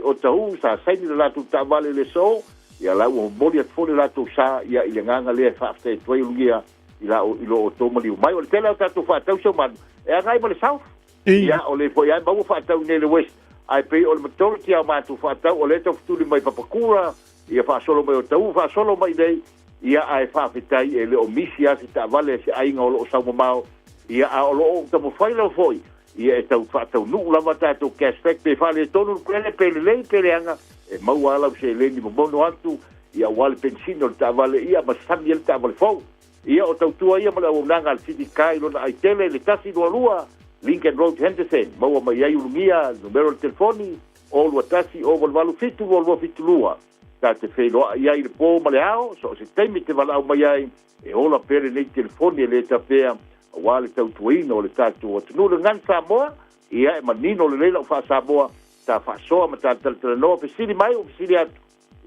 [SPEAKER 14] Otahuhu sa saini le latou taavale i le aso, ia la ua momoli atu foi le latou sa ia i le agaga lea e faafetai atu ai Ulugia i la i lo outou maliu mai. O le tele o tatou faatau Seumanu e agai ma le South. Ia o le foi ai maua faatau nei le West ae pei o le majority a o matou faatau o lea e tau fetuli mai Papakura, ia faasolo mai Otahuhu, faasolo mai nei, ia ae faafetai e le o misi lava se taavale a se aiga o lo o sau mamao, ia a o lo o taumafai lava foi Ia e tau faataunuu lava tatou cash back pe faaletonu le kuele pe lelei pe leaga, e maua lava lau seleni momono atu ia aua le penisini o le taavale ia ma sami ai le taavale fou. Ia o tautua ia ma le auaunaga a le City Car i lona aitele i le 122 Lincoln Road Henderson, maua mai ai ulugia, numera o le telefoni, 021 088 722 72. Ta te feiloai ai i le po ma le ao, so o se taimi e te valaau mai ai, e ola pea lenei telefoni e le tapea aua le tautuaina o le tatou atunuu. Le Gagana Samoa, ia e manino lelei lau faa-Samoa, ta faasoa ma ta talatalanoa, fesili mai ou fesili atu,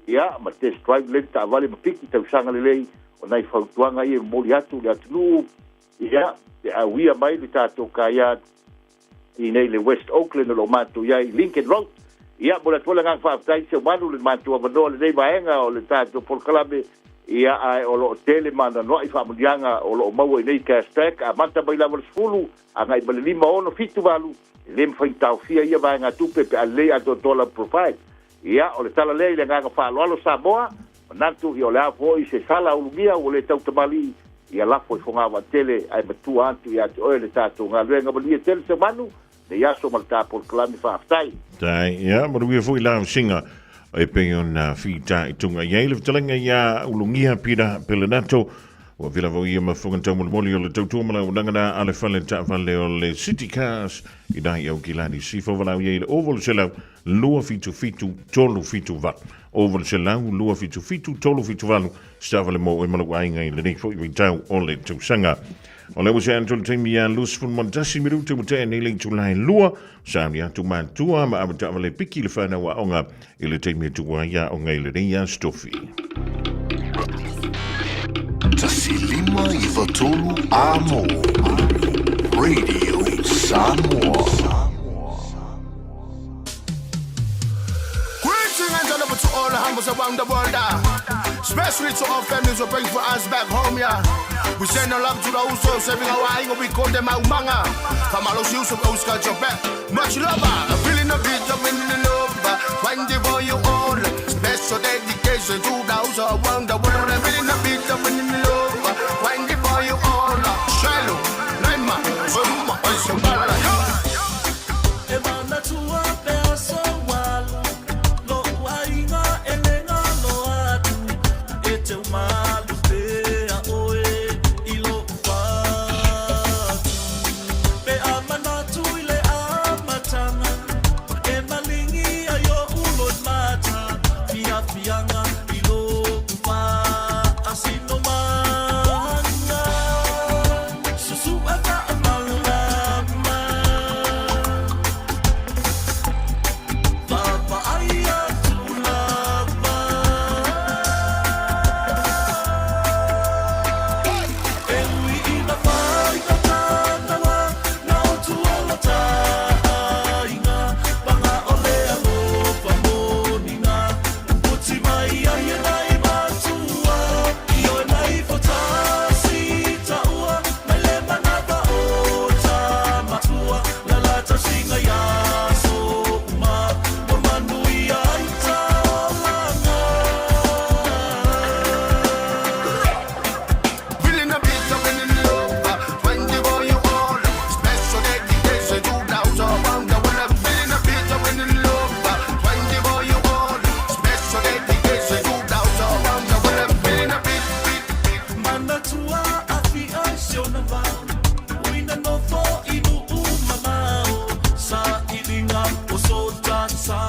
[SPEAKER 14] ia ma test drive lelei le taavale ma piki tausaga lelei, o nai fautuaga ia e momoli atu i le atunuu, ia pe a uia mai le tatou kayak i nei le West Auckland o lo o matou i ai i Lincoln Road. Ia, momoli atu foi le agaga faafetai i Seumanu i le matou avanoa i lenei vaega o le tatou polokalame, ia, ae o lo o tele ma anoanoai faamanuiaga o lo o maua i nei cash back, amata mai lava i le 10, agai mai le 5, 6, 7, 8, e le mafai ona taofia ia vaegatupe pe a lelei atoatoa lau profile. Ia, o le tala lea i le agaga faaaloalo Samoa, manatu ia o le a foi se sala ulugia ua le tautamalii, ia lafo i Fogavaatele ae matua atu ia te oe le tatou galuega. Manuia tele Seumanu, nei aso ma le ta polokalame faafetai.
[SPEAKER 1] Tai, ia, manuia foi lau singa e pei ona fitaituga i ai le fetalaiga ia Ulugia Pita Pelenato. Ua vila foi ia ma fofoga taumolimoli o le tautua ma le auaunaga na a le fale taavale o le City Cars i nai Aukilani. Sifo valaau i ai i le 0800 277 378. 0800 277 378 se taavale mo oe ma lou aiga i lenei foi vaitau o le tausaga. O lea ua sea atu le taimi ia 21 minute ua tea nei le itula e 2, sauni atu matua ma ave taavale piki le whanau aoga i le taimi e tuua ai aoga i lenei aso tofi.
[SPEAKER 8] 1 5 9 3 Amo Radio Samoa.
[SPEAKER 2] Greetings and love to all the humbles around the world. Especially to our families who bring for us back home, yeah. We send our love to those who are serving our aingo, we call them aumaga. From all those use of culture back. Much love, I'm feeling a bit of in the love. 24 you all. Special dedication to those around the world. I'm feeling a bit of in the love. 24 you all. Shallow, Naima, Summa, Summa,
[SPEAKER 15] E manatua pe aso walu, Lo'u aiga e le galo atu, E teu malu pea oe i lo'u fatu. Pe a manatu i le amataga, E maligi ai o'u loimata, Fiafiaga i lo'u faasinomaga. Susu'a fa'amalama, Vaavaai atu lava. E ui ina faigata naua, Na o tuolo aiga, Paga o le alofa moniga, Puti mai ai e nai matua, I oe nai fotasi taua, Mai le manava o tamatua, La la tausiga ia so uma, Ua manuia ai taolaga.
[SPEAKER 2] Feeling a bit of in love, 24 you all. Special dedication to those around the world. Feeling a bit of in love, 24 you all. Special dedication to those around the world. Feeling a bit, bit, bit.
[SPEAKER 15] Manatua afia i si ona vao, Uina nofo i nuu mamao, Sailiga o so tatao.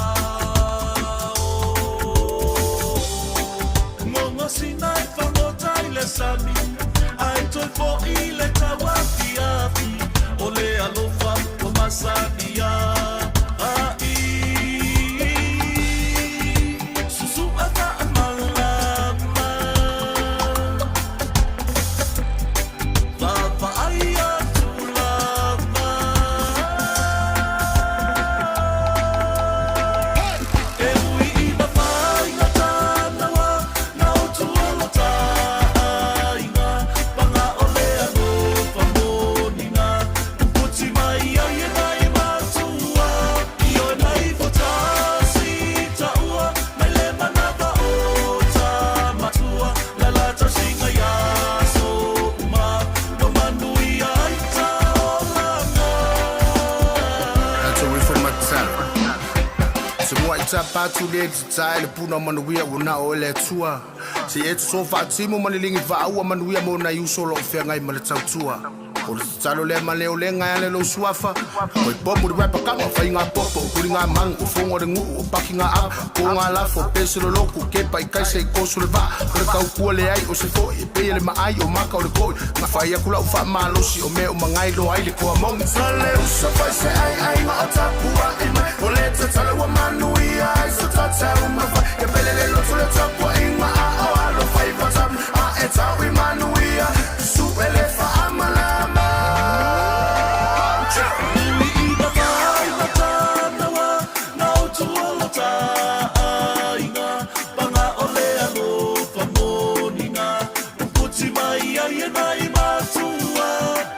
[SPEAKER 15] Gogosina e fagota i le sami, Ae toe fo'i le tauafiafi, O le alofa ua masani ai. Susu'a fa'amalama, Vaavaai atu lava. E ui ina faigata naua, Na o tuolo aiga, Paga o le alofa moniga, Puti mai ai e nai matua, I oe nai fotasi taua, Mai le manava o tamatua, La la tausiga ia so uma, Ua manuia ai taolaga.
[SPEAKER 2] That's away from my town. Se mua i tapa atu le te le puna manuia ua na o le Atua. Se e soso faatimu ma le ligi vaaua manuia mo nai uso o loo feagai ma le tautua. O le tatalo lea ma le olega e ala i lou suafa. Oi pomu le rapper kama fai ngā popo, huri ngā mangu, o fongo le nguu, o paki ngā ava, ko ngā lafo, pese lo loku, kepa i kaisa i koso le vaa, o le kaukua le ai, o se foi, e peia le maai, o maka o le koi, ngā whai aku lau wha malosi, o mea o mangai lo ai le koa mongi. Sa le usa fai se ai ai ma o tapua i mai, o le tatalo ua manuia ai so tatau mawhai, ke pele le loto le tapua i ngā a o alo whai watam, a e tau i manuia, su ele wha amalama.
[SPEAKER 15] Ui ina faigata naua, Na o tuolo aiga, Paga o le alofa moniga, Puti mai ai e nai matua,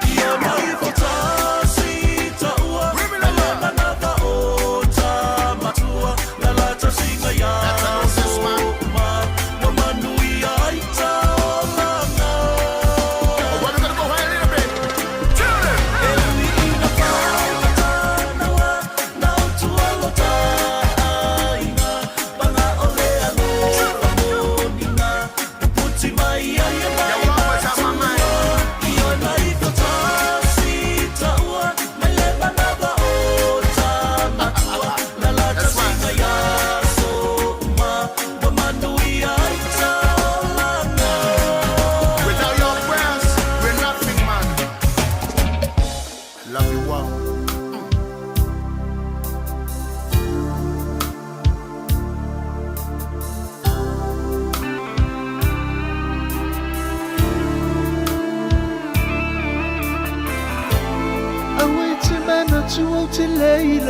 [SPEAKER 15] I oe nai fotasi taua, Mai le manava o tamatua, La la tausiga ia so uma,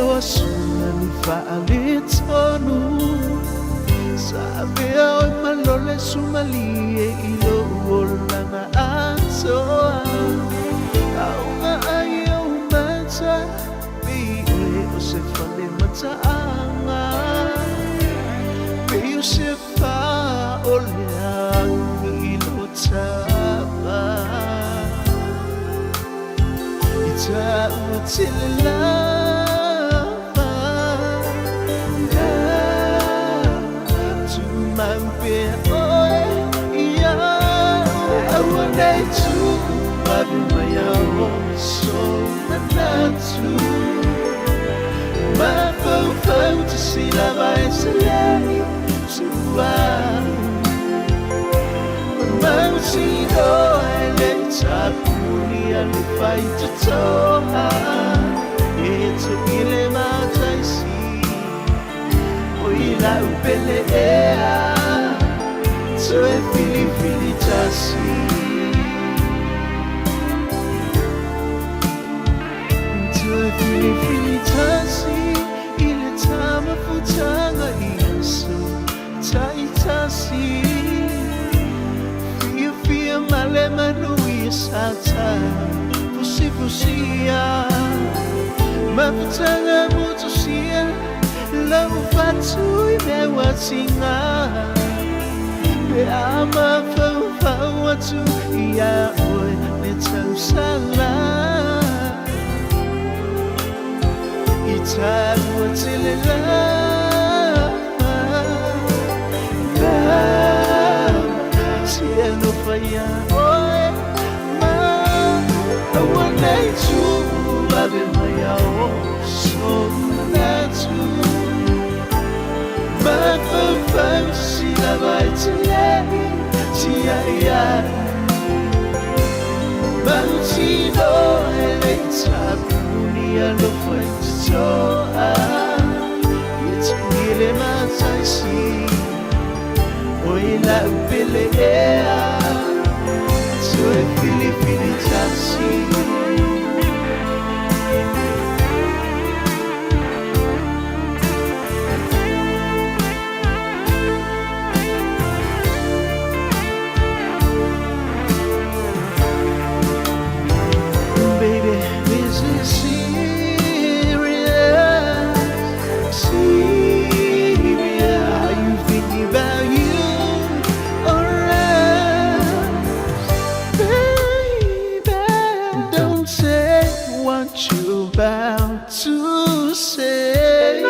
[SPEAKER 15] iloa suna ni faaletonu Sa avea oe ma lole sumalie i lou olaga atoa Auga ai ou mata Pei oe o se fale mataaga Pei o se fa o le agi i lo tapa I taua tele lava Lava Tumau pea oe ia'u Aua nei tuku ave mai au sou manatu Mafaufau tasi lava e se lei tua'u Mautinoa e le tapuni a le faitotoa E togile mataisi O i lau pele ea Toe filifili tasi Toe filifili tasi I le tamafutaga i aso taitasi Fiafia ma le manuia sa ta fusifusia Mafutaga motosia Lau fatu i mea ua tiga Pe a mafaufau atu iā oe le tausala I taua tele lava Lava Te alofa iā oe Ma aua nei tupu ave mai ao sou manatu Mafaufau tasi lava e te lei tia ia'u Mautinoa e le tapuni alofa i totoa Ia tagile mataisi O i lau pele ea Toe filifili tasi Baby, this is serious Serious Are you thinking about you or us? Baby, don't say what you're about to say.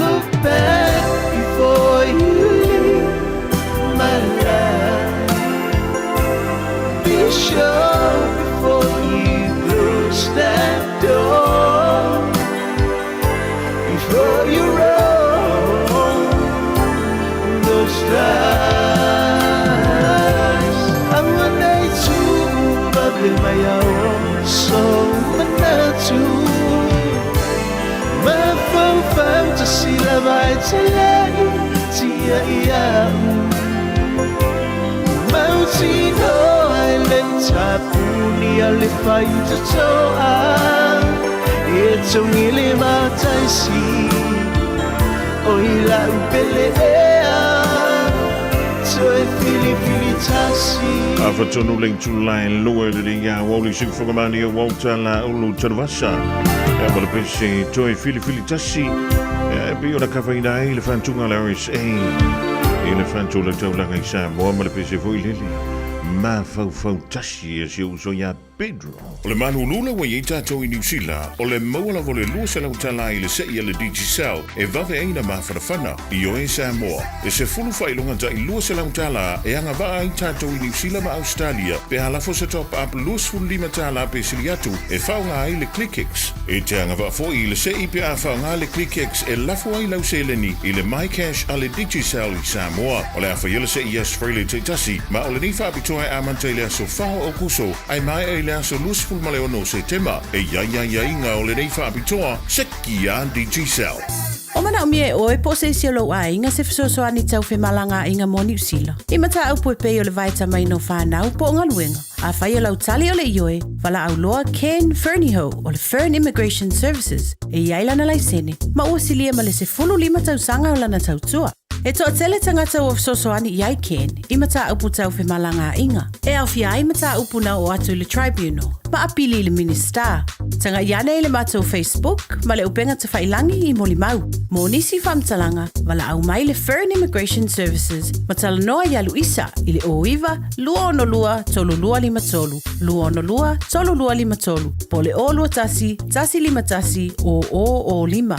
[SPEAKER 15] Look back before you leave my life. Be sure before you close that door. Before you roll those dice. Aua nei tupu ave mai ao sou manatu Mafaufau tasi lava e te lei tia ia'u Mautinoa e le tapuni a le faitotoa E togile mataisi O i lau pele ea Toe filifili tasi.
[SPEAKER 1] Afa tonu le itula e lua i lenei aoauli siufogamani o Walter Laulu Tanuvasa. Ia ma le pese toe filifili tasi. Ia e pei ona kafaina ai le fantuga a le RSA i le fantu o le taulaga i Samoa ma le pese foi lele mafaufau tasi e si ou uso ia Pedro. O le malulu ua i ai tatou i Niu Sila, o le maua lava o le 200 tala i le se'i a le Digicel e vave ai na mafanafana. Ioe Samoa, e 10 faailoga ta'i 200 tala e agavaa ai tatou i Niu Sila ma Ausetalia pe a lafo se top up 25 tala pe sili atu e faaaoga ai le ClickX. E te agavaa foi i le se'i pe a faaaoga le ClickX e lafo ai lau seleni i le MyCash a le Digicel i Samoa. O le a faia le se'i i aso Friday taitasi, ma o lenei faapitoa e amata i le aso 4 o Aokuso ae maea i le aso 26 o Setema. E i ai aiaiga o lenei faapitoa, seki a Digicel.
[SPEAKER 5] manaʻomia e ʻoe po o se isi o lou ʻaiga se fesoasoani tau femalagaaiga mo Niu Sila. I mataupu e pei o le vaetamaina o fanau po o galuega. Afai o lau tali o le ioe, valaau loa Ken Fernihough o le Fern Immigration Services e i ai lana laisene ma ua silia ma le 15 tausaga o lana tautua. E toatele tagata ua fesoasoani i ai Ken i mataupu tau femalagaaiga, e aofia ai mataupu na oo atu i le Tribunal ma apili i le Minisita. Tagai ane i le matou Facebook ma le upega tafailangi i molimau. Mo nisi faamatalaga, valaau mai le Fern Immigration Services ma talanoa iā Luisa i le 09 262 3253, 262 3253, po o le 021 151 0005.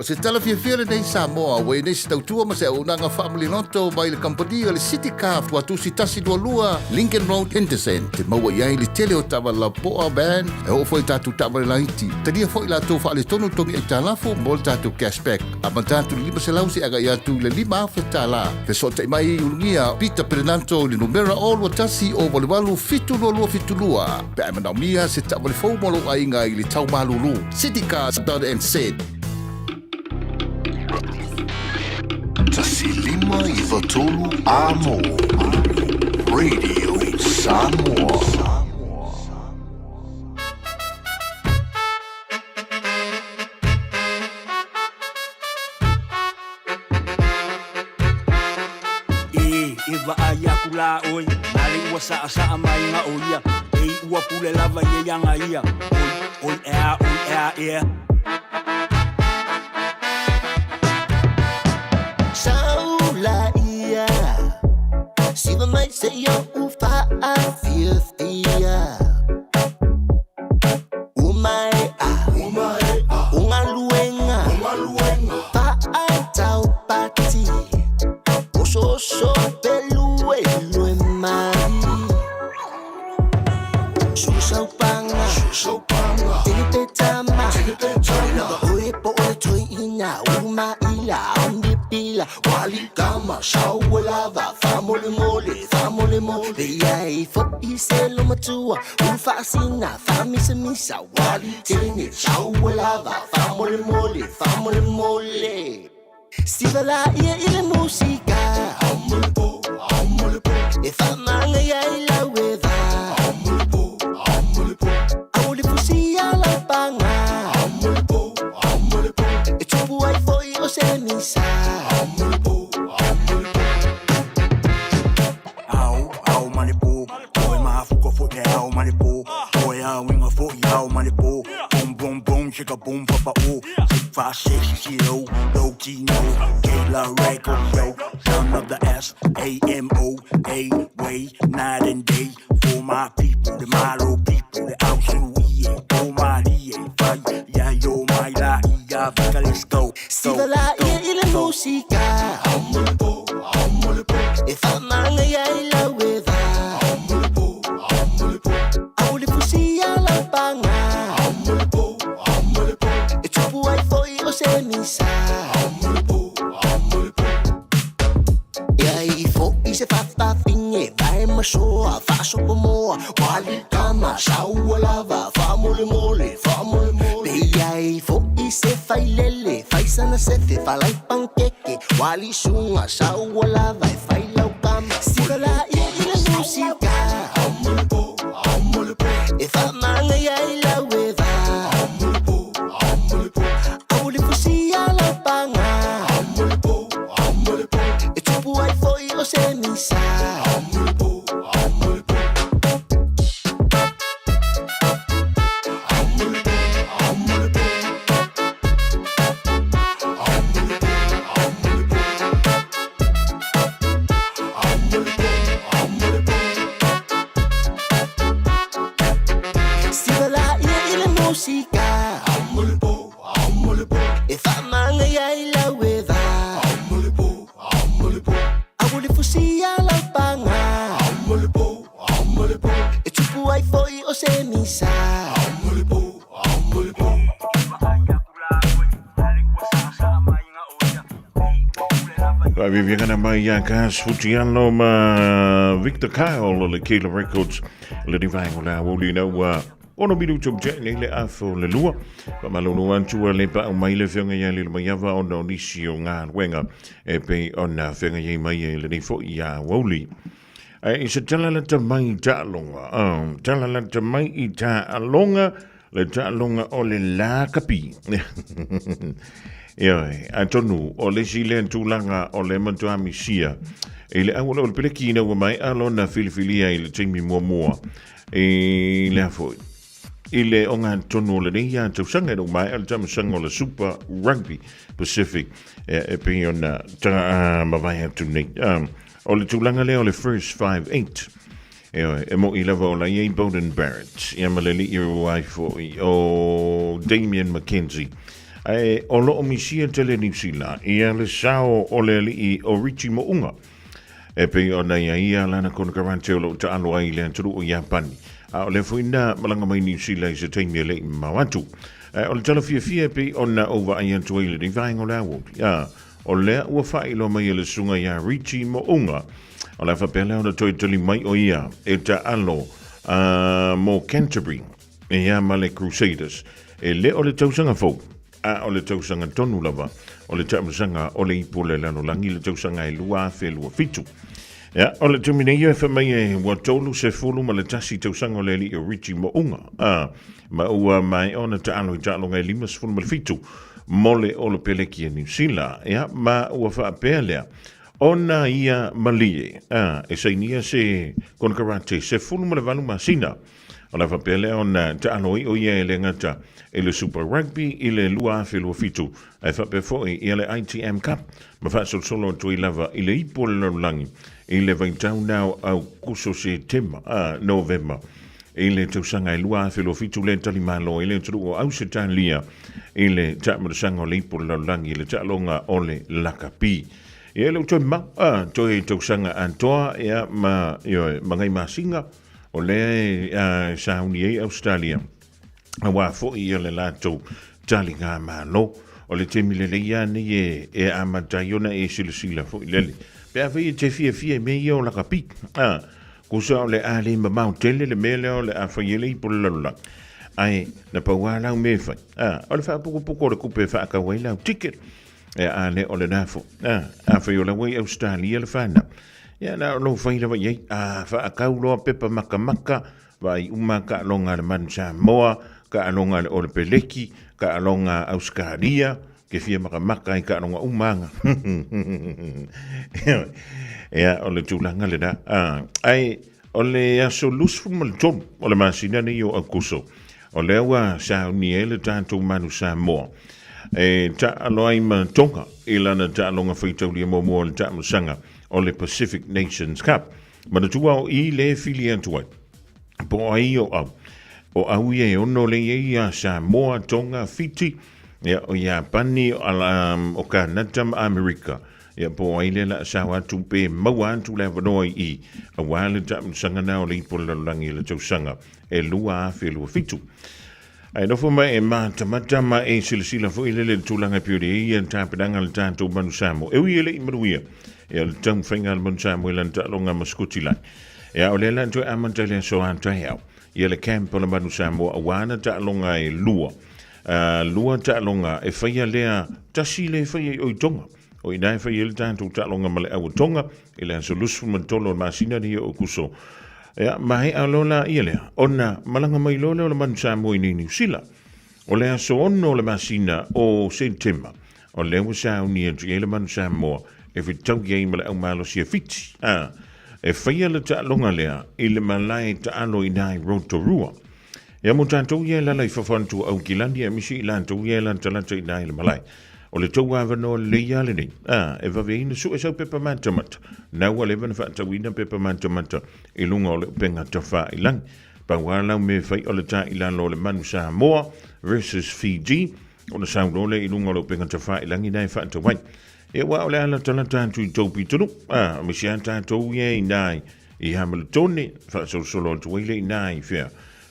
[SPEAKER 16] O se tala fiafia lenei Samoa, ua i nei se tautua ma se auaunaga faamaliloto mai le kamupani a le City Car Tuatusi 122 Lincoln Road, Henderson. Te maua i ai le tele o taavale lapoa, van, e oo foi i tatou taavale laiti. Talia foi latou faaletonu togi aitalafu mo le tatou cashback. Amata atu i le 500 seia agai atu i le 5,000 tala. Fesootai mai i Ulugia Peter Perenanto i le numera 021 088 7272 pe a e manaomia se taavale fou mo lou aiga i le tau malulu. Citycars.nz.
[SPEAKER 8] 1593 Amo Radio Samoa.
[SPEAKER 17] E, e vaai aku la ʻoe, ma le ua saʻasaʻa mai ga o ia, e ua pule lava ia iaga ia, oi, oi ea, oi ea, ea.
[SPEAKER 18] Saula ia, siva mai se ia u faafiafia. Umaea, ugaluega, faataupati, osooso peluelue mai. Susaupaga, tenepetama, lava oe po o le toeina, umaila, aumipila, walikama, sauelava, faamolemole, faamolemole ai foʻi se lomatua, ulu faasina, faamisamisa, walitene, sauelava, faamolemole, faamolemole. Siva laia i le musika, e faamagaia i lau eva, aole fusia lau paga, e tupu ai foʻi o se misa.
[SPEAKER 17] Ao, ao ma le po, oe mafuka foʻi le ao ma le po, oe auiga foʻi ao ma le po, boom boom boom chicka boom papa o, 6 5 6 0 low T no, Kayla record yo, son of the S A M O A way night and day for my people, the Malo people, the Ausuie, o Malie, Fai, ya yo mai la ia, vika let's go.
[SPEAKER 18] Siva laia i le musika, e faamagaia i lau eva, aole fusia lau paga, e tupu ai foʻi o se misa. E ai foʻi se fafafine, vae masoa, faasopomoa, walikama, saualava, faamolemole, faamolemole. Pe ai foʻi se failele, faisana sefe, falai pankeke, walisuga, saualava, e failaukama. Siva laia i le musika, e faamagaia i lau eva, aole fusia lau paga, e tupu ai foʻi o se misa. Siva laia i le musika, e faamagaia i lau eva, aole fusia lau paga, e tupu ai foʻi o se misa.
[SPEAKER 1] Faaviaviagana mai ia Gas Futiano ma Victor Kyle o le Kela Records le ni vaega o le aoauli ina ua 6 minutu ua tea nei le afa o le lua. Faamalolo atu a le paau mai le Afioga ia Lilomaiava ona o nisi o galuega e pei ona feagai ai mai i lenei foi aoauli. Ae i se tala lata mai i taaloga, tala lata mai i taaloga, le taaloga o le lakapi. Ioe, atonu o le isi lea tulaga o le matua misia i le auala o le peleki ina ua maea lona filifilia i le taimi muamua i lea foi i le ogatotonu o lenei ia tausaga ina ua maea le taamilosaga o le Super Rugby Pacific e pei ona mavae atu nei. O le tulaga lea o le First 5-8 Ioe, e mo'i lava o la i ai Beauden Barrett, ia ma le alii o ai foi o Damian McKenzie. Ae o lo o misia tele Niu Sila ia le sao o le alii o Richie Mo'unga. E pei ona ia ia lana konekarate o lo o taalo ai i le atunuu o Iapani. A o lea foi na malaga mai Niu Sila i se taimi e le i mamao atu. Ae o le tala fiafia e pei ona ou vaai atu ai i lenei vaega o le aoauli. A, o lea ua faailoa mai e le susuga ia Richie Mo'unga, O le a faapea lea ona toe tali mai o ia e taalo mo Canterbury ia ma le Crusaders. E le o le tausaga fou, a o le tausaga tonu lava o le taamilosaga o le ipu o le lalolagi le tausaga e 2027. Ia, o le taimi nei e fai mai e ua 31 tausaga o le alii o Richie Mo'unga, a, ma ua maea ona taalo i taaloga e 57 mo le Olopeleki a Niu Sila. Ia, ma ua faapea lea, Ona ia malie, a, e sainia se konekarate 18 masina. O le a faapea lea ona taalo ai o ia e le gata i le Super Rugby i le 2027, ae faapea foi ia le ITM Cup ma faasolosolo atu ai lava i le ipu o le lalolagi i le vaitau na o Aukuso Setema, a, Novema i le tausaga e 2027 lea talimalo ai le atunuu o Ausetalia i le taamilosaga o le ipu o le lalolagi i le taaloga o le lakapi. Ia e le o toe mamao, a, toe tausaga atoa ia ma, ioe, ma nai masina o lea e a, sauni ai Ausetalia aua foi ia le latou taligamalo. O le taimi lelei lava nei e, e amata ai ona e silasila foi lele. Pe afai e te fiafia i mea ia o lakapi, a, Kusa o le a le mamao tele le mea lea o le a fai ai le ipu o le lalolagi. Ae na pau lava lau mea e fai, a, o le faapukupuku o le kupe e faatau ai lau ticket. E a le o lena foi. A, afai o la ua i Ausetalia le fanau, ia na o lou fai lava i ai, a faatau loa pepa makamaka, vaai uma taaloga a le Manu Samoa, taaloga a le Olepeleki, taaloga a Ausetalia, Ke fia makamaka i taaloga uma aga. Ia, o le tulaga lena. Ae, o le aso 23 o le masina nei o Aukuso, o lea ua sauni ai le tatou Manu Samoa e taalo ai ma Tonga i lana taaloga faitaulia muamua o le taamilosaga o le Pacific Nations Cup. Manatua o i le fili atu ai. Po o ai o au. O au ia e ono lei ai ia Samoa, Tonga, Fiti, ia, o Iapani, o Kanata ma Amerika. Ia, po o ai lea la sao atu pe maua atu le avanoa i i, auā le taamilosaga na o le ipu o le lalolagi i le tausaga e 2027. Ae nofo mai e matamata ma e silasila foi lele le tulaga e pei ona i ai ia tapenaga a le tatou Manu Samoa. E ui e le i manuia ia le taumafaiga a le Manu Samoa i lana taaloga ma Sikotilani. Ia, o lea la toe amata i le aso a taeao ia le camp o le Manu Samoa aua ana taaloga e lua. Lua taaloga e faia lea, tasi le faia i Oitoga. O i ina e fai ai le tatou taaloga ma le au o Tonga i le aso 23 o le masina nei o Aukuso. Ia, maea loa la ia lea, ona malaga mai loa lea o le Manu Samoa i nei Niu Sila. O le aso 6 o le masina o Setema, o lea ua sauni atu i ai le Manu Samoa e fetaui ai ma le au malosi a Fiti. A, e faia le taaloga lea i le malae taalo i ina i Rotorua. Ia mo tatou ia e lala i fafo atu o Aukilani aemaise i latou ia e latalata i ina i le malae. O le tou avanoa lelei lava lenei, a, e vave ai ona sue sau pepa matamata. Na ua leva ona faatauina pepa matamata i luga o le upega tafailangi. Pau lava lau mea e fai o le ta i lalo o le Manu Samoa versus Fiji, ona sau loa lea i luga o le upega tafailangi na e faatau ai. Ia aua o le a latalata atu i tou pitonuu, a, aemaise lava tatou ia i ina i Hamiltone, faasolosolo atu ai lea i ina i fea?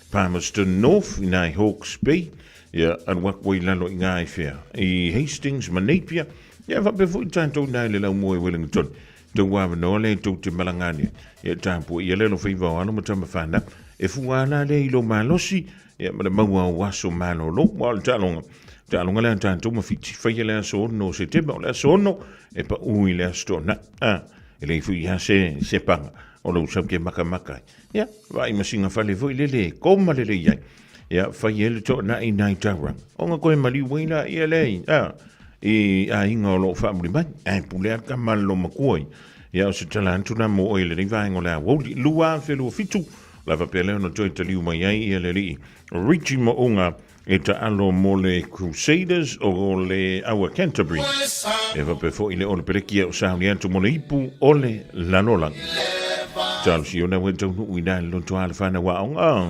[SPEAKER 1] Palmerston North, i ina i Hawke's Bay, ia, alu atu ai i lalo i ina i fea? I Hastings ma Napier, ia faapea foi tatou i ina i le laumua i Wellington. tou avanoa lea tou te malaga ane ai. Ia tapuaia le alofaiva o alo ma tama fanau, e fua la lea i lou malosi, ia ma le maua o aso malolo. Aua o le taaloga, taaloga lea a tatou ma Fiti, faia le aso 6 o Setema, o le aso 6 e pau i le aso Toonai. A, e leai foi lava se, se paga o lou sau ke makamaka ai. Ia, vaai ma sina fale foi lele e koma lelei ai. Ia, fai ai le toonai i nai tauranga. Ona koe maliu ai laia lea i, a, i aiga o lo o faamuli mai. Ae pule lava le tama a le loomatua i. Ia, o se tala atu la mo oe i lenei vaega o le aoauli. 2027, lava pea lea ona toe taliu mai ai ia le alii Richie Mo'unga e taalo mo le Crusaders o le Aua Canterbury. E faapea foi le Olepeleki o sauni atu mo le ipu o le lalolagi. Talosia ona ua e taunuu i na le loto a le whanau aoga.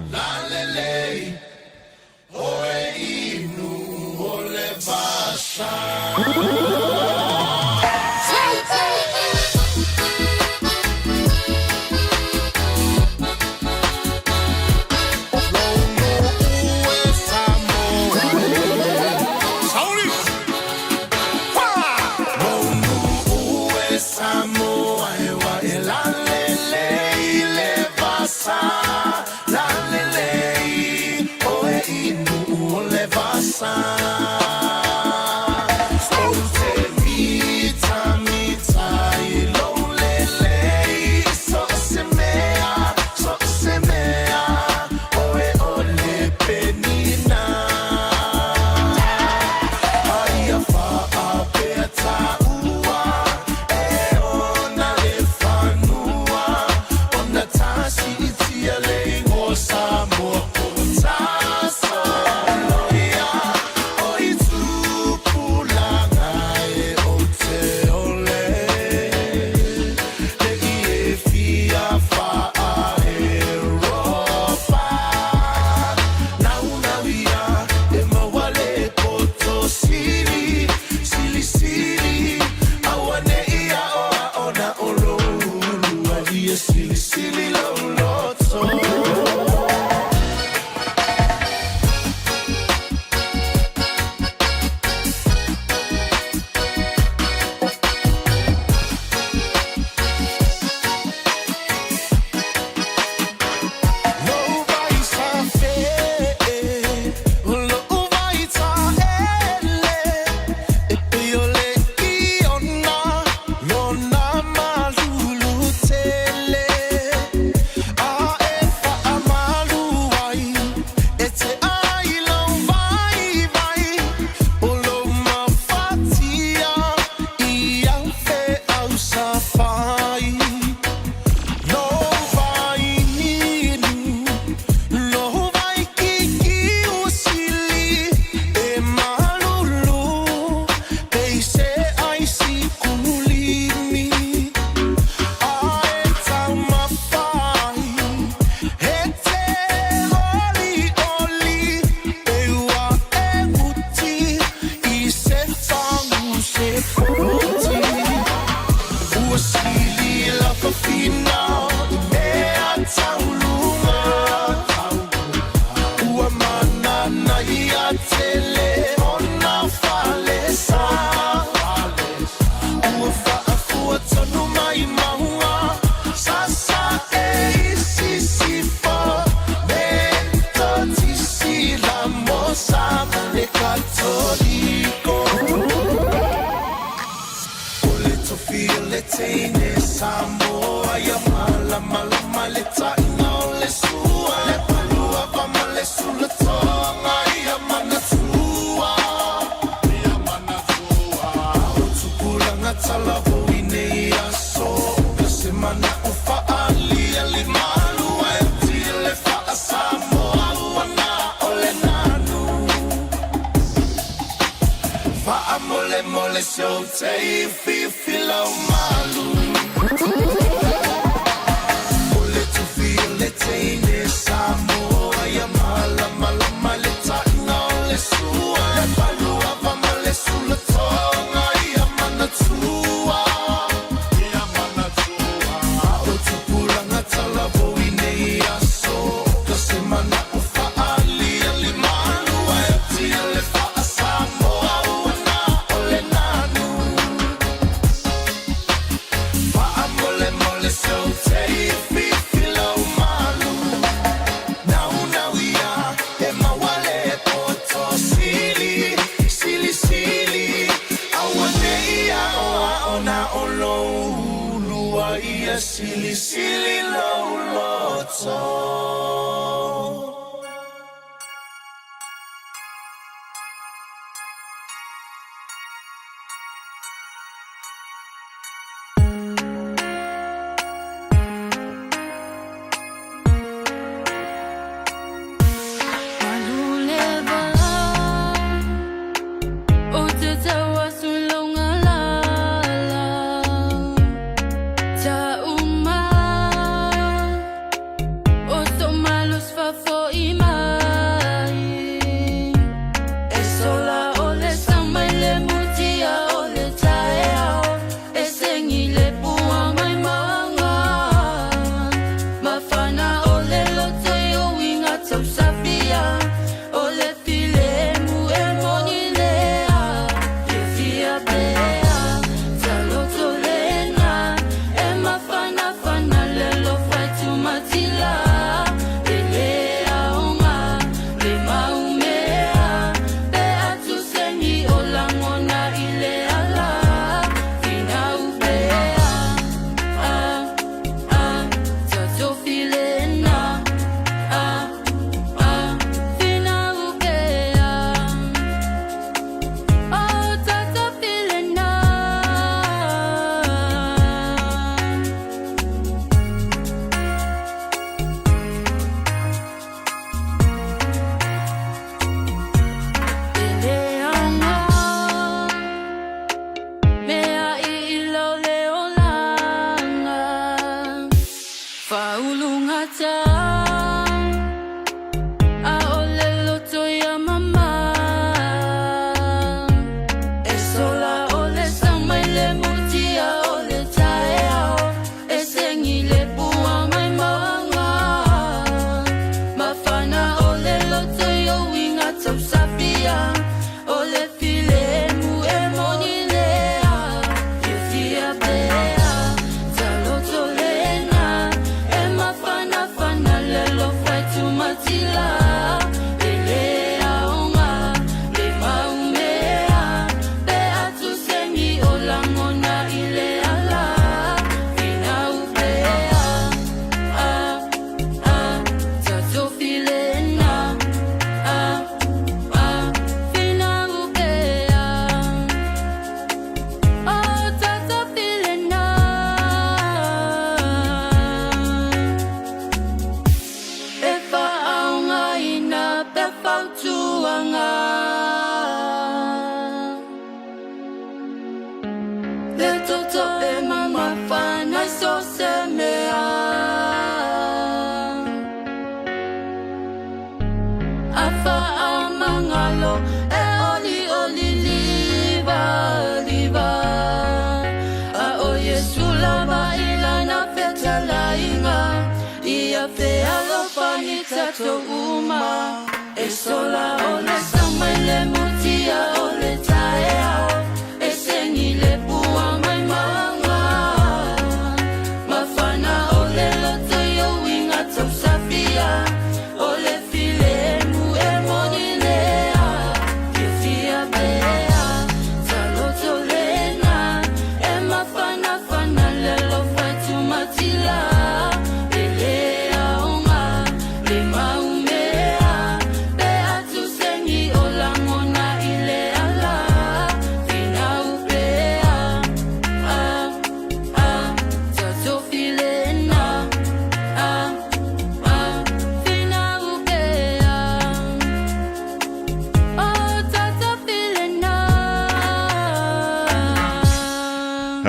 [SPEAKER 15] Ua ia silisili lou loto.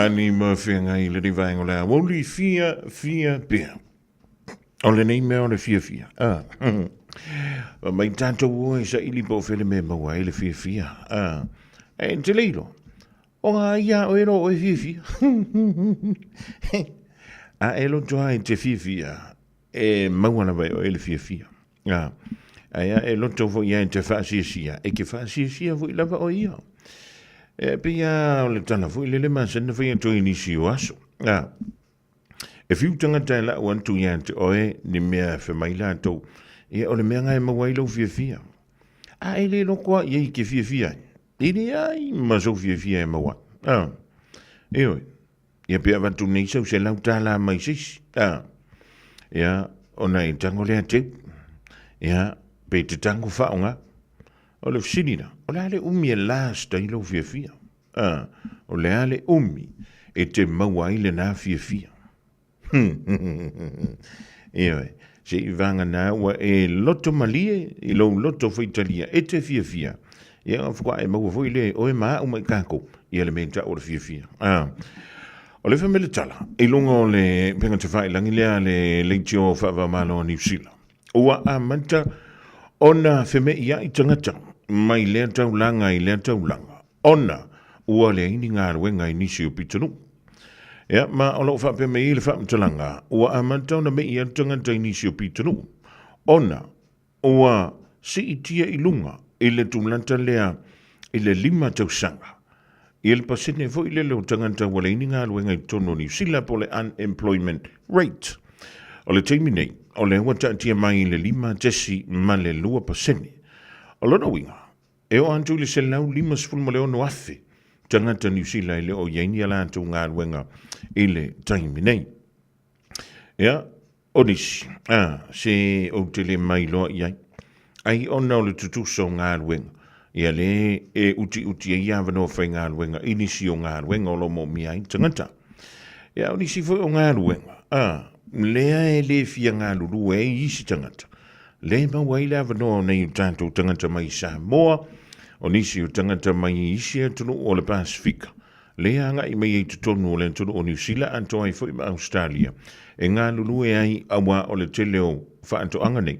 [SPEAKER 1] Honey Murphy ngai le rivaengo le auli fia fia pia. O lenei mea o le fiafia. Ah. Mai tātou o e sa ili po fele me maua e le fiafia. Ah. E te leilo. O ngā ia o e ro o e fiafia. A e loto ai te fiafia. E maua lava e oe le fiafia. A, ae a e loto foi ia e te faasiasia, e ke faasiasia foi lava oe ia. E pei a o le tala foi lele masani na fai atu ai i nisi o aso. A, e fiu tagata e lau atu ia te oe ni mea e fe mai latou, ia o le mea nga e maua ai lou fiafia. A e le loko a ia i ke fiafia ai. E leai ma sou fiafia e maua ai. A, ioe. Ia pe avatu nei sau $100 mai se isi. A, ia, ona e tango lea teu. Ia, pe te tango whaonga. O le fesili la, o le a le umi e last ai lou fiafia? A, o le a le umi e te maua ai lenā fiafia? Ioe, se i vānganā ua e loto malie i lou loto faitalia e te fiafia. Ia, faatoa e maua foi le oe ma au ma i kākou, ia le mea i tau o le fiafia. A, o le fai mai le tala, i luga o le upega tafailagi lea a le leitio faava-o-Malo a Niu Sila, ua amata ona feme'ia'i tagata mai lea taulaga i lea taulaga, ona ua leai ni galuega i nisi o pitonuu. Ia, ma o lo'o faapea mai ai le faamatalaga, ua amata ona me'i atu tagata i nisi o pitonuu, ona ua siitia i luga i le tulata lea i le 5 tausaga. Ia le pasene foi lele o tagata ua leai ni galuega i totonu o Niu Sila po o le unemployment rate. O le taimi nei, o lea ua taatia mai i le 5.2%. O lona uiga, e oo atu i le 156,000 tagata Niu Sila e le o i ai ni a latou galuega i le taimi nei. Ia, O nisi, ā, se ou te le mailoa i ai. Ai ona o le tutusa o galuega, ia lē e utiuti ai avanoa faigaluega i nisi o galuega o lo o moomia ai tagata. Ia, o nisi foi o galuega, ā, lea e le fia galulue ai isi tagata, lē maua ai le avanoa o nei o tatou tagata mai Samoa, o nisi o tagata mai isi atunuu o le Pasefika, Lea agai mai ai totonu o le atunuu o Niu Sila atoa ai foi ma Ausetalia e galulue ai auā o le tele o faatoaga nei.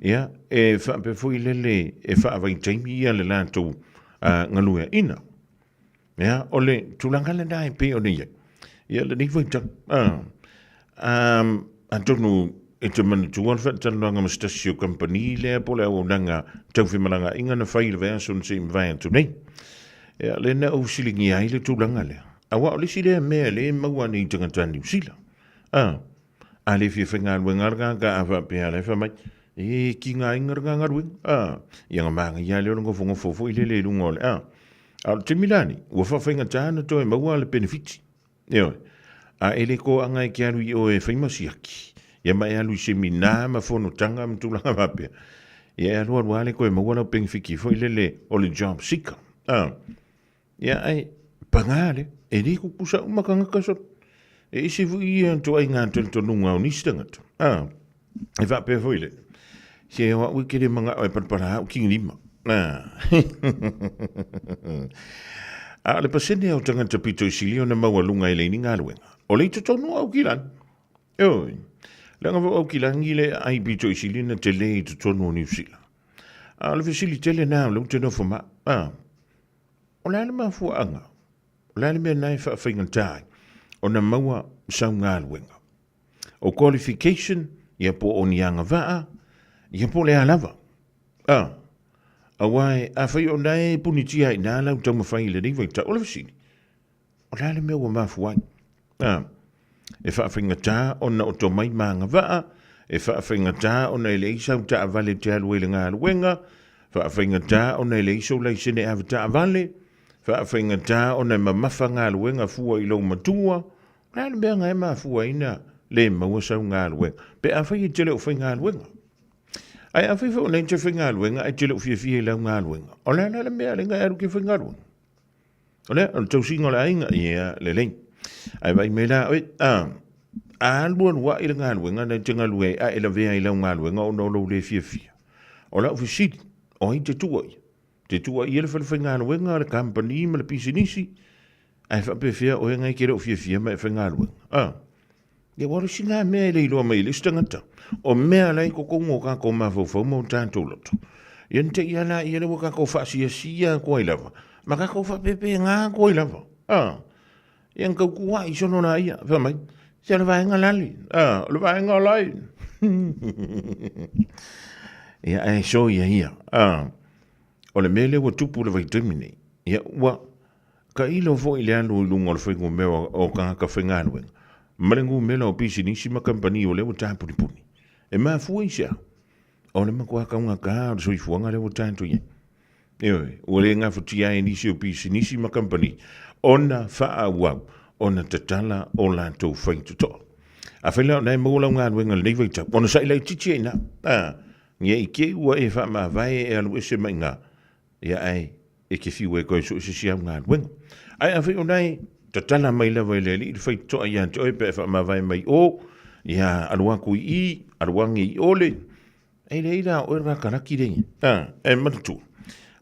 [SPEAKER 1] Ia, e faapea foi lele e faavaitaimi ia le latou galueaina. Ia, o le tulaga lena e pei ona i ai. Ia, lenei vaitau, atonu e te manatua le faatalanoaga ma se tasi o kamupani lea po o le auaunaga tau femalagaaiga na fai i le vaiaso na se i mavae atu nei. Ia, lea na ou fesiligia ai le tulaga lea. Aua o le isi lea mea lea e maua nei i tagata Niu Sila. A, a le fia faigaluega le tagata a faapea la e fai mai, e tigaina le galuega. A, ia na manaia lava lea o le nofonofo foi lele i luga o le, a. A o le taimi la nei, ua faafaigata ona toe maua le penefiti. Ioe. A e le toaga e te alu i o e fai ma siaki, ia ma e alu i semina ma fonotaga ma tulaga faapea, ia e alualu lava le toe maua lau penefiti foi lele o le job seeker. A, ia ae paga lea, e le tutusa uma tagata solo. E ese foi ia ituaiga talitonuga o nisi tagata. A, e faapea foi lele, se o au e te le manao e palapala au kinilima. A, a o le pasene o tagata pito i sili ona maualuga e leai ni galuega, o le i totonu o Aukilani. Oi, leaga foi o Aukilani le aai pito i sili ona tele i totonu o Niu Sila. A o le fesili tele na o lea ou te nofo ma, a, o le a le mafuaaga? O le a le mea na e faafaigata ai ona maua sau galuega? O qualification, ia po o ni agavaa, ia po o le a lava. A, aua e, afai o na e punitia ai i lau taumafai i lenei vaitau, o le fesili, o le a le mea ua mafua ai? A, e faafaigata ona o tomai ma agavaa, e faafaigata ona e leai sau taavale e te alu ai i le galuega, faafaigata ona e leai sou laisene ave taavale, faafaigata ona e mamafa galuega fua i lou matua, O le a le mea na e mafua ai na le maua sau galuega? Pe afai e te le o faigaluega. Ae afai foi o lea e te faigaluega ae te le o fiafia i lau galuega, o le a la le mea lea e alu ke faigaluega? O lea, o le tausiga o le aiga, ia, lelei. Ae vaai mai la oe, a, a alu alu ai le galuega na e te galue ai, a e lavea i lau galuega ona o lou le fiafia. O lau fesili, o ai te tuua ia? Te tuua ia le fale faigaluega, le kamupani ma le pisinisi, Ae faapefea oe ngai ke le o fiafia ma e faigaluega? A. Ia ua isi nā mea e le iloa mai e le isi tagata. O mea la i totonu o kākou mafaufau ma o tātou loto. Ia na te i a la ia le ua kākou faasiasia atu ai lava, ma kākou faapepegā atu ai lava. A. Ia na tautua'i solo la ia, fai mai, se o le vaega lale. A, o le vaega o lai. Ia ae soia ia. A. O le mea lea ua tupu i le vaitaimi nei, ia ua Tailo foi i le alu i luga o le fuainumera o tagata faigaluega ma le numera o pisinisi ma kamupani o lea ua tapunipuni. E mafua i se a? O le matua taugata o le soifuaga lea ua tatou i ai. Ioe, ua le gafatia ai e nisi o pisinisi ma kamupani ona faaauau. ona tatala o latou faitotoa. Afai la o lena e maua lau galuega i lenei vaitau, ona sa'i laitiiti ai i ina, a, ne i te i ua e faamavae e alu ese mai i ina, ia ae e te fiu e toe sue se isi au galuega. Ae afai o lena e tatala mai lava e le Alii le faitotoa ia te oe pe a e faamavae mai i o, ia alu atu i i, alu ane i ole, E leai la o oe le rakaraki lea, a, e manatua.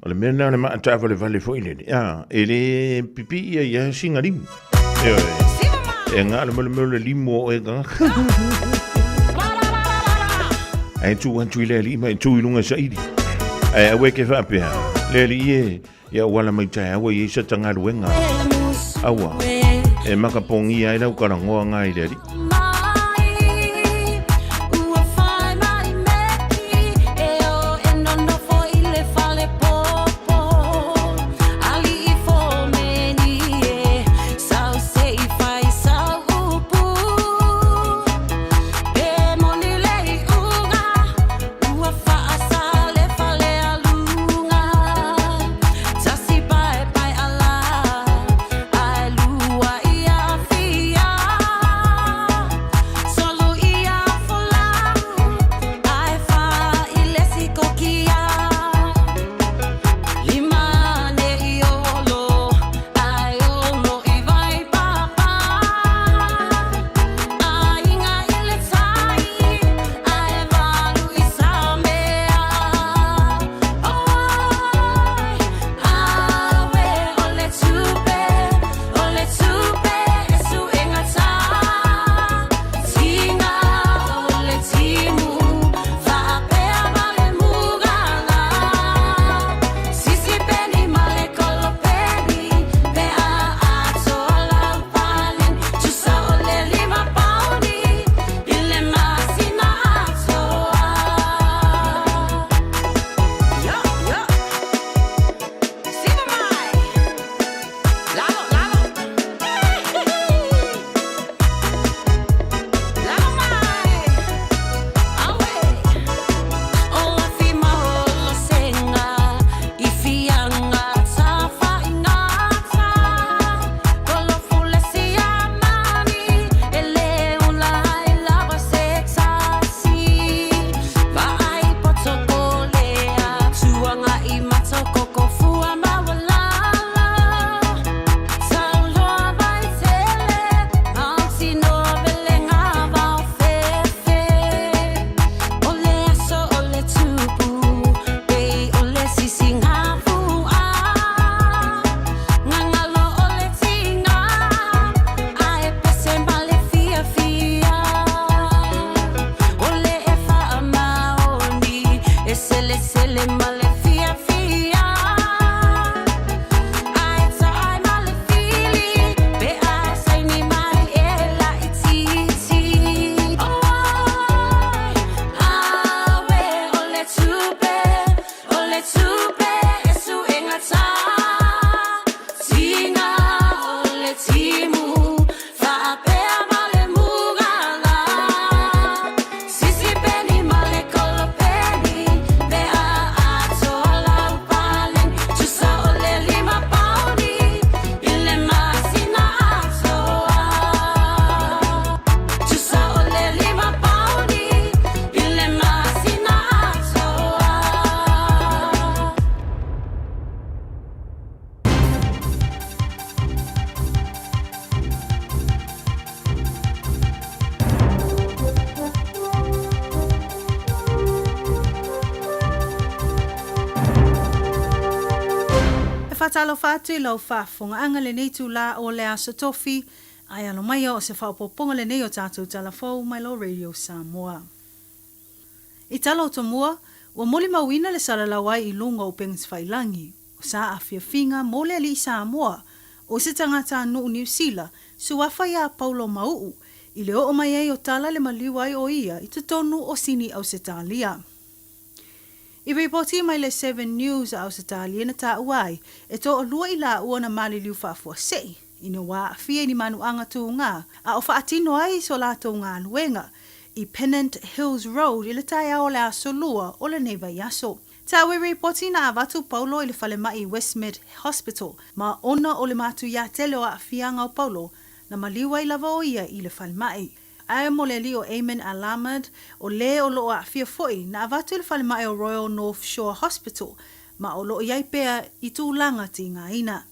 [SPEAKER 1] O le mea lena o le maa taavalevale foi lele, a, e le pipii ai lava sina limu. Ioe. E na o le mea o le limu o oe tagata. Ae tu atu i le alii ma e tu i luga e saili. Ae aua e ke faapea, le alii e, ia ua ala mai taeao e i ai sa ta galuega. Aua, e makapogia ai lau talanoa nga i le alii.
[SPEAKER 9] E faatalofa atu i lau faafofogaaga lenei itulā o le Aso Tofi, ae alo maia o se faaopoopoga lenei o tatou tala fou mai lo Radio Samoa. I tala o tomua, ua molimauina le salalau ai i luga o upega tafailangi, o sa afiafiga mo le alii Samoa, o se tagata nuu Niu Sila, suafa iā Paulo Mau'u, i le oo mai ai o tala le maliu ai o ia i totonu o Sini Ausetalia. I ripoti mai le Seven News a Ausetalia na taua ai, e toalua i laua na maliliu faafuasei, ina ua aafia i ni manuaga tūgā, a o faatino ai so latou galuega i Pennant Hills Road i le taeao o le Aso Lua o lenei vaiaso. Taua i ripoti na avatu Paulo i le falemai Westmead Hospital ma ona o le matuia tele o aafiaga o Paulo. Na maliu ai lava o ia i le falemai. Ae mo le alii o Ayman Al-Ahmad, o lē o lo o aafia foi, na avatu i le falemai o Royal North Shore Hospital, ma o lo o i ai pea i tulaga tigaina.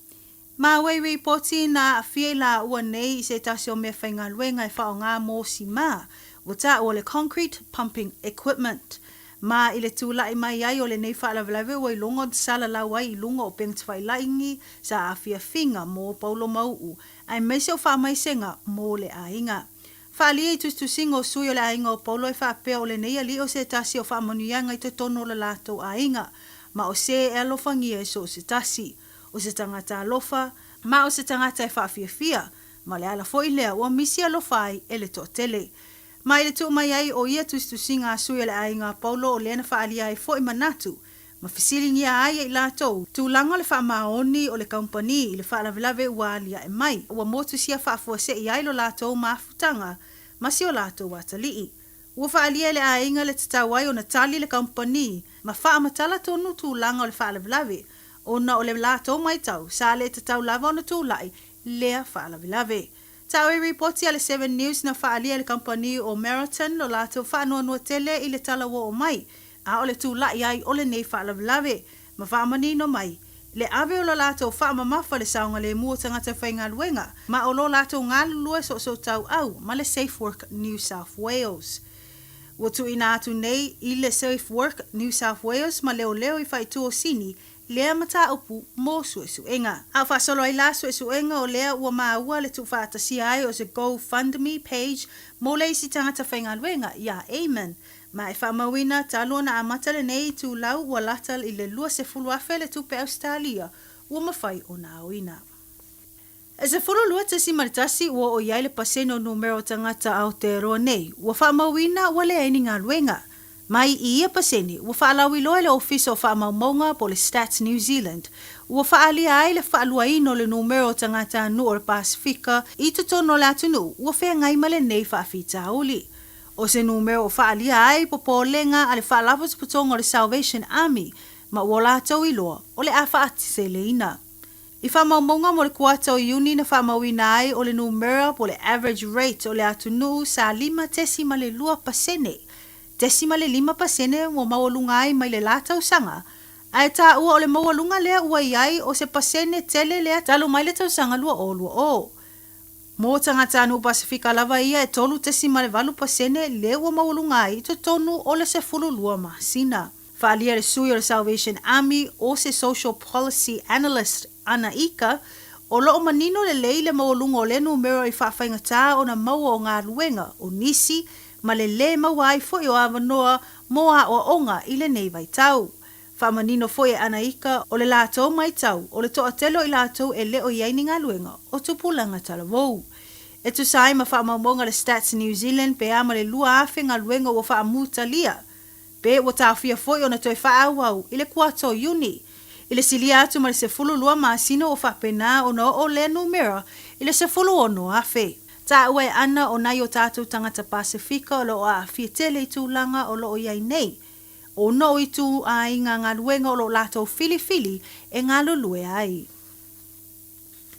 [SPEAKER 9] Ma ua i ripoti na aafia i laua nei i se tasi o mea faigaluega e faaaoga mo simā, ua taua le concrete pumping equipment. Ma i le tula'i mai ai o lenei faalavelave ua iloga ona salalau ai i luga o upegatafailagi sa aafiafiga mo Paulo Mau'u aemaise o faamaisega mo le aiga. Faaalia i tusitusiga o sui o le aiga o Paulo e faapea o lenei alii o se tasi o faamanuiaga i totonu o le latou aiga, ma o se e alofagia e so o se tasi. O se tagata alofa, ma o se tagata e faafiafia, ma o le ala foi lea ua misi alofa ai e le toatele. Ma i le tuu mai ai o ia tusitusiga a sui o le aiga a Paulo o lea na faaalia ai foi manatu ma fesiligia ai e i latou tulaga o le faamaoni o le kamupani i le faalavelave ua aliae mai, ua motusia faafuasei ai lo latou mafutaga ma si o latou atalii. Ua faaalia e le aiga le tatau ai ona tali le kamupani ma faamatala tonu tulaga o le faalavelave ona o le latou maitau sa le tatau lava ona tulai lea faalavelave. Taua i ripoti a le Seven News na faaalia e le kamupani o Meriton lo latou faanoanoa tele i le tala ua oo mai, a o le tula'i ai o lenei faalavelave, ma faamanino mai le ave o lo latou faamamafa le saogalemu o tagata faigaluega, ma o lo latou galulue soosootauau ma le Safe Work New South Wales. Ua tuuina atu nei i le Safe Work New South Wales ma leoleo i faaitu o Sini lea mataupu mo suesuega. A o faasolo ai la suesuega o lea ua maua le tuufaatasia ai o se GoFundMe page mo le isi tagata faigaluega iā Eamon. Ma e faamauina, talu ona amata lenei itulau ua lata i le 20,000 le tupe Ausetalia ua mafai ona aoina. E 12.1 ua oo i ai le pasene o numera o tagata Aotearoa nei ua faamauina ua leai ni galuega. Mai i ia pasene, ua faalauiloa e le Ofisa o Faamaumauga po o le Stats New Zealand, ua faaalia ai le faaluaina o le numera o tagatanuu o le Pasefika i totonu o le atunuu ua feagai ma lenei faafitauli. O se numera ua faaalia ai popolega a le Faalapotopotoga o le Salvation Army ma ua latou iloa o le a faateleina. I faamaumauga mo le kuata o Iuni na faamauina ai o le numera po o le average rate o le atunuu sa 5.2%, tesima le 5% ua maualuga ai mai le la tausaga, ae taua o le maualuga lea ua i ai o se pasene tele lea talu mai le tausaga 2020. Mo tagatanuu Pasefika lava ia e 3.8% lea ua maualuga ai i totonu o le 12 masina. Faaalia le sui o le Salvation Army o se Social Policy Analyst Ana Ika, o lo o manino lelei le maualuga o lea numera i faafaigatā ona maua o galuega o nisi ma le lē maua ai foi o avanoa mo aoaoga i lenei vaitau. Faamanino foi e Ana Ika o le latou maitau o le toatele o i latou e le o i ai ni galuega o tupulaga talavou. E tusa ai ma faamaumauga a le Stats New Zealand pe a ma le 2,000 galuega ua faamutalia Pe ua taofia foi ona toe faaauau i le kuata o Iuni. I le silia atu ma le 12 masina ua faapena ona oo lea numera i le 16,000. Taua e Ana o nai o tatou tagata Pasefika o lo o aafia tele i tulaga o lo o i ai nei, ona o ituaiga galuega o lo o latou filifili e galulue ai.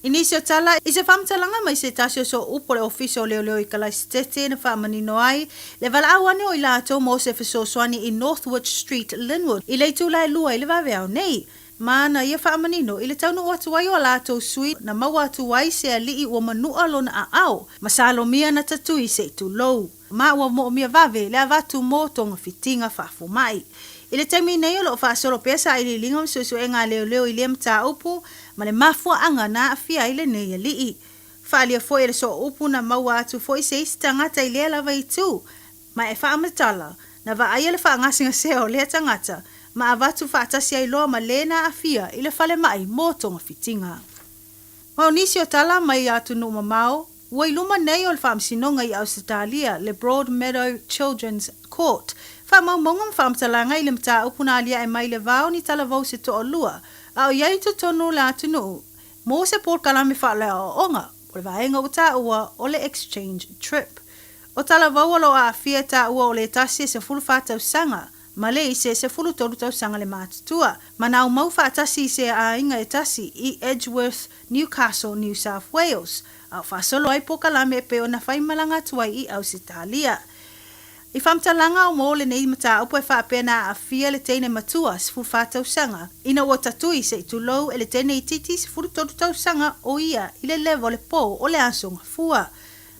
[SPEAKER 9] I nisi o tala, i se faamatalaga mai se tasi o sooupu o le Ofisa o Leoleo i Kalaisitete na faamanino ai le valaau ane o i latou mo se fesoasoani i Northwich Street, Linwood, i le itula e lua i le vaveao nei. Ma na ia faamanino i le taunuu atu ai o a latou sui na maua atu ai se alii ua manu'a lona aao ma salomia na tatui se i tulou. Ma ua moomia vave le avatu mo togafitiga faafoma'i. I le taimi nei o lo o faasolo pea sailiiliga ma suesuega a leoleo i lea mataupu ma le mafuaaga na aafia ai lenei alii. Faaalia foi e le sooupu na maua atu foi se isi tagata i lea lava itu ma e faamatala na vaaia le faagasegasea o lea tagata ma avatu faatasi ai loa ma le na aafia i le falemai mo togafitiga. Ma o nisi o tala mai atunuu mamao, Ua i luma nei o le Faamasinoga i Ausetalia, le Broadmeadow Children's Court, faamaumauga ma faamatalaga i le mataupu na aliae mai le va o ni talavou se toalua a o i ai i totonu o le atunuu mo se polokalame faaleaoaoga o le vaega ua taua o le Exchange Trip. O talavou o lo o aafia e taua o le tasi e 14 tausaga ma le isi e 13 tausaga le matutua, ma na aumau faatasi i se aiga e tasi i Edgeworth, Newcastle, New South Wales. a o faasolo ai polokalame e pei ona faimalaga atu ai i Ausetalia. I faamatalaga o mo lenei mataupu e faapea na aafia le teine matua 14 tausaga ina ua tatui se i tulou e le teine itiiti 13 tausaga o ia i le leva o le po o le Aso Gafua.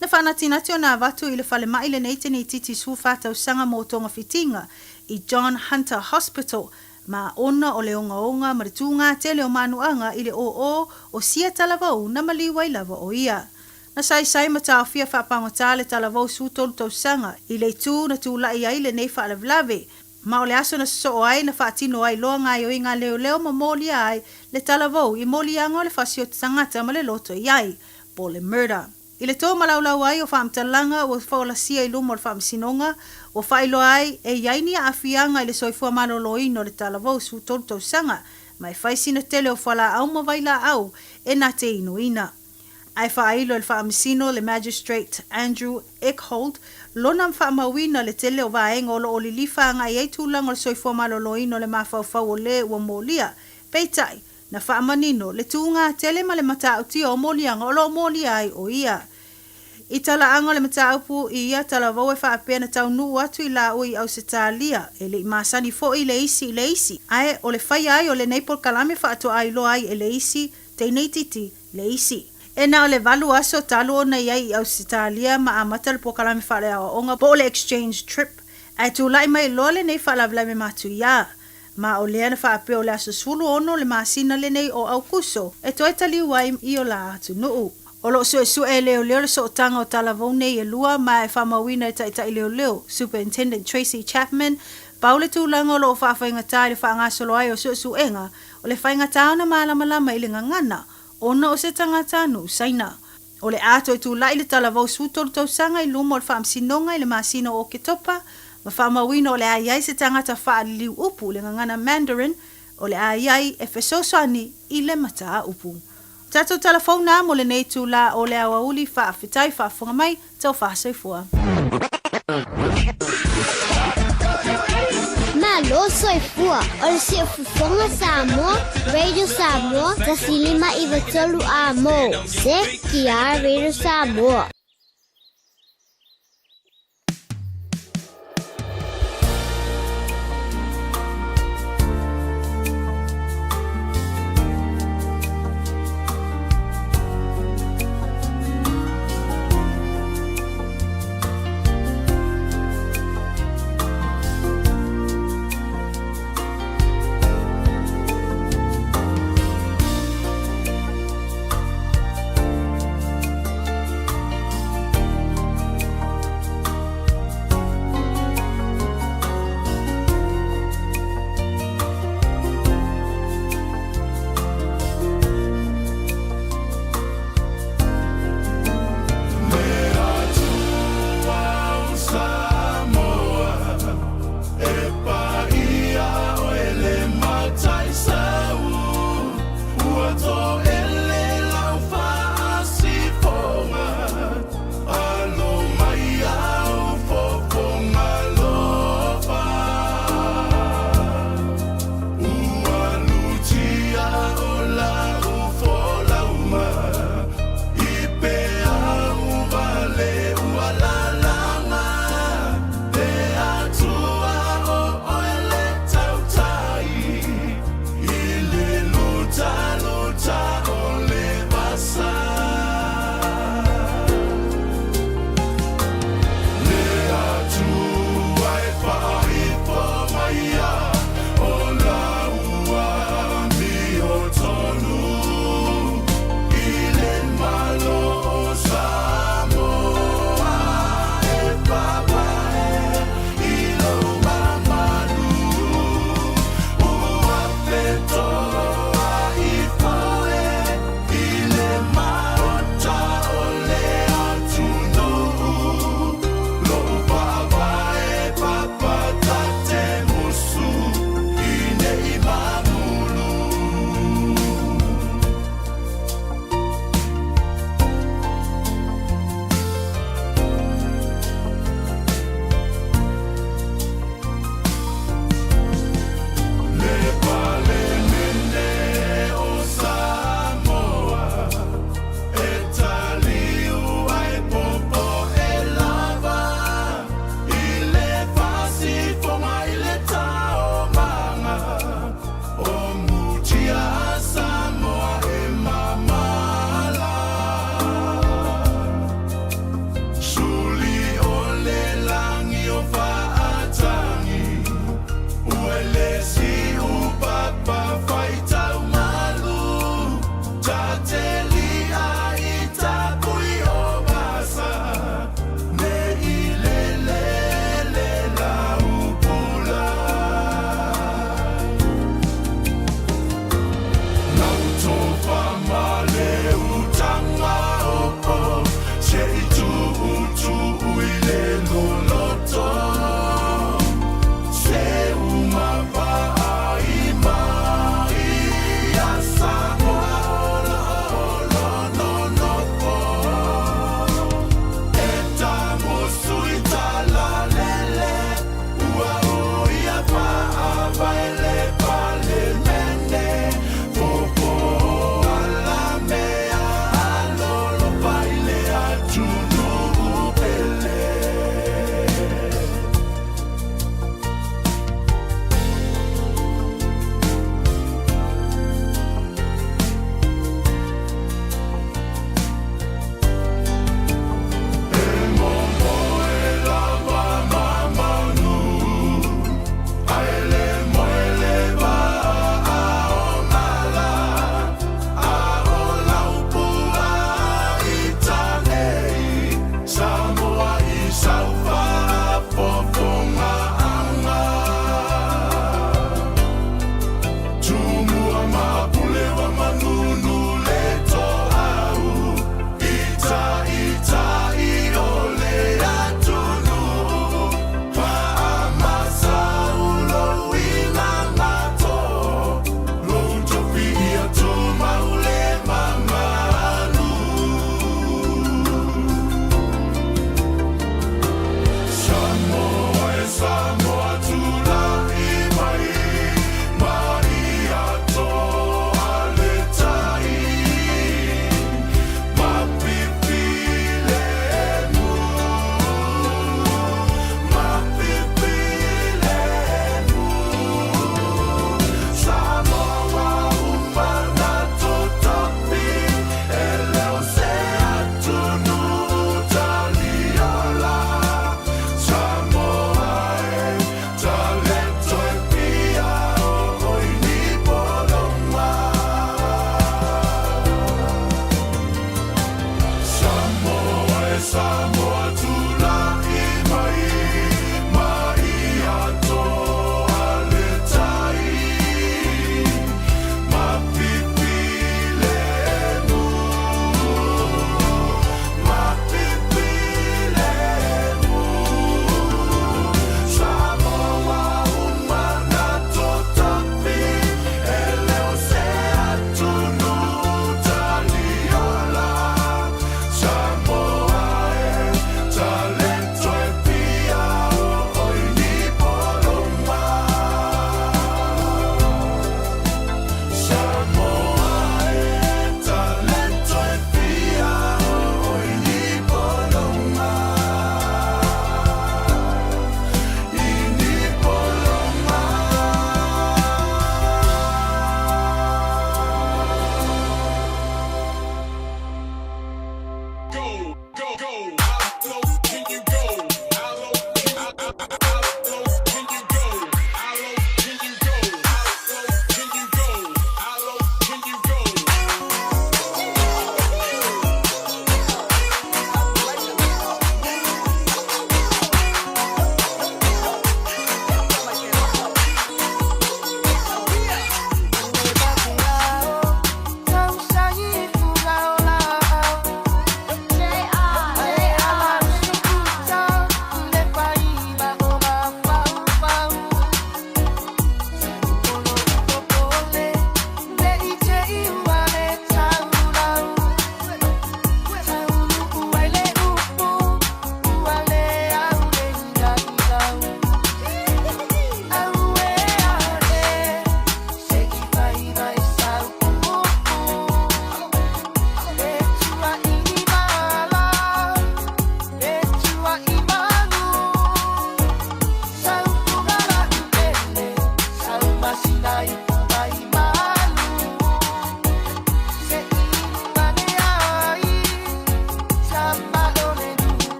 [SPEAKER 9] Na faanatinati ona avatu i le falemai lenei teine itiiti 14 tausaga mo togafitiga i John Hunter Hospital ma ona o le ogaoga ma le tūgā tele o manuaga i le ō o sia talavou na maliu ai lava o ia. Na saisai ma taofia faapagota le talavou 13 tausaga i le itu na tulai ai lenei faalavelave, ma o le aso na sosoo ai na faatino ai loa gaoioiga a leoleo ma molia ai le talavou i moliaga o le fasioti tagata ma le loto i ai, po o le murder. I le tōmalaulau ai o faamatalaga ua folasia i luma o le Faamasinoga, ua faailoa ai e i ai ni aafiaga i le soifua maloloina o le talavou 13 tausaga, ma e fai sina tele o fualaau ma vailaau e na te inuina. Ae faailo e le Faamasino le Magistrate Andrew Eckhold lona faamauina le tele o vaega o lo o lilifa agai ai tulaga o le soifua maloloina o le mafaufau o le ua molia. Peitai, na faamanino le tūgā tele ma le matautia o moliaga o lo o molia ai o ia. I talaaga o le mataupu i ia talavou e faapea na taunuu atu i laua i Ausetalia, e le i masani foi le isi i le isi, ae o le faia ai o lenei polokalame faatoa iloa ai e le isi teine itiiti le isi. E na o le valu aso talu ona i ai i Ausetalia ma amata le polokalame faaleaoaoga po o le exchange trip, ae tulai mai loa lenei faalavelave matuia. Ma o lea na faapea o le aso 16 le masina lenei o Aukuso e toe taliu ai i o la atunuu. O lo o suesue e leoleo le sootaga o talavou nei e lua ma e faamauina e Taitai Leoleo, Superintendent Tracy Chapman, pau le tulaga o lo o faafaigata i le faagasolo ai o suesuega o le faigata ona malamalama i le gagana ona o se tagatanuu Saina. O le a toe tulai le talavou 13 tausaga i luma o le Faamasinoga i le masina o Oketopa ma faamauina o le a i ai se tagata faaliliu upu i le gagana Mandarin o le a i ai e fesoasoani i le mataupu. O tatou tala fou na mo lenei itula o le aoauli faafetai faafofoga mai taufa soifua.
[SPEAKER 10] Malo soifua o le Siufofoga Samoa, Radio Samoa, 153 A mo, CKR Radio Samoa.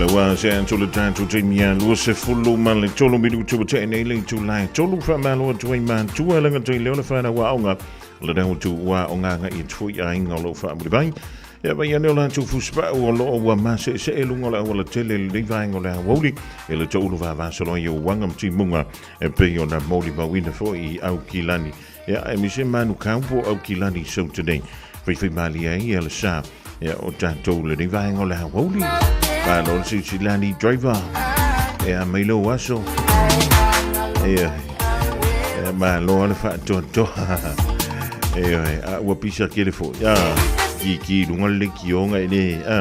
[SPEAKER 1] le ua se atu le tatou taimi ia 23 minutu ua tea nei le itula e tolu faamalo atu ai matua e laga tai leo le whanau aoga le rau atu ua o ngā ngai atu foi aiga o loo whaamuri mai. Ia vai ane o latou fusipau o loo ua maseesee luga o le aualatele i lenei vaega o le aoauli e le toulu vavasolo ai o uaga ma timuga e pei ona molimauina foi i Aukilani. Ia aemaise Manukau po o Aukilani i Sauta nei. Faifai malie ai ia le sa ia o tatou lenei vaega o le aoauli. Malo le silasilani driver. Ia mai lou aso. Ia ia malo le faatoatoa. Ia a ua pisa kele foi. A ki ki lunga le kionga e le a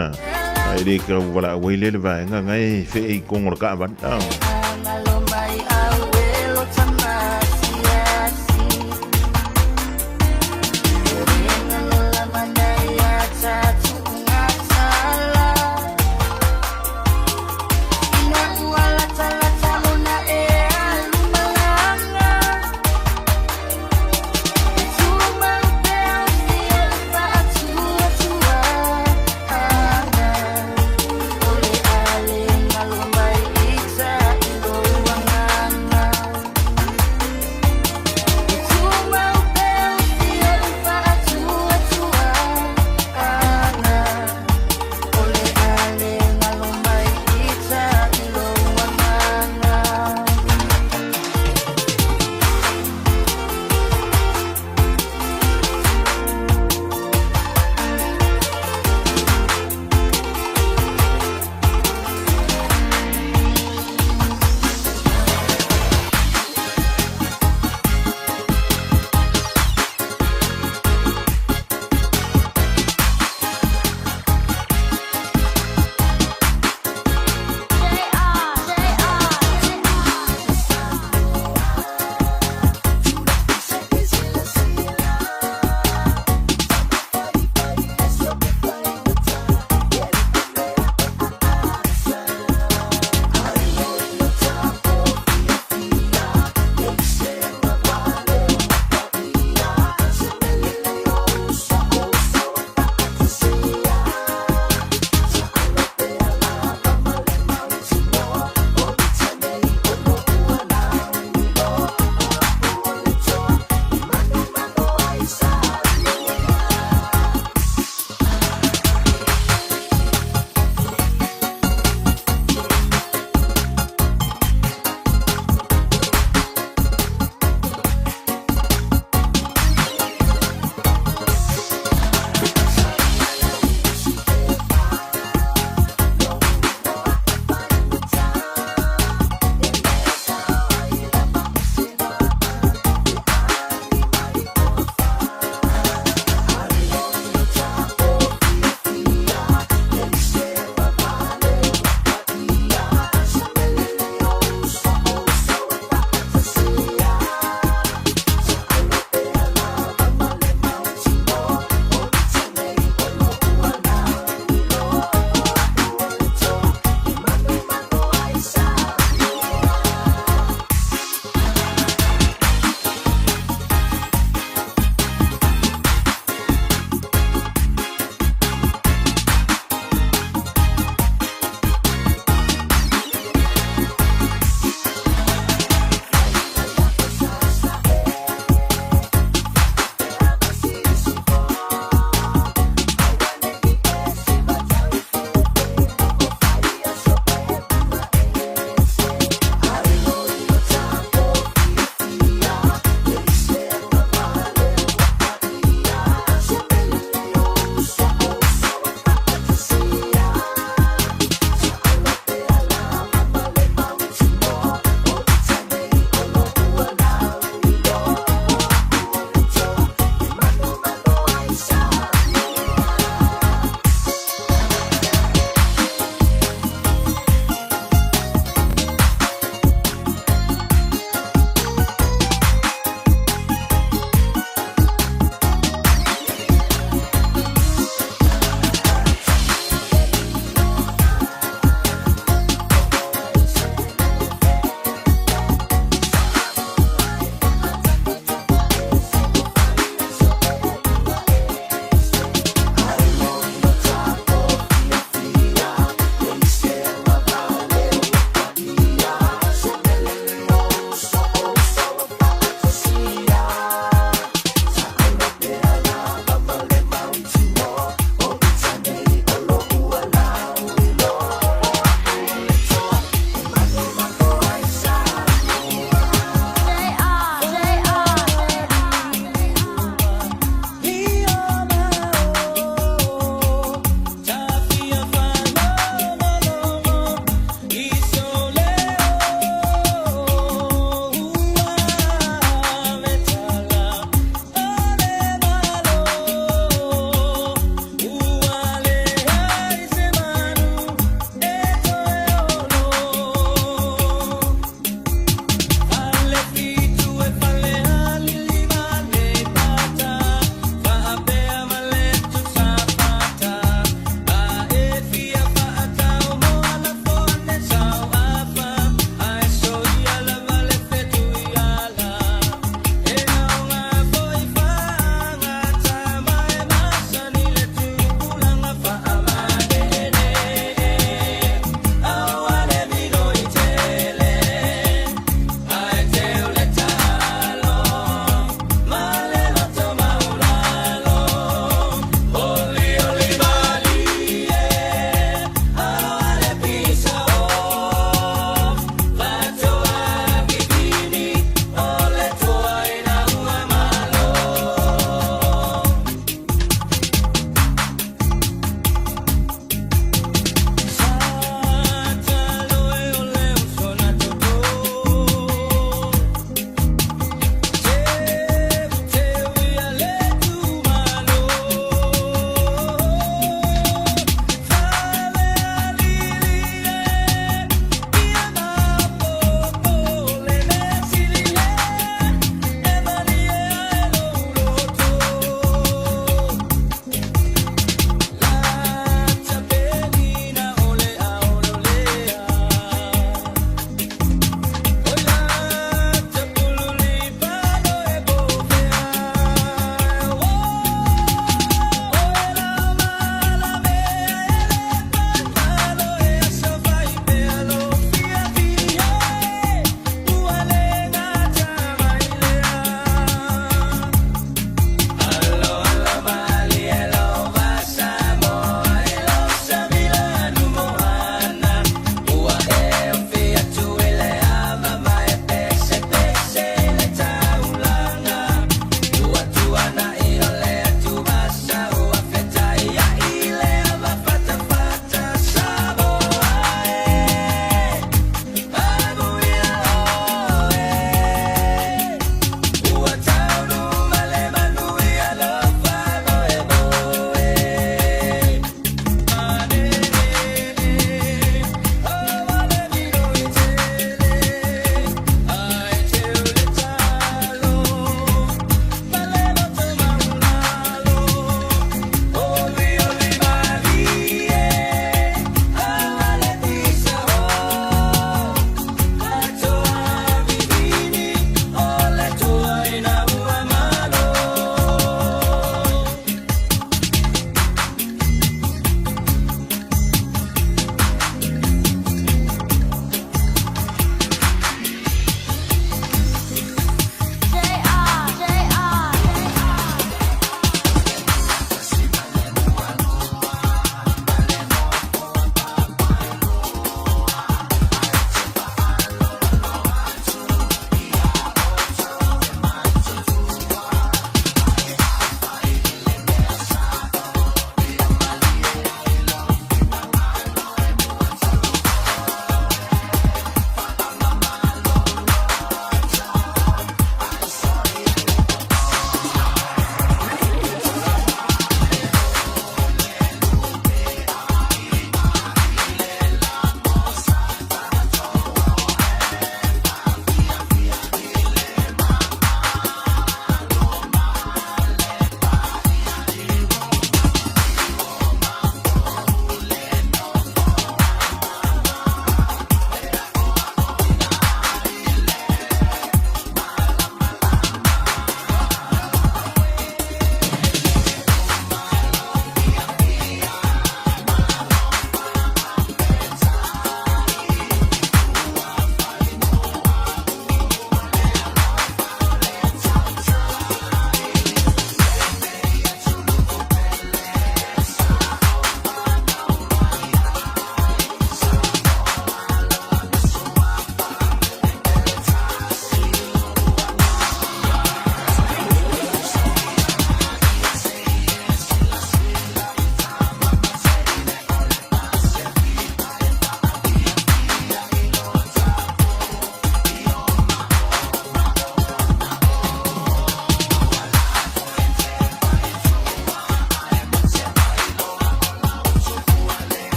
[SPEAKER 1] a e le kau wala awai le le vaega ngai fe e i kongo le kaavan. A.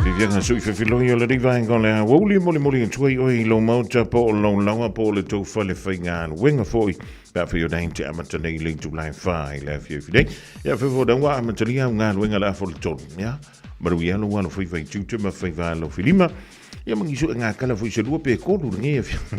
[SPEAKER 1] Viviana sui fefiloi o le riva e le aouli mo le moli atu ai oe i lou maota po o lou lawa po o le tou fale faigaluega foi pe afai o nei te amata nei le itula e whā i le afiafi nei. Ia fefo da ua amatalia au galuega le afo le tolu. Ia, manuia lou alofaiva i tiute ma faiva alofilima. Ia ma nisi o e gakala foi se lua pe tolu lenei afiafi.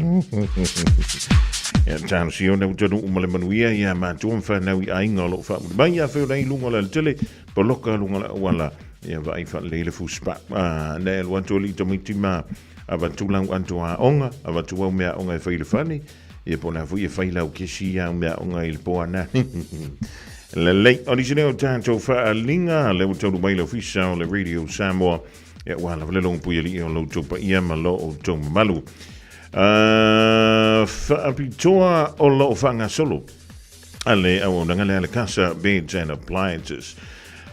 [SPEAKER 1] Ia talosia ona utanu'u ma le manuia ia matua ma fanau i aiga o loo faamuli mai. Ia afai o nei luga o le alatele, poloka luga o le auala, ia vaai faalelei le fuspa. Na e alu atu alii tamaiti ma avatu lau ato aoga, avatu au meaaoga e fai i le fale, ia po o le a foi e fai lau kesi ia au meaaoga i le po ana. Lelei, o nisi nei o tatou faaaliga, lea ua taunuu mai le ofisa o le Radio Samoa, Ia, ua lava le logo puialii o lo outou paia ma lo outou mamalu. Faapitoa o lo o faagasolo a le auaunaga lea a le Casa Beds and Appliances.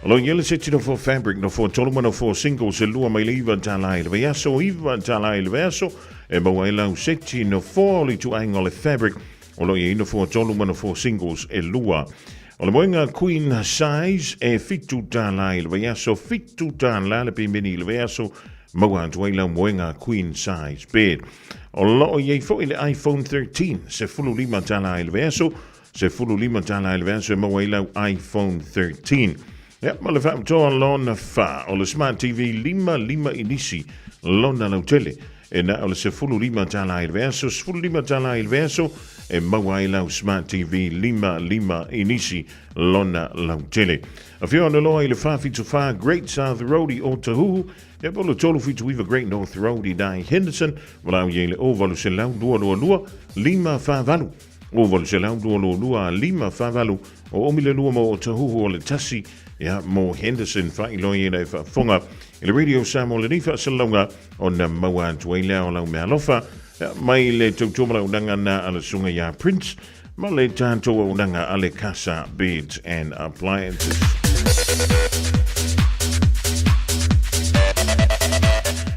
[SPEAKER 1] O lo i ai le seti nofoa fabric, nofoa tolu ma nofoa single se lua mai le iva tālā i le vaiaso, iva tālā i le vaiaso, e maua ai lau seti nofoa o le ituaiga o le fabric. O lo o i ai nofoa tolu ma nofoa singles e lua. O le moega queen size e $7 i le vaiaso, $7 le pimeni i le vaiaso, maua atu ai lau moega queen size bed. O lo o i ai foi le iPhone 13, $15 i le vaiaso, $15 i le vaiaso e maua ai lau iPhone 13. Ia, ma le faapitoa lona fa, o le Smart TV 55 inisi lona lautele. E na o le $15 i le vaiaso, $15 i le vaiaso e maua ai lau Smart TV 55 inisi lona lautele. Afio ana loa i le 474 Great South Road i Otahuhu, ia po o le 379 Great North Road i i Henderson, valaau i ai le 0800 222 548. 0800 222 548 o umi le lua mo Otahuhu o le tasi, ia mo Henderson faailoa i ai e faafofoga i le Radio Samoa lenei faasalalauga ona maua atu ai lea o lau meaalofa mai le tautua ma launaga na a le susuga iā Prince ma le tatou auaunaga a le Casa Beds and Appliances.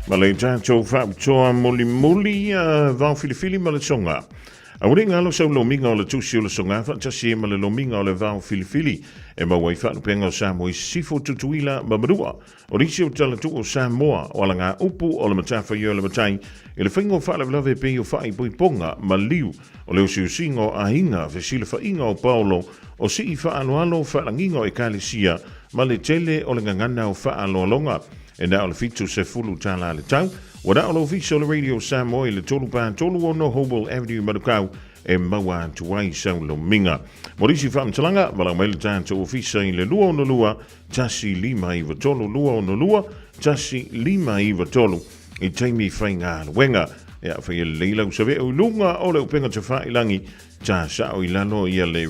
[SPEAKER 1] Ma le tatou faapitoa mulimuli vao filifili ma le soga. Aua ne i galo sau lomiga o le tusi o le soga faatasi ai ma le lomiga o le vao filifili e maua ai faalupega o Samoa i Sisifo, Tutuila ma Manua. O nisi o talatuu o Samoa, o alagaupu o le matafaioi o le matai i le faiga o faalavelave e pei o faaipoipoga, maliu, o le osiosiga o aiga, fesilafaiga o paolo, o sii faaaloalo, faalagiga o ekalesia, ma le tele o le gagana o faaaloaloga. E na o le $70 le tau. Ua na o le ofisa o le Radio Samoa i le 336 Hobel Avenue, Manukau, e maua atu ai sau lomiga. Mo nisi faamatalaga, valaau mai le tatou ofisa i le 262 1593 262 1593 i taimi faigaluega. Ia, faia lelei lau saveu i luga o le upega tafailangi, ta sao i lalo ia le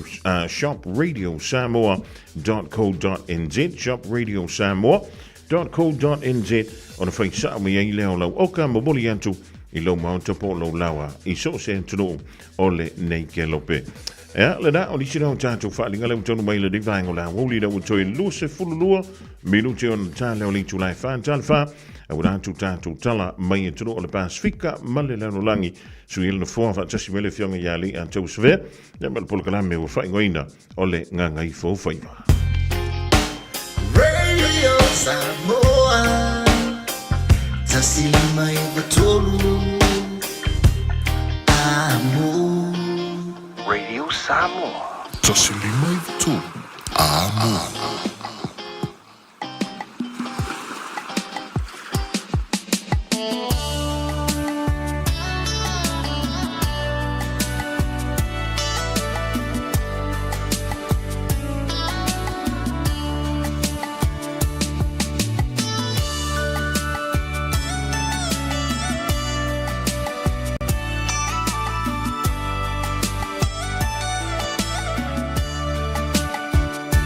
[SPEAKER 1] shopradiosamoa.co.nz, shopradiosamoa.co.nz, ona fai sao mai ai lea o lau oka momoli atu i lou maota po o lou lawa i so o se atunuu o lenei kelope. Ea, lena, o nisi na o tatou faaaliga lea ua taunuu mai i lenei vaega o le aoauli lea ua toe 22 minute ona ta lea o le itula e 4 tala 4, auina atu tatou tala mai atunuu o le Pasefika ma le lalolagi. Sui ai le nofoa faatasi mai le Afioga ia Alii Tauasavea, ia ma le polokalame ua faaigoaina o le Gagaifo Faiva.
[SPEAKER 2] Radio Samoa 153 Amo.
[SPEAKER 19] Radio Samoa.
[SPEAKER 8] 153 Amo.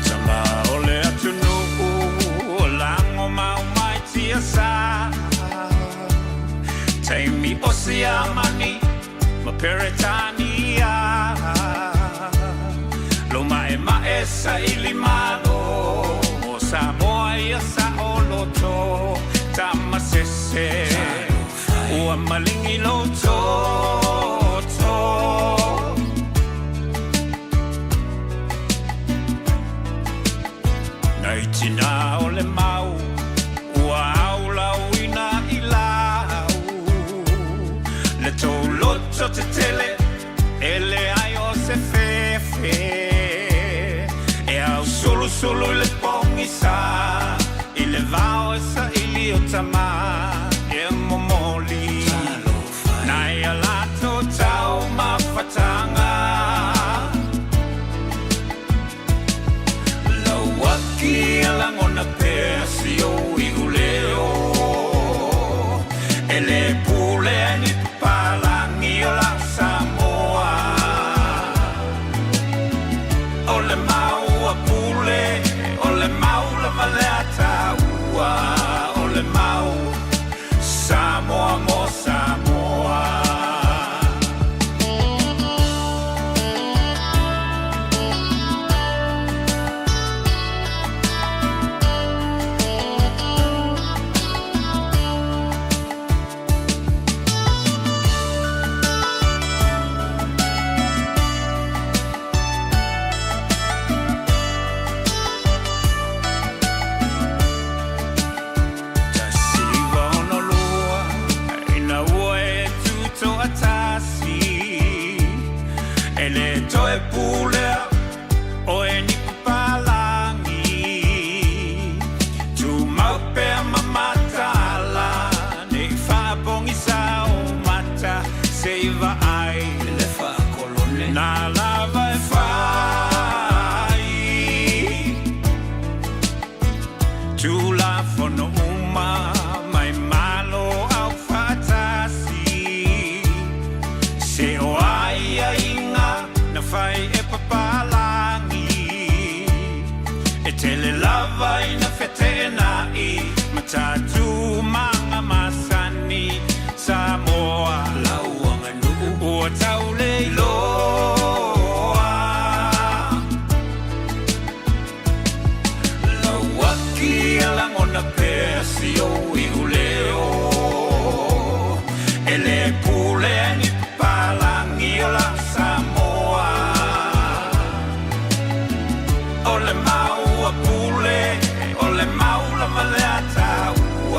[SPEAKER 2] Tama o le atunuu o lago mau mai tiasa Taimi o Siamani ma Peretania Lo maʻemaʻe saili malo mo Samoa ia saʻoloto Tama sese ua malingi lou toto. Nai tina o le mau ua au lau pogisa i le vao e saili o tama e momoli nai a latou taumafataga. Lauaki e lagona pea si ou iuleo e lē pulea ni papalagi o la Samoa. O le mau a Pule, o le mau lava lea taua, o le mau Samoa mo Samoa. 1962 ina ua e tutoatasi e lē toe pulea oe ni papalagi. Tumau pea ma mataala nei faapogisa o mata se i vaai le faakolone na lava e fai. Tulafono uma mai Malo Aufaatasi se o aiaiga na fai e papalagi e tele lava ina feteenai ma tatumaga masani Samoa. Lau aganuu ua tauleiloa. Lauaki e lagona pea si ou iuleo e lē pulea ni papalagi o la Samoa. O le mau a Pule, o le mau lava lea taua.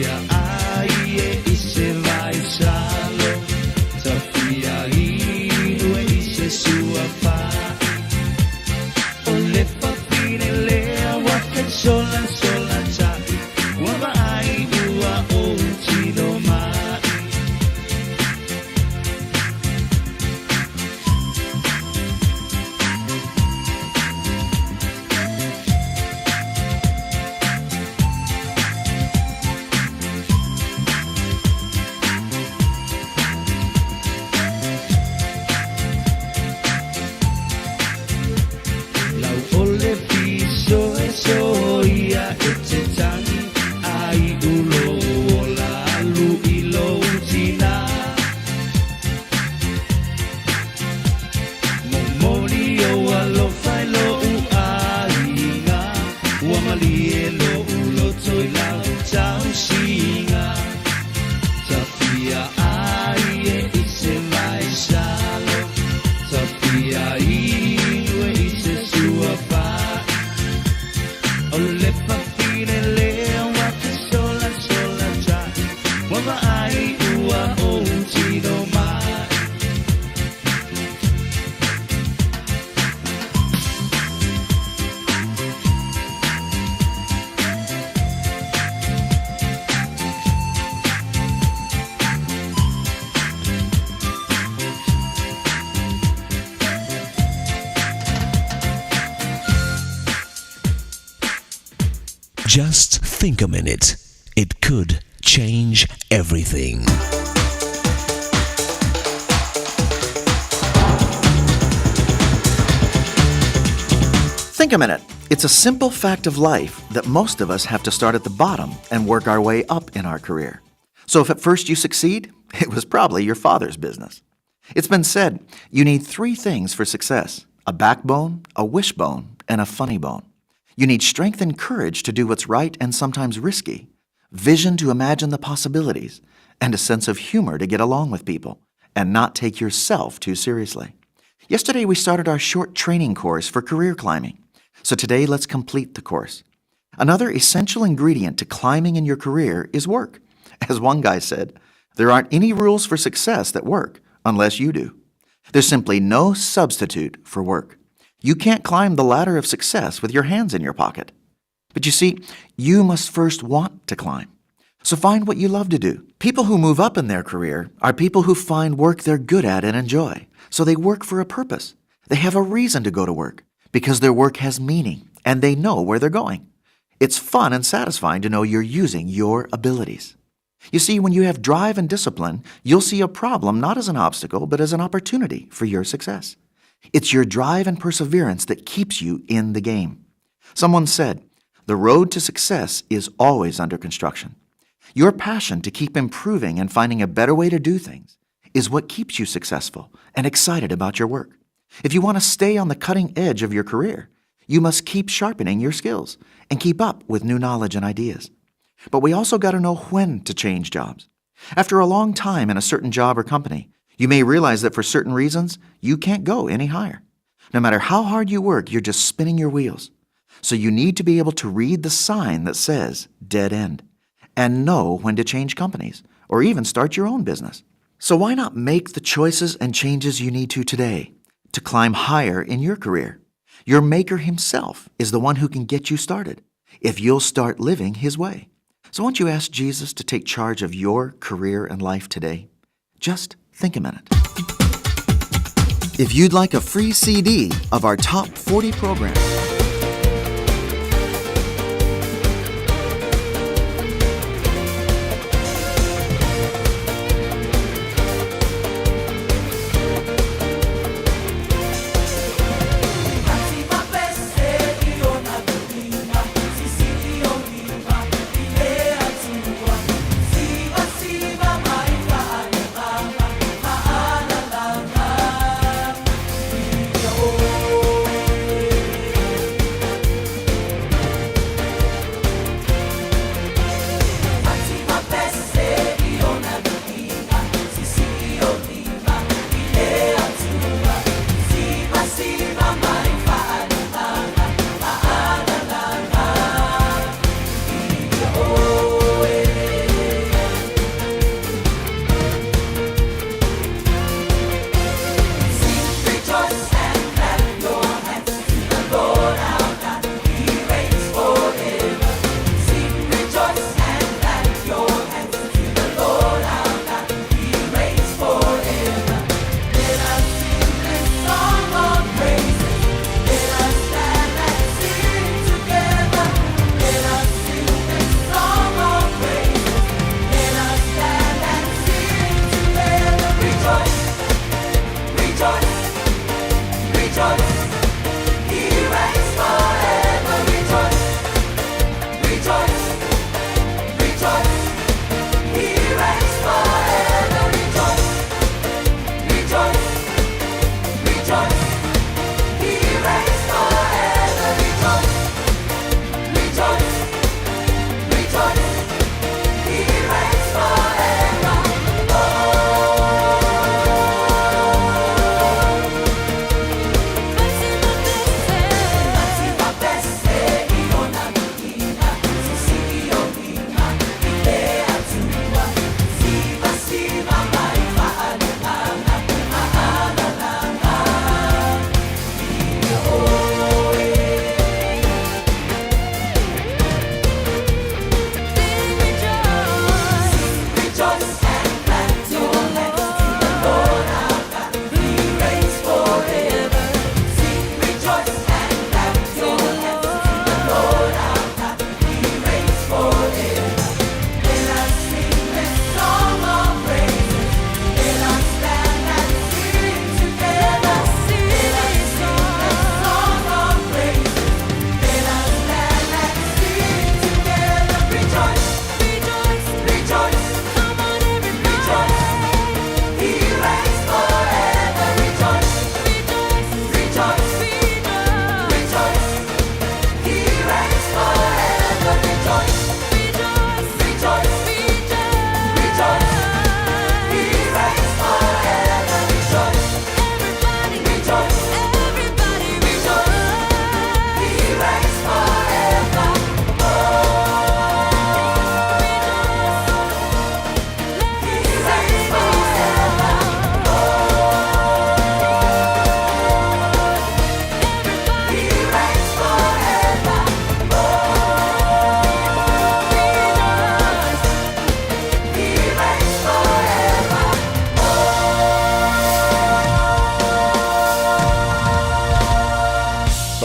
[SPEAKER 15] Tafia ai e i se vaisalo Tafia inu e i se suafa'i O le fafine lea ua faisola sola ta'i Ua vaai ua ou tino ma'i. Lau o le fiso e soia e te tagi ai u lou ola alu i lou tinā. Momoli ou alofa i lo'u aiga, ua malie lo'u loto i lau tausiga. Tafia ai e i se vaisalo, tafia inu e i se suafa'i. O le fafine lea ua fesola sola ta'i, ua vaai ua ou tino ma'i.
[SPEAKER 19] Just think a minute. It could change everything.
[SPEAKER 20] Think a minute. It's a simple fact of life that most of us have to start at the bottom and work our way up in our career. So if at first you succeed, it was probably your father's business. It's been said you need three things for success a backbone, a wishbone, and a funny bone. You need strength and courage to do what's right and sometimes risky, vision to imagine the possibilities, and a sense of humor to get along with people and not take yourself too seriously. Yesterday, we started our short training course for career climbing. So today, let's complete the course. Another essential ingredient to climbing in your career is work. As one guy said, there aren't any rules for success that work unless you do. There's simply no substitute for work. You can't climb the ladder of success with your hands in your pocket. But you see, you must first want to climb. So find what you love to do. People who move up in their career are people who find work they're good at and enjoy. So they work for a purpose. They have a reason to go to work because their work has meaning and they know where they're going. It's fun and satisfying to know you're using your abilities. You see, when you have drive and discipline, you'll see a problem not as an obstacle, but as an opportunity for your success. It's your drive and perseverance that keeps you in the game. Someone said, The road to success is always under construction. Your passion to keep improving and finding a better way to do things is what keeps you successful and excited about your work. If you want to stay on the cutting edge of your career, you must keep sharpening your skills and keep up with new knowledge and ideas. But we also got to know when to change jobs. After a long time in a certain job or company, you may realize that for certain reasons, you can't go any higher. No matter how hard you work, you're just spinning your wheels. So you need to be able to read the sign that says dead end and know when to change companies or even start your own business. So why not make the choices and changes you need to today to climb higher in your career? Your maker himself is the one who can get you started if you'll start living his way. So won't you ask Jesus to take charge of your career and life today? Just think a minute. If you'd like a free CD of our top 40 programs,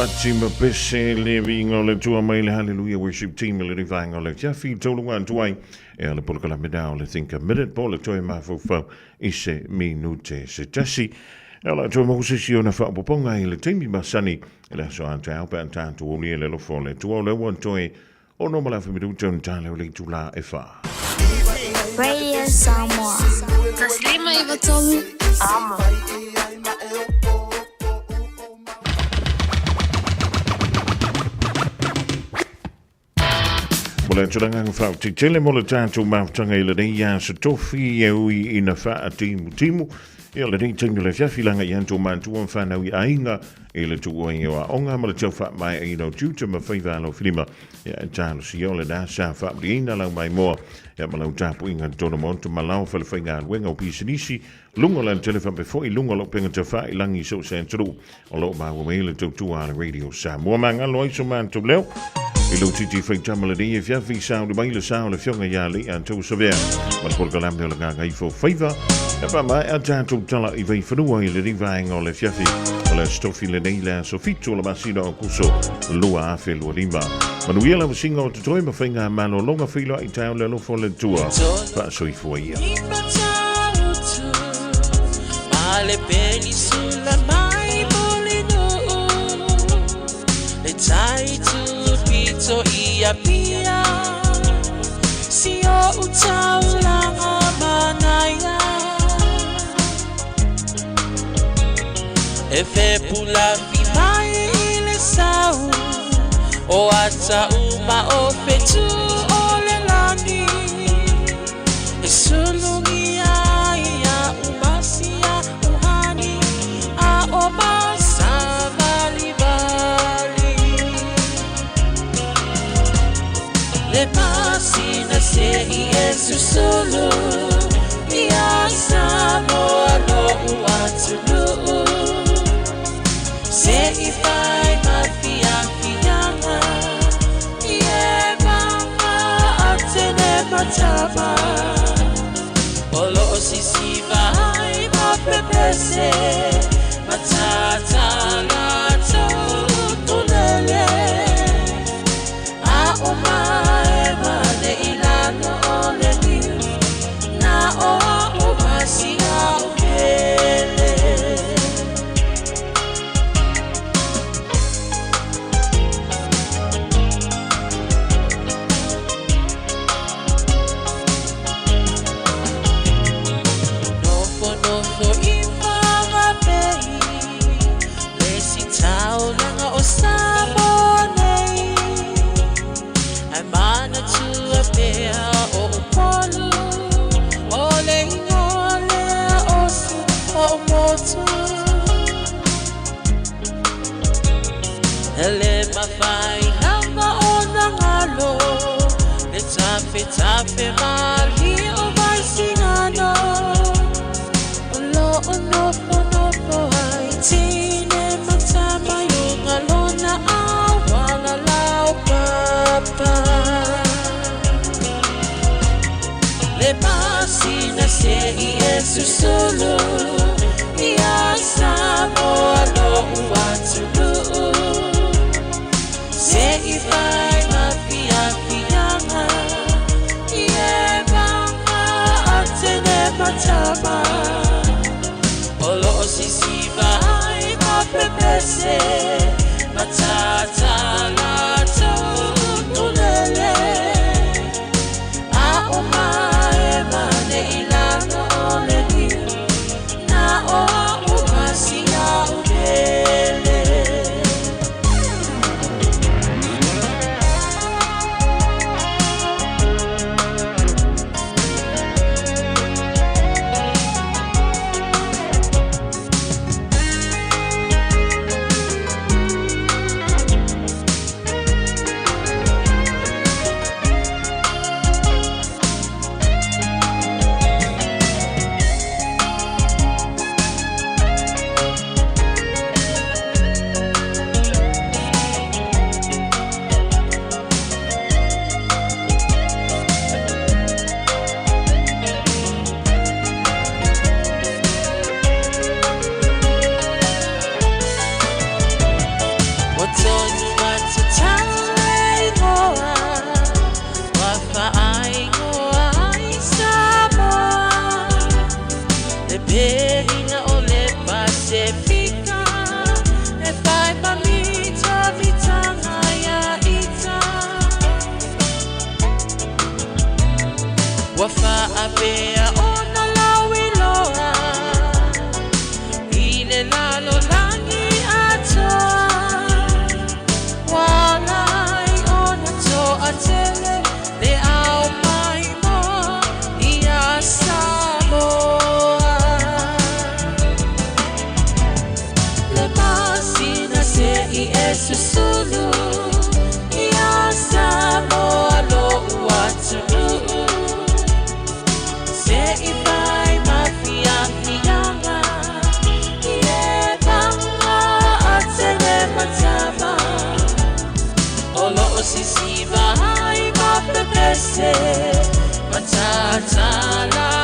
[SPEAKER 1] Pati ma pese le viiga o le Atua mai le Hallelujah Worship Team i lenei vaega o le afiafi i tauluga atu ai e ala polokalame na o le Think a Minute po o le toe mafaufau i se minute se tasi. E ala atu mo se si ona faapopoga i le taimi masani i le aso a taeao pe a tatou aulia le alofa o le Atua o lea ua toe ono ma le afa minute ona tala o le itulā e whā.
[SPEAKER 10] Radio Samoa. 153 Amo.
[SPEAKER 1] Mo le tulaga whautitele mo le tātou mafutaga i lenei aso tofi e ui ina faatimutimu ia lenei taimi o le afiafi laga i a outou matua ma fanau i aiga i le tuuaiga o aoga ma le tau faamaeaina o tiute ma faiva alofilima ia e talosia o lena sa faamaliina lau maimoa ia ma lau tapuaiga totonu maota ma lao falefaigaluega o pisinisi luga o le alatele faapea foi luga o lau upega tafailagi i so o se atunuu o lo o maua mai le tautua a le Radio Samoa. Magalo ai so matou leo i lou titi faitama lenei afiafi sauni mai le sa o le afioga ia Alii Tou Savea ma le polokalame o le Gagaifo Faiva. E faamaea tatou tala i Vaifanua i lenei vaega o le afiafi o le aso tofi lenei le aso 7 o le masina o Aokuso 2025. Manuia lau vasiga o totoe ma faiga malologa feiloai taeao le alofa o le Atua. Faasoifua ia.
[SPEAKER 2] E fepulafi mai i le sau o ata uma o fetu o le lagi e sulugia ia umasia uhani a o masavalivali le masina se i e susulu ia Samoa lo'u atunuu se i fai ma fiafiaga i e maga atene matama o loo sisiva ai ma pepese matata latou utulele a o mae ma le ilalo o le niu na o a'u masia o pele. Nofonofo i Whanganui, le sitaulaga o Samoa nei. Ae manatua pea o Upolu, o le igoa lea o si o'u motu. E le mafai lava ona galo le tafetafe malie o Vaisigano. O lo o nofonofo ai teine ma tama i luga lona auala laupapa. Le masina se i e susulu ia Samoa lo'u atunuu se i fai ma fiafiaga i e maga atene matama o loo sisiva ai ma pepese matata latou utulele a o mae ma le ilalo o le niu na o a'u masia o pele.
[SPEAKER 21] faapea ona lau iloa i le lalolagi atoa. Ua ala ai ona toatele le ao maimoa iā Samoa. Le masina se i e susulu iā Samoa lo'u atunuu se i fai ma fiafiaga i e paga atele ma tama o loo sisiva ai ma pepese ma tatala.